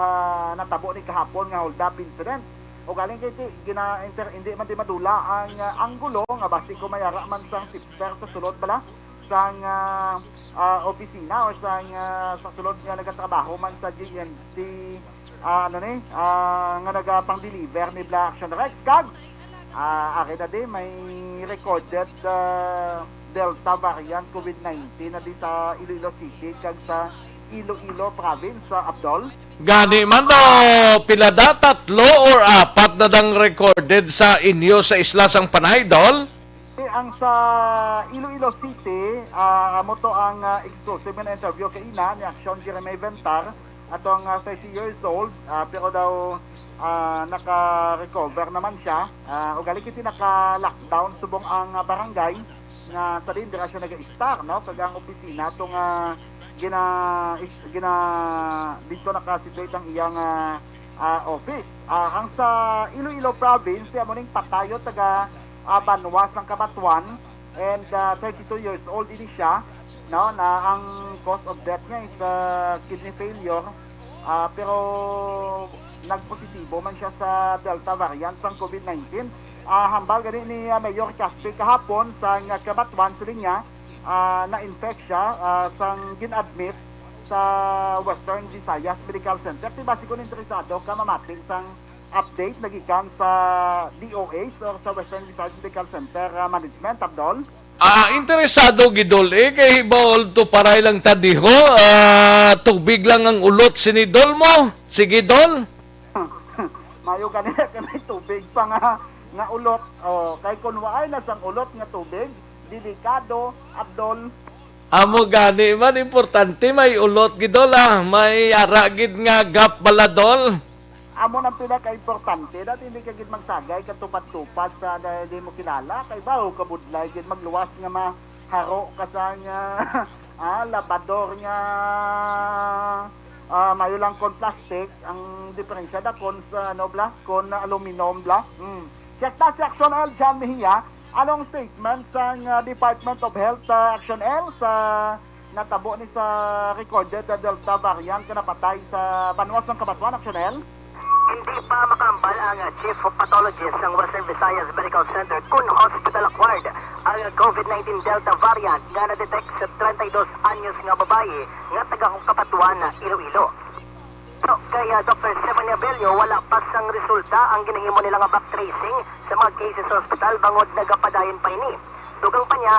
natabo ni kahapon nga hold up incident. Ugaling kay ti-, gina-, inter-, hindi man di madula ang, ah, anggulo nga basi ko mayara man sang tipster sa sulod bala sang, ah, ah, opisina or sang, ah, sa sulod nga nagatrabaho man sa G N C, ah, ano ni, ah, nga nagapang-deliver ni Bla Action Rex. Kag, ah, ari na di, may recorded, ah, Delta variant covid nineteen na di sa Iloilo City kag sa Iloilo Province, ah, Abdol. Gani man daw, pila da, tatlo or apat na dang recorded sa inyo sa isla sang Panay, Dol? Eh, ang sa Iloilo City, ah, amo to ang, ah, exclusive nga interview kay ina ni Action Jeremy Ventar, atong, ah, thirty years old, ah, pero daw, ah, naka-recover naman siya. Ah, ugali kasi naka-lockdown subong ang, ah, barangay nga sa din dira siya nag-star, no? Kag ang opisina to nga gina-, is-, gina-, dito naka-situate ang iyang, ah, ah, office. Ah, ang sa Iloilo Province, amo ning patayo taga, ah, banwa sang Cabatuan, and, ah, thirty-two years old ini siya, no, na ang cause of death niya is, ah, kidney failure. Ah, pero nagpositibo man siya sa Delta variant sang covid nineteen. Ah, hambal gani ni, ah, Mayor Caspi kahapon sa nga Cabatuan, siling niya, ah, na-infect siya, ah, sang gin-admit sa Western Visayas Medical Center. Ti basi kon interesado ka mamati sang update nagikan sa D O H or sa Western Visayas Medical Center, ah, Management, Abdol? Ah, interesado gid, Dol, eh, kay bawal to paray lang taniho. Ah, tubig lang ang ulot sini, Dol, mo. Sige, Dol. Mayo gani na kay may tubig pa nga, nga ulot. Oh, kay kung waay na sang ulot nga tubig, delikado, Abdol. Amo gani man, importante may ulot gid, Dol, ah. May ara gid nga gap bala, Dol. Amo nang pinaka-importante, dati hindi ka gid magsagay katupad-tupad sa di, di mo kilala, kay baho kabudlay gid magluwas nga maharo ka sa nga ah, labador nga ah, mayo lang kon plastic, ang diferensya da kon sa ano bla, kon aluminum bla. Mm. Check ta si Action L John Mejia, anong statement sang ah, Department of Health ah, Action L sa natabo ni sa recorded ah, Delta variant nga napatay sa banwa sang Cabatuan, Action L? Hindi pa makaambal ang Chief of Pathologist ng Western Visayas Medical Center kung hospital-acquired ang COVID nineteen Delta variant nga na-detect sa treinta y dos anyos nga babayi nga taga Cabatuan, Iloilo. Pero kay ah, Doktor Stephanie Abello, wala pa sang resulta ang ginahimo nila nga back tracing sa mga cases sa ospital bangod nagapadayon pa ini. Dugang pa niya,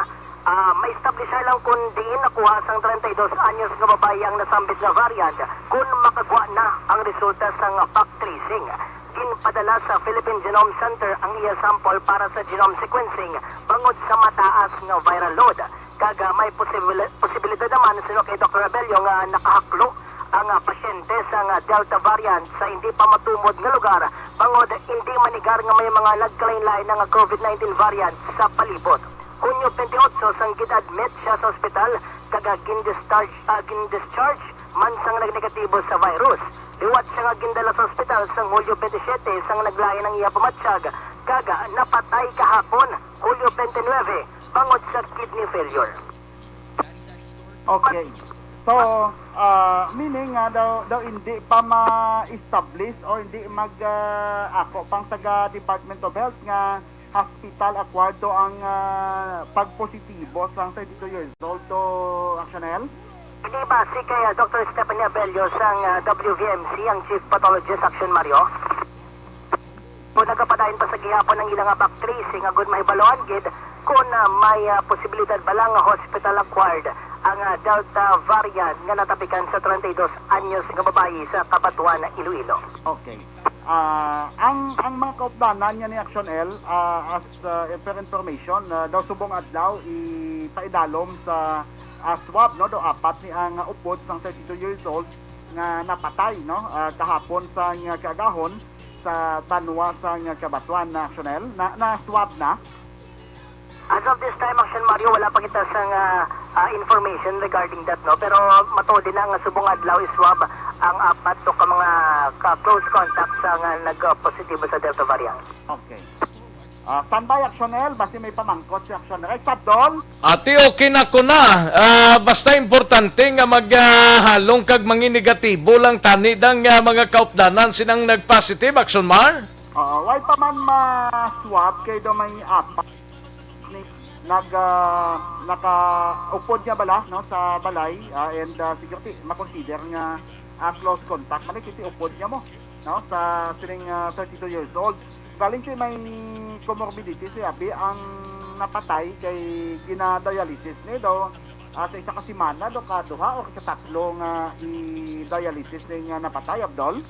ah, ma-establishar lang kung diin nakuha sang treinta y dos anyos nga babayi ang nasambit nga variant kung makagwa na ang resulta sang back tracing. Ginpadala sa Philippine Genome Center ang iya sample para sa genome sequencing bangod sa mataas nga viral load. Kag ah, may posibil- posibilidad naman, suno kay Doktor Abello, nga nakahaklo ang ah, pasyente sang ah, Delta variant sa hindi pa matumod nga lugar bangod hindi manigar nga may mga nagkalain-lain nga COVID nineteen variant sa palibot. Hunyo twenty-eight sang gin-admit siya sa ospital kag ah, gin-discharge, ah, gin-discharge man sang nagnegatibo sa virus. Liwat siya nga gindala sa ospital sang Hulyo twenty-seven sang naglain ang iya pamatsyag kag ah, napatay kahapon, Hulyo twenty-nine, bangod sa kidney failure. Okay. So, ah, meaning nga daw, daw hindi pa ma-establish o hindi mag ah, ako pang taga Department of Health nga hospital acquired to ang ah, pagpositibo sang thirty-two years old to, Action L? Hindi ba si kay ah, Doktor Stephanie Abello sang ah, W V M C ang Chief Pathologist, Action Mario? Kung nagapadayon pa sa gihapon ang ilang back tracing, agud mahibaluan gid kung ah, may ah, posibilidad bala nga hospital-acquired ang ah, Delta variant nga natapikan sa treinta y dos anyos nga babayi sa Cabatuan, Iloilo. Okay. Ah, ang ang mga kaupdanan niya ni Action L, ah, as ah, per information, ah, daw subong adlaw ipaidalom sa ah, swab, no, daw apat ni ang ah, upod sang thirty-two years old nga napatay, no, ah, kahapon sa nga kaagahon sa banwa sa nga Cabatuan, na Action L. Na, na swab na. As of this time, Action Mario, wala pa kita sang ah, ah, information regarding that, no? Pero matuod na nga subong adlaw iswab ang apat to ka mga ka close contacts sa nga nagpositibo sa Delta variant. Okay. Ah, standby, Action L, basi may pamangkot si Action L. Ay, Sabdol? Ati, okay na ko na. Ah, basta importante nga maghalong kag manginegatibo lang tani dang ah, mga kaupdanan sinang nag-positive, Action Mar? Oo, why pa man ma-swab kay daw may apat ni nag ah, nakaupod niya bala, no, sa balay, ah, and ah, siguro ti makonsider nga ah, close contact man kay ti upod niya mo, no, sa sining ah, thirty-two years old. Galing ti may comorbidity si abi ang napatay kay gina-dialysis ni daw ah, sa isa ka semana do ka duha o ka tatlo nga i-dialysis ni nga napatay, Abdol.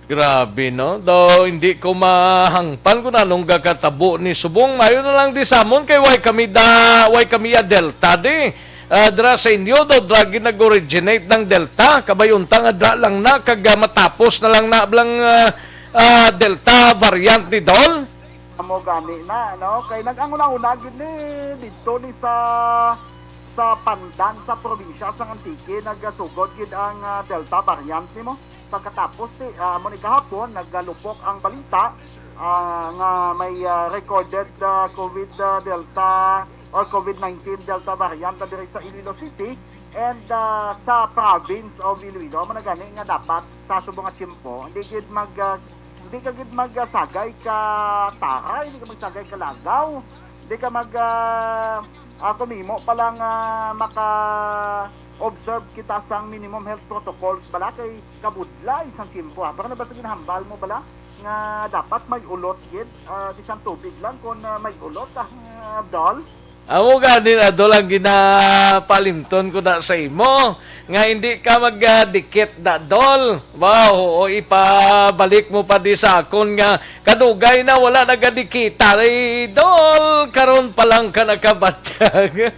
Grabe, no? Daw hindi ko mahangpan kung anong gakatabo ni subong. Mayo na lang di samon kay way kami da, way kami a Delta di. Ah, dra sa inyo daw dra gid nag-originate ng Delta. Kabay unta nga dra lang na kag ah, matapos na lang na blang ah, ah, Delta variant ni Dol. Amo gani na, no? Kay nag-anguna-una gid ni didto ni sa sa Pandan sa probinsya sang Antique nagasugod gid ang ah, Delta variant nimo. Pagkatapos ti ah, amo ni kahapon nagalupok ang balita ah, nga may ah, recorded ah, COVID ah, Delta or COVID nineteen Delta variant na diri sa Iloilo City and ah, sa province of Iloilo. Amo na gani nga dapat sa subong nga tiyempo, hindi gid mag ah, hindi ka gid magsagay ka taray, hindi ka magsagay ka lagaw, hindi ka mag ah, ah, kung mahimo pa lang ah, maka observe kita sang minimum health protocols bala kay kabudlay sang tiyempo, ha. Pero na ba sa ginhambal mo bala nga dapat may ulot gid, ah, di sang tubig lang kung ah, may ulot, ah, Dol? Amo gani na, Dol, ang ginapalimton ko na sa imo, nga hindi ka magdikit na, Dol. Wow, o ipabalik mo pa di sa akon nga kadugay na wala nagadikita, eh, Dol. Karon pa lang ka nakabatyag.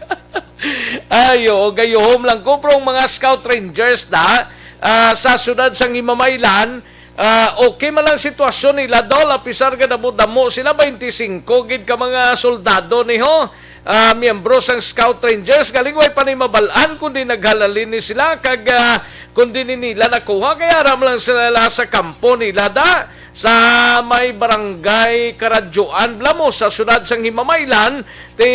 Ayo, gayuhom lang ko, pero ang mga scout rangers na, ah, sa siyudad sang Himamaylan, ah, okay man ang sitwasyon nila, Dol, apisar nga damo-damo sila, twenty-five gid ka mga soldado niho, ah, miyembro sang scout rangers, galing way pa ni mabalaan kundi naghalalin ni sila, kag, ah, kundi ni nila nakuha, kay aram lang sila sa kampo nila da, sa may barangay Karadyoan, bla mo, sa siyudad sang Himamaylan, ti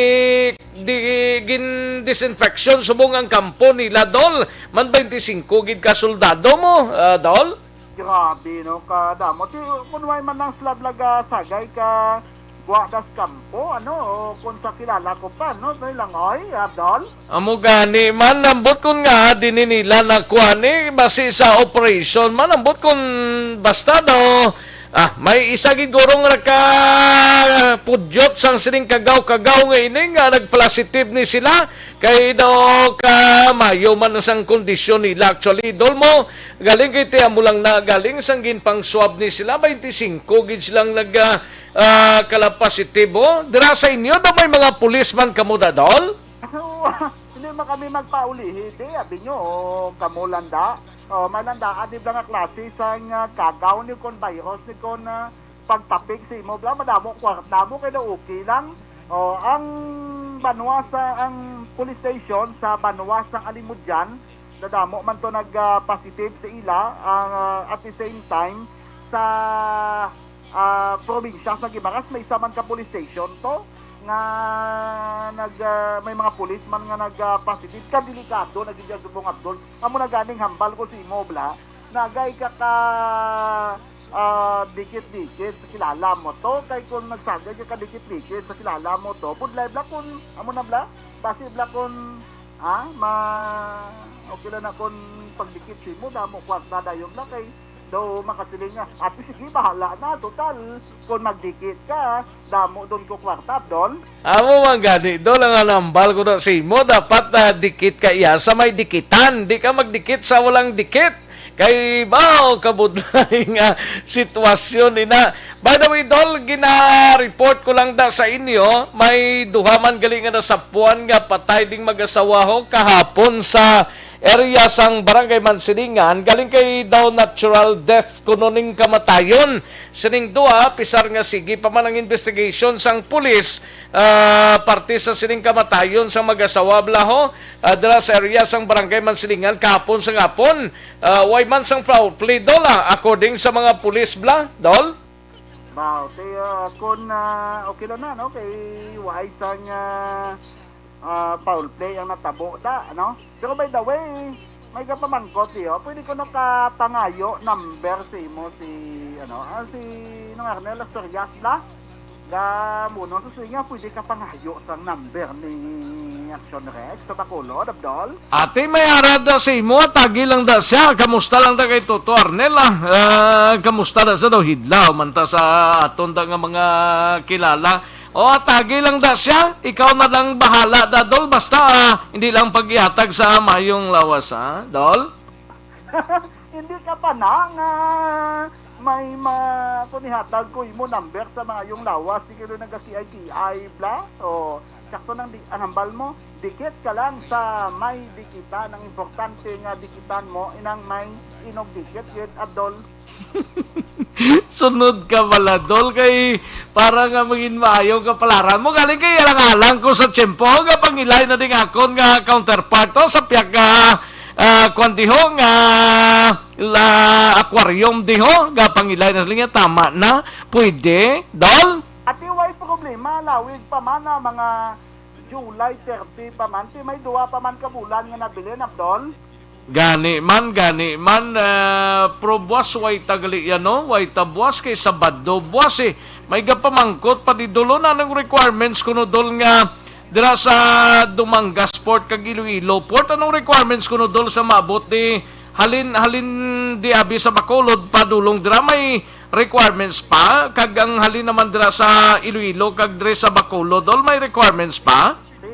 di gin-disinfection subong ang kampo nila, Dol. Man twenty-five gid ka soldado mo, ah, Dol? Grabe, no, kadamo. Ti, kun way man lang sila blaga sagay ka gwa das kampo, ano, o kung sa kilala ko pa, no, Noy Langoy, ah, Dol? Amo gani man, ambot kun nga dini nila nakuha ni, basi sa operation man, ambot kun basta daw, ah, may isa gid guro nga nakapudyot sang sining kagaw-kagaw nga ini nga nagpositive ni sila, kay daw ka mayo man sang kondisyon nila. Actually, Dol mo, galing kay tiyan mo lang na galing sang ginpang-swab ni sila, twenty-five gid silang nag, ah, ah, kala positibo. Dira sa inyo daw may mga pulis man kamo da, Dol? So, hindi man kami magpaulihi, di, abi nyo, o, kamo landa. O, may landaan, di ba nga klase sang, ah, kagaw ni kon virus ni kon, ah, pagtapig sa imo, bla, madamo kwarta mo, kaya okay lang. O, ang banwa sa, ang police station sa banwa sa Alimodian, nadamo man to nag, ah, positive sa ila, ang, ah, at the same time, sa, ah, probinsya sa Guimaras, may isa man ka police station to, nga nag, ah, may mga pulis man nga nag, ah, positive. Kadelikado na gid yan, Subong Abdul. Amo na ganing hambal ko sa imo, bla. Nagay ka ka, ah, dikit-dikit sa kilala mo to. Kay kung nagsagay ka ka dikit-dikit sa kilala mo to, budlay, bla, kung, amo na, bla, basi, bla, kung, ah, ma, okay lang na kung pagdikit sa imo, damo kwarta dayon, bla, kay daw makasiling nga, "Ate, sige, bahala na. Total, kung magdikit ka, damo doon ko kwarta, Dol." Amo man gani, Dol, ang nambal ko na sa imo, dapat, ah, dikit ka iya sa may dikitan. Di ka magdikit sa walang dikit. Kay, bao, kabudlay nga sitwasyon ina. By the way, Dol, gina-report ko lang da sa inyo, may duha man gali nga nasapuan nga patay ding mag-asawaho kahapon sa area sang Barangay Mansilingan, galing kay daw natural death kuno ning kamatayon sining duha, pisar nga sige pa man ang investigation sang pulis, ah, parte sa sining kamatayon sang mag-asawa, bla, ho, ah, dira sa area sang Barangay Mansilingan kahapon sang hapon. Ah, way man sang foul play, Dol, ah, according sa mga pulis, bla, Dol. Wow, ti, ah, kun, ah, okay lang na, no? Kay waay sang, ah, ah, foul play ang natabo da, ano? Pero by the way, may kapamangkot, iyo, pwede ko nakapangayo number si imo si, ano, ah, si Nong Arnel Asturias, bla? Ga, muno sa swing nga, pwede ka pangayo sang number ni Action Rex sa Bacolod, Abdol? Ate, may ara da sa imo, tagi lang da siya. Kamusta lang da kay Toto Arnel, ah? Ah, kamusta da sa daw hidlaw man ta sa aton da nga mga kilala? O, tagi lang da siya. Ikaw na lang bahala da, Dol. Basta, ah, hindi lang pag-ihatag sa mayong lawas, ha, Dol? Hindi ka pa na nga may ma-, kung ihatag ko imo number sa mayong lawas, di kayo naga-C I T I, bla? O, sakto nang di-, ang hambal mo, dikit ka lang sa may dikitan. Ang importante nga dikitan mo, inang may inogdikit, yun, Abdol. Sunod ka bala, Dol, kay para nga maging maayo ang kapalaran mo. Galing kay alang-alang ko sa tiyempo, nga pangilay na ding akon nga counterpart to sa piyag, ah, ah, kwan diho, nga la, aquarium diho, nga pangilay na sila nga tama na. Pwede, Dol? Ati, way problema, lawig pa man na mga July thirty pa man. Ti may duwa pa man ka bulan nga nabilin, Abdol. Gani man, gani man, ah, pero buwas way ta gali yan, no? Way ta buwas kay Sabado buwas, eh. May gapamangkot pa di, Dol, anong requirements kuno, Dol, nga dira sa Dumangas Port kag Iloilo Port? Anong requirements kuno, Dol, sa maabot di halin, halin di abi sa Bacolod padulong dira? May requirements pa? Kag ang halin naman dira sa Iloilo kag diri sa Bacolod, Dol, may requirements pa? Ti,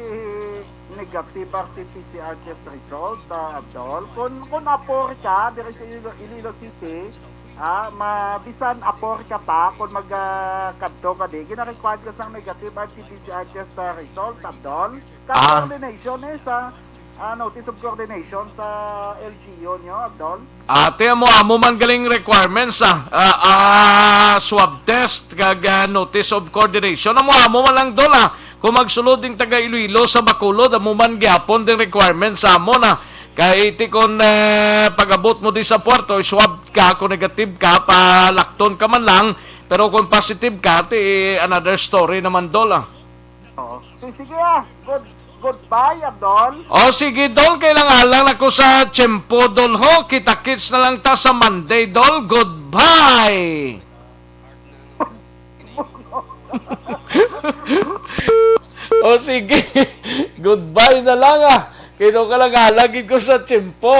Negative R T P C R test result, ah, Abdol. Kung, kung apor ka diri sa Iloilo, Iloilo City, ah, ma-, bisan apor ka pa, kung mag, ah, kadto ka di, gina-required ka sang negative R T P C R test, ah, result, Abdol. Sa Ah. coordination, eh, sa, ah, notice of coordination sa L G U nyo, Abdol. Ate, amo, amo man galing requirements, ah. Ah, ah, swab test kag, ah, notice of coordination. Amo, amo man lang, Dol, ah. Kung magsulod ning taga Iloilo sa Bacolod, amo man gyapon ding requirements sa amo na. Kay ti kon, eh, pag-abot mo di sa puerto, swab ka, kung negative ka, palakton ka man lang. Pero kung positive ka, ti another story naman, Dol, ah. Oo. Si-, sige, ah. Good, goodbye, Abdol. O, sige, Dol, kay lang alang ako sa tiyempo, Dol, ho. Kita-kits na lang ta sa Monday, Dol. Goodbye. O, sige. Goodbye na lang, ah. Kay no ka lang, ah, lagi ko sa tiyempo.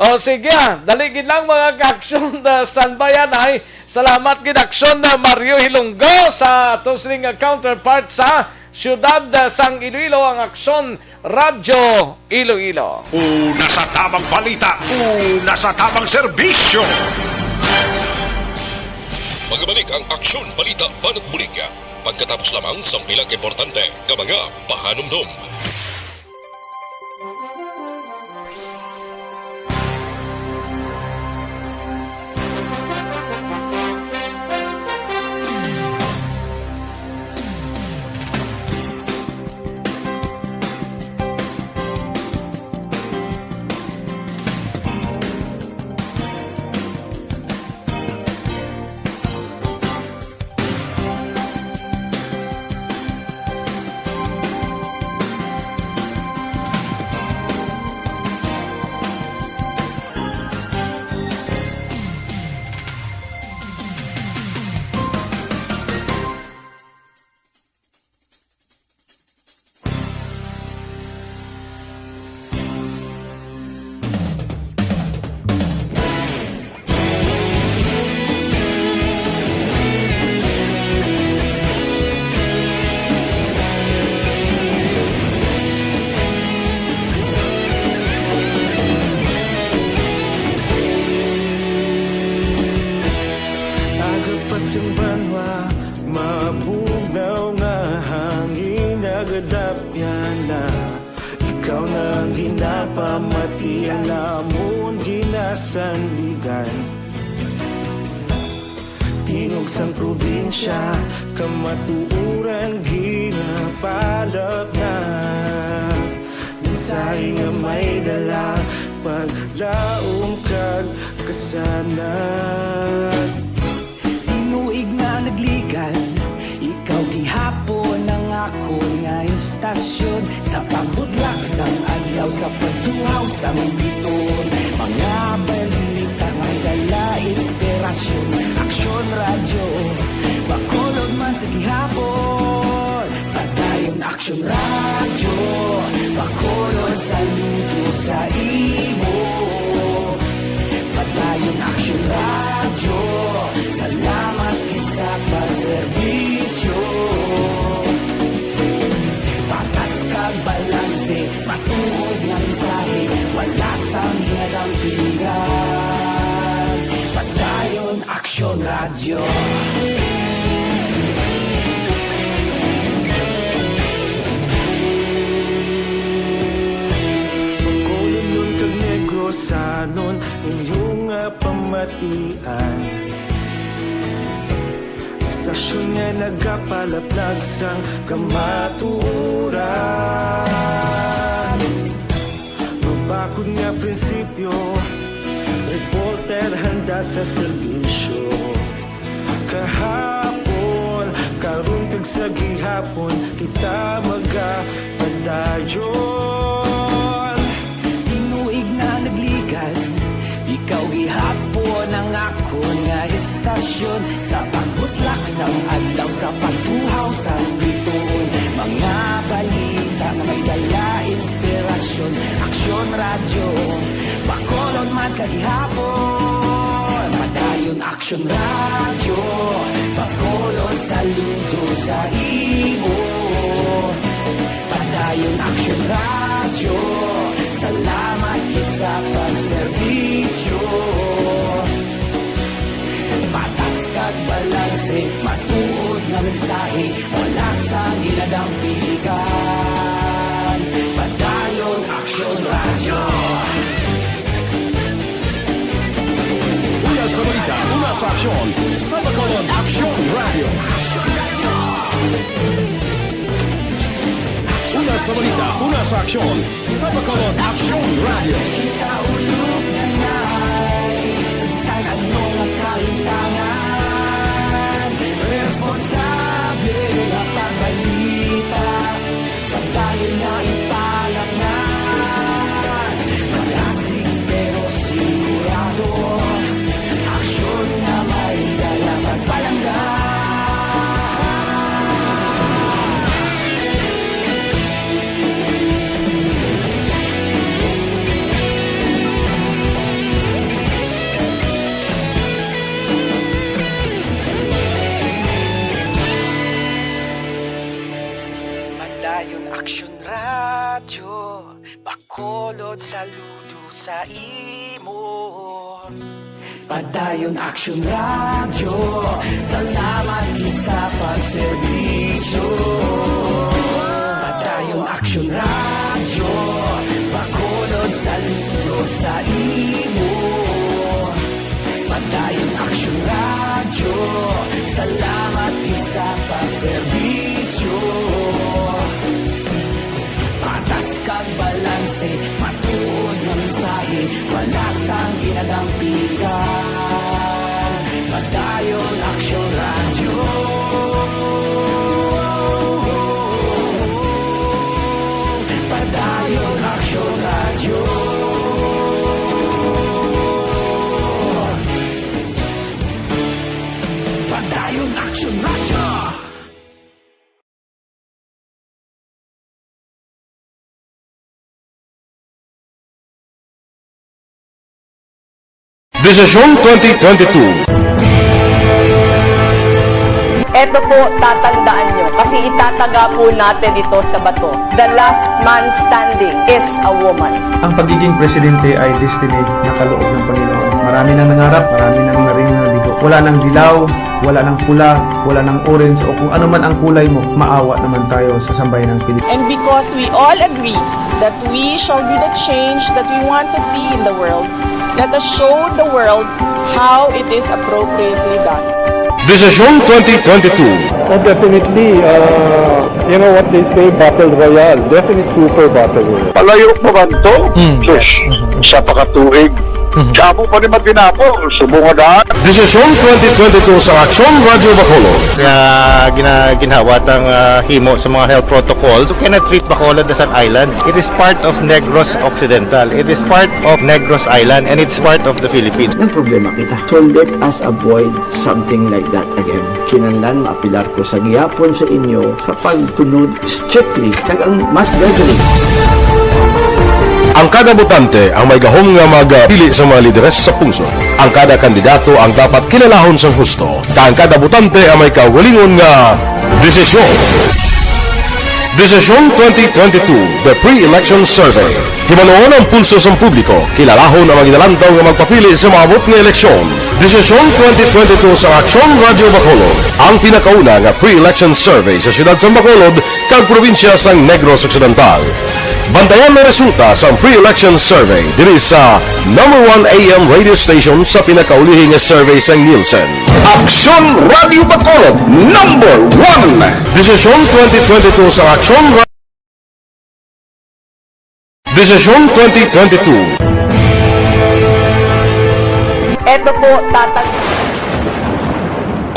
O, sige, ah. Dali gid lang, mga ka-aksyon, ah, standby, anay. Salamat gid, aksyon, ah, Mario Hilonggo, sa ato sining, ah, counterpart sa siyudad, ah, sang Iloilo, ang Aksyon Radyo Iloilo. Una sa tamang balita, una sa tamang serbisyo. Magbalik ang Aksyon Balita Banat Bulig, pagkatapos lamang sang pila ka importante nga mga pahanumdom. Aga pa sang banwa, mabugnaw nga hangin nagadapyan na. Ikaw na ang ginapamati, ang amon ginasandigan. Tingog sang probinsya, kamatuoran ginapalapnat. Mensahe nga may dala, paglaom kag kasanag. Tinuig nga nagligan, ikaw gihapon ang akon nga istasyon. Sa pagbutlak sang adlaw, sa pagtuhaw sang biton, mga balita may dala inspirasyon. Aksyon Radyo, Bacolod man sa gihapon. Padayon Aksyon Radyo, Bacolod, saludo sa imo. Padayon Aksyon Radyo, salamat gid sa pagserbisyo. Patas kag balanse, matuod nga mensahe, wala sang ginadampingan. Padayon Aksyon Radyo. Bacolodnon kag Negrosanon, inyo nga pamatian. Istasyon nga nagapalaplag sang kamatuoran. Mabakod nga prinsipyo, reporter handa sa serbisyo. Kahapon, karon kag sa gihapon, kita magapadayon. Tinuig nga nagligan, ikaw gihapon ang akon nga istasyon. Sa pagbutlak sang adlaw, sa pagtuhaw sang bituon, mga balita nga may dala inspirasyon. Aksyon Radyo, Bacolod man sa gihapon. Padayon Aksyon Radyo, Bacolod, saludo sa imo. Padayon Ayon Aksyon Radyo, salamat gid sa pagserbisyo. Patas kag balanse, matuod nga mensahe, wala sang ginadampigan. Padayon Aksyon Radyo. Una sa balita, una sa aksyon, sa Bacolod Aksyon Radyo. Una sa balita, una sa aksyon, sa Bacolod Aksyon Radyo. Kita ulog na ngay, sa bisan ano nga kahintangan, responsable nga pagbalita, pagdayon nga ipalatnan, malasig pero sigurado, aksyon nga may dala pagpalangga. Padayon Aksyon Radyo, Bacolod, saludo sa imo. Padayon Aksyon Radyo, salamat gid sa pagserbisyo. Padayon Aksyon Radyo, Bacolod, saludo sa imo. Padayon Aksyon Radyo, salamat gid sa pagserbisyo. Patas kag balanse, matuod nga mensahe, wala sang ginadampigan. Padayon Aksyon Radyo. Padayon Aksyon Radyo. Padayon Aksyon Radyo. Desisyon twenty twenty-two. Eto po, tatandaan nyo, kasi itataga po natin ito sa bato. The last man standing is a woman. Ang pagiging presidente ay destiny na kaloob ng Panginoon. Marami nang nangarap, marami nang naring nabigo. Wala nang dilaw, wala nang pula, wala nang orange, o kung ano man ang kulay mo, maawa naman tayo sa sambayan ng Pilipinas. And because we all agree that we shall be the change that we want to see in the world, let us show the world how it is appropriately done. Desisyon twenty twenty-two. Oh, definitely, uh, you know what they say, battle royale. Definite super battle royale. Palayo pa man to? Hmm. Sus, sa pakatuig. Kamo pa ni Matinapo, subong nga daan. Desisyon twenty twenty-two sa Aksyon Radyo Bacolod. Nga gina-, ginhawat ang, ah, himo sa mga health protocols. You cannot treat Bacolod as an island. It is part of Negros Occidental. It is part of Negros Island, and it's part of the Philippines. Nagproblema kita. So let us avoid something like that again. Kinahanglan maapelar ko sa gihapon sa inyo sa pagtunod strictly, kag ang mas gradually. Ang kada botante ang may gahom nga magpili sa mga lideres sa pungsod. Ang kada kandidato ang dapat kilalahon sang husto, kag ang kada botante ang may kaugalingon nga desisyon. Desisyon twenty twenty-two, The Pre-Election Survey. Hibaluon ang pulso sang publiko, kilalahon ang mga ginalantaw nga magpapili sa maabot nga eleksyon. Desisyon twenty twenty-two sa Aksyon Radyo Bacolod, ang pinakauna nga pre-election survey sa siyudad sang Bacolod kag probinsya sang Negros Occidental. Bantayan ang resulta sang pre-election survey diri sa number one A M radio station sa pinakaulihi nga survey sang Nielsen. Aksyon Radyo Bacolod, number one. Desisyon twenty twenty-two sa Aksyon Ra-, Desisyon twenty twenty-two. Eto po, tatag-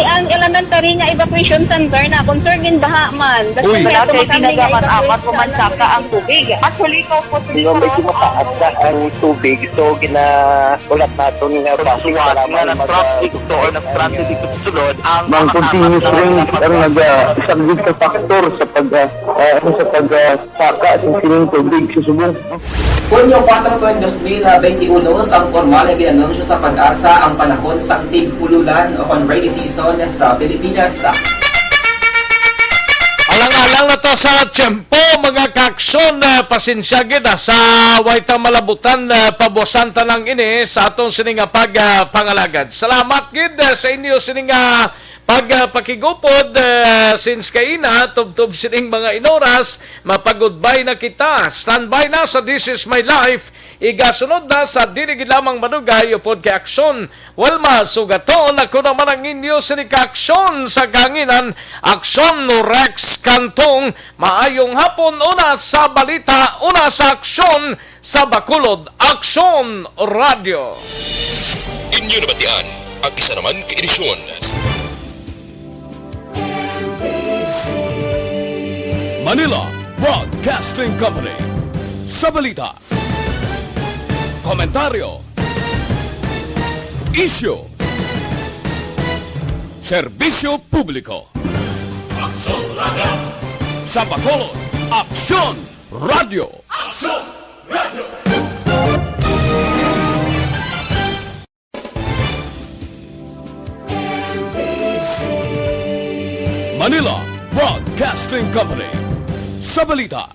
Ang elementary nga evacuation center na concern din baha man. Uy. Wala kay tinaga man, apat ko man saka ang tubig. Actually, ikaw po, Di ba, medyo mataas na ang tubig, so gina-, ulat naton nga base nga mag-, nag-traffic to or nag-traffic dito sa sulod, ang Mang continuous rain ang naga-, isa gid ka factor sa pag, ah, ah, ano, sa pag, ah, saka sa sining tubig sa subong. Hunyo kuwatro, dos mil benti uno, sang pormal nga gin-anunsyo sa PAGASA ang panahon sang tig-ululan o kon rainy season sa Pilipinas. Alang-alang na ta sa tiyempo, mga kaaksyon, eh, pasensya gid, ah, sa way ta malabutan, eh, pabuwasan ta lang ini sa aton sini nga pag, ah, pangalagad. Salamat gid, eh, sa inyo sini nga pag, ah, pakigupod, eh, since kaina, tubtob sining mga inoras, mapagudbay na kita. Standby na sa This Is My Life. Igasunod na sa Dili Gid Lamang Madugay upod kay Aksyon. Well, mga sugaton, ako naman ang inyo sini ka Aksyon sa kahanginan, Aksyon Rex Cantong. Maayong hapon, una sa balita, una sa aksyon sa Bacolod, Aksyon Radio. Inyo nabatian ang isa naman ka edisyon. Manila Broadcasting Company. Sa balita, komentaryo, isyu, serbisyo publiko. Aksyon Radio. Sa Bacolod, Aksyon Radio. Aksyon Radio. Manila Broadcasting Company. Sa balita,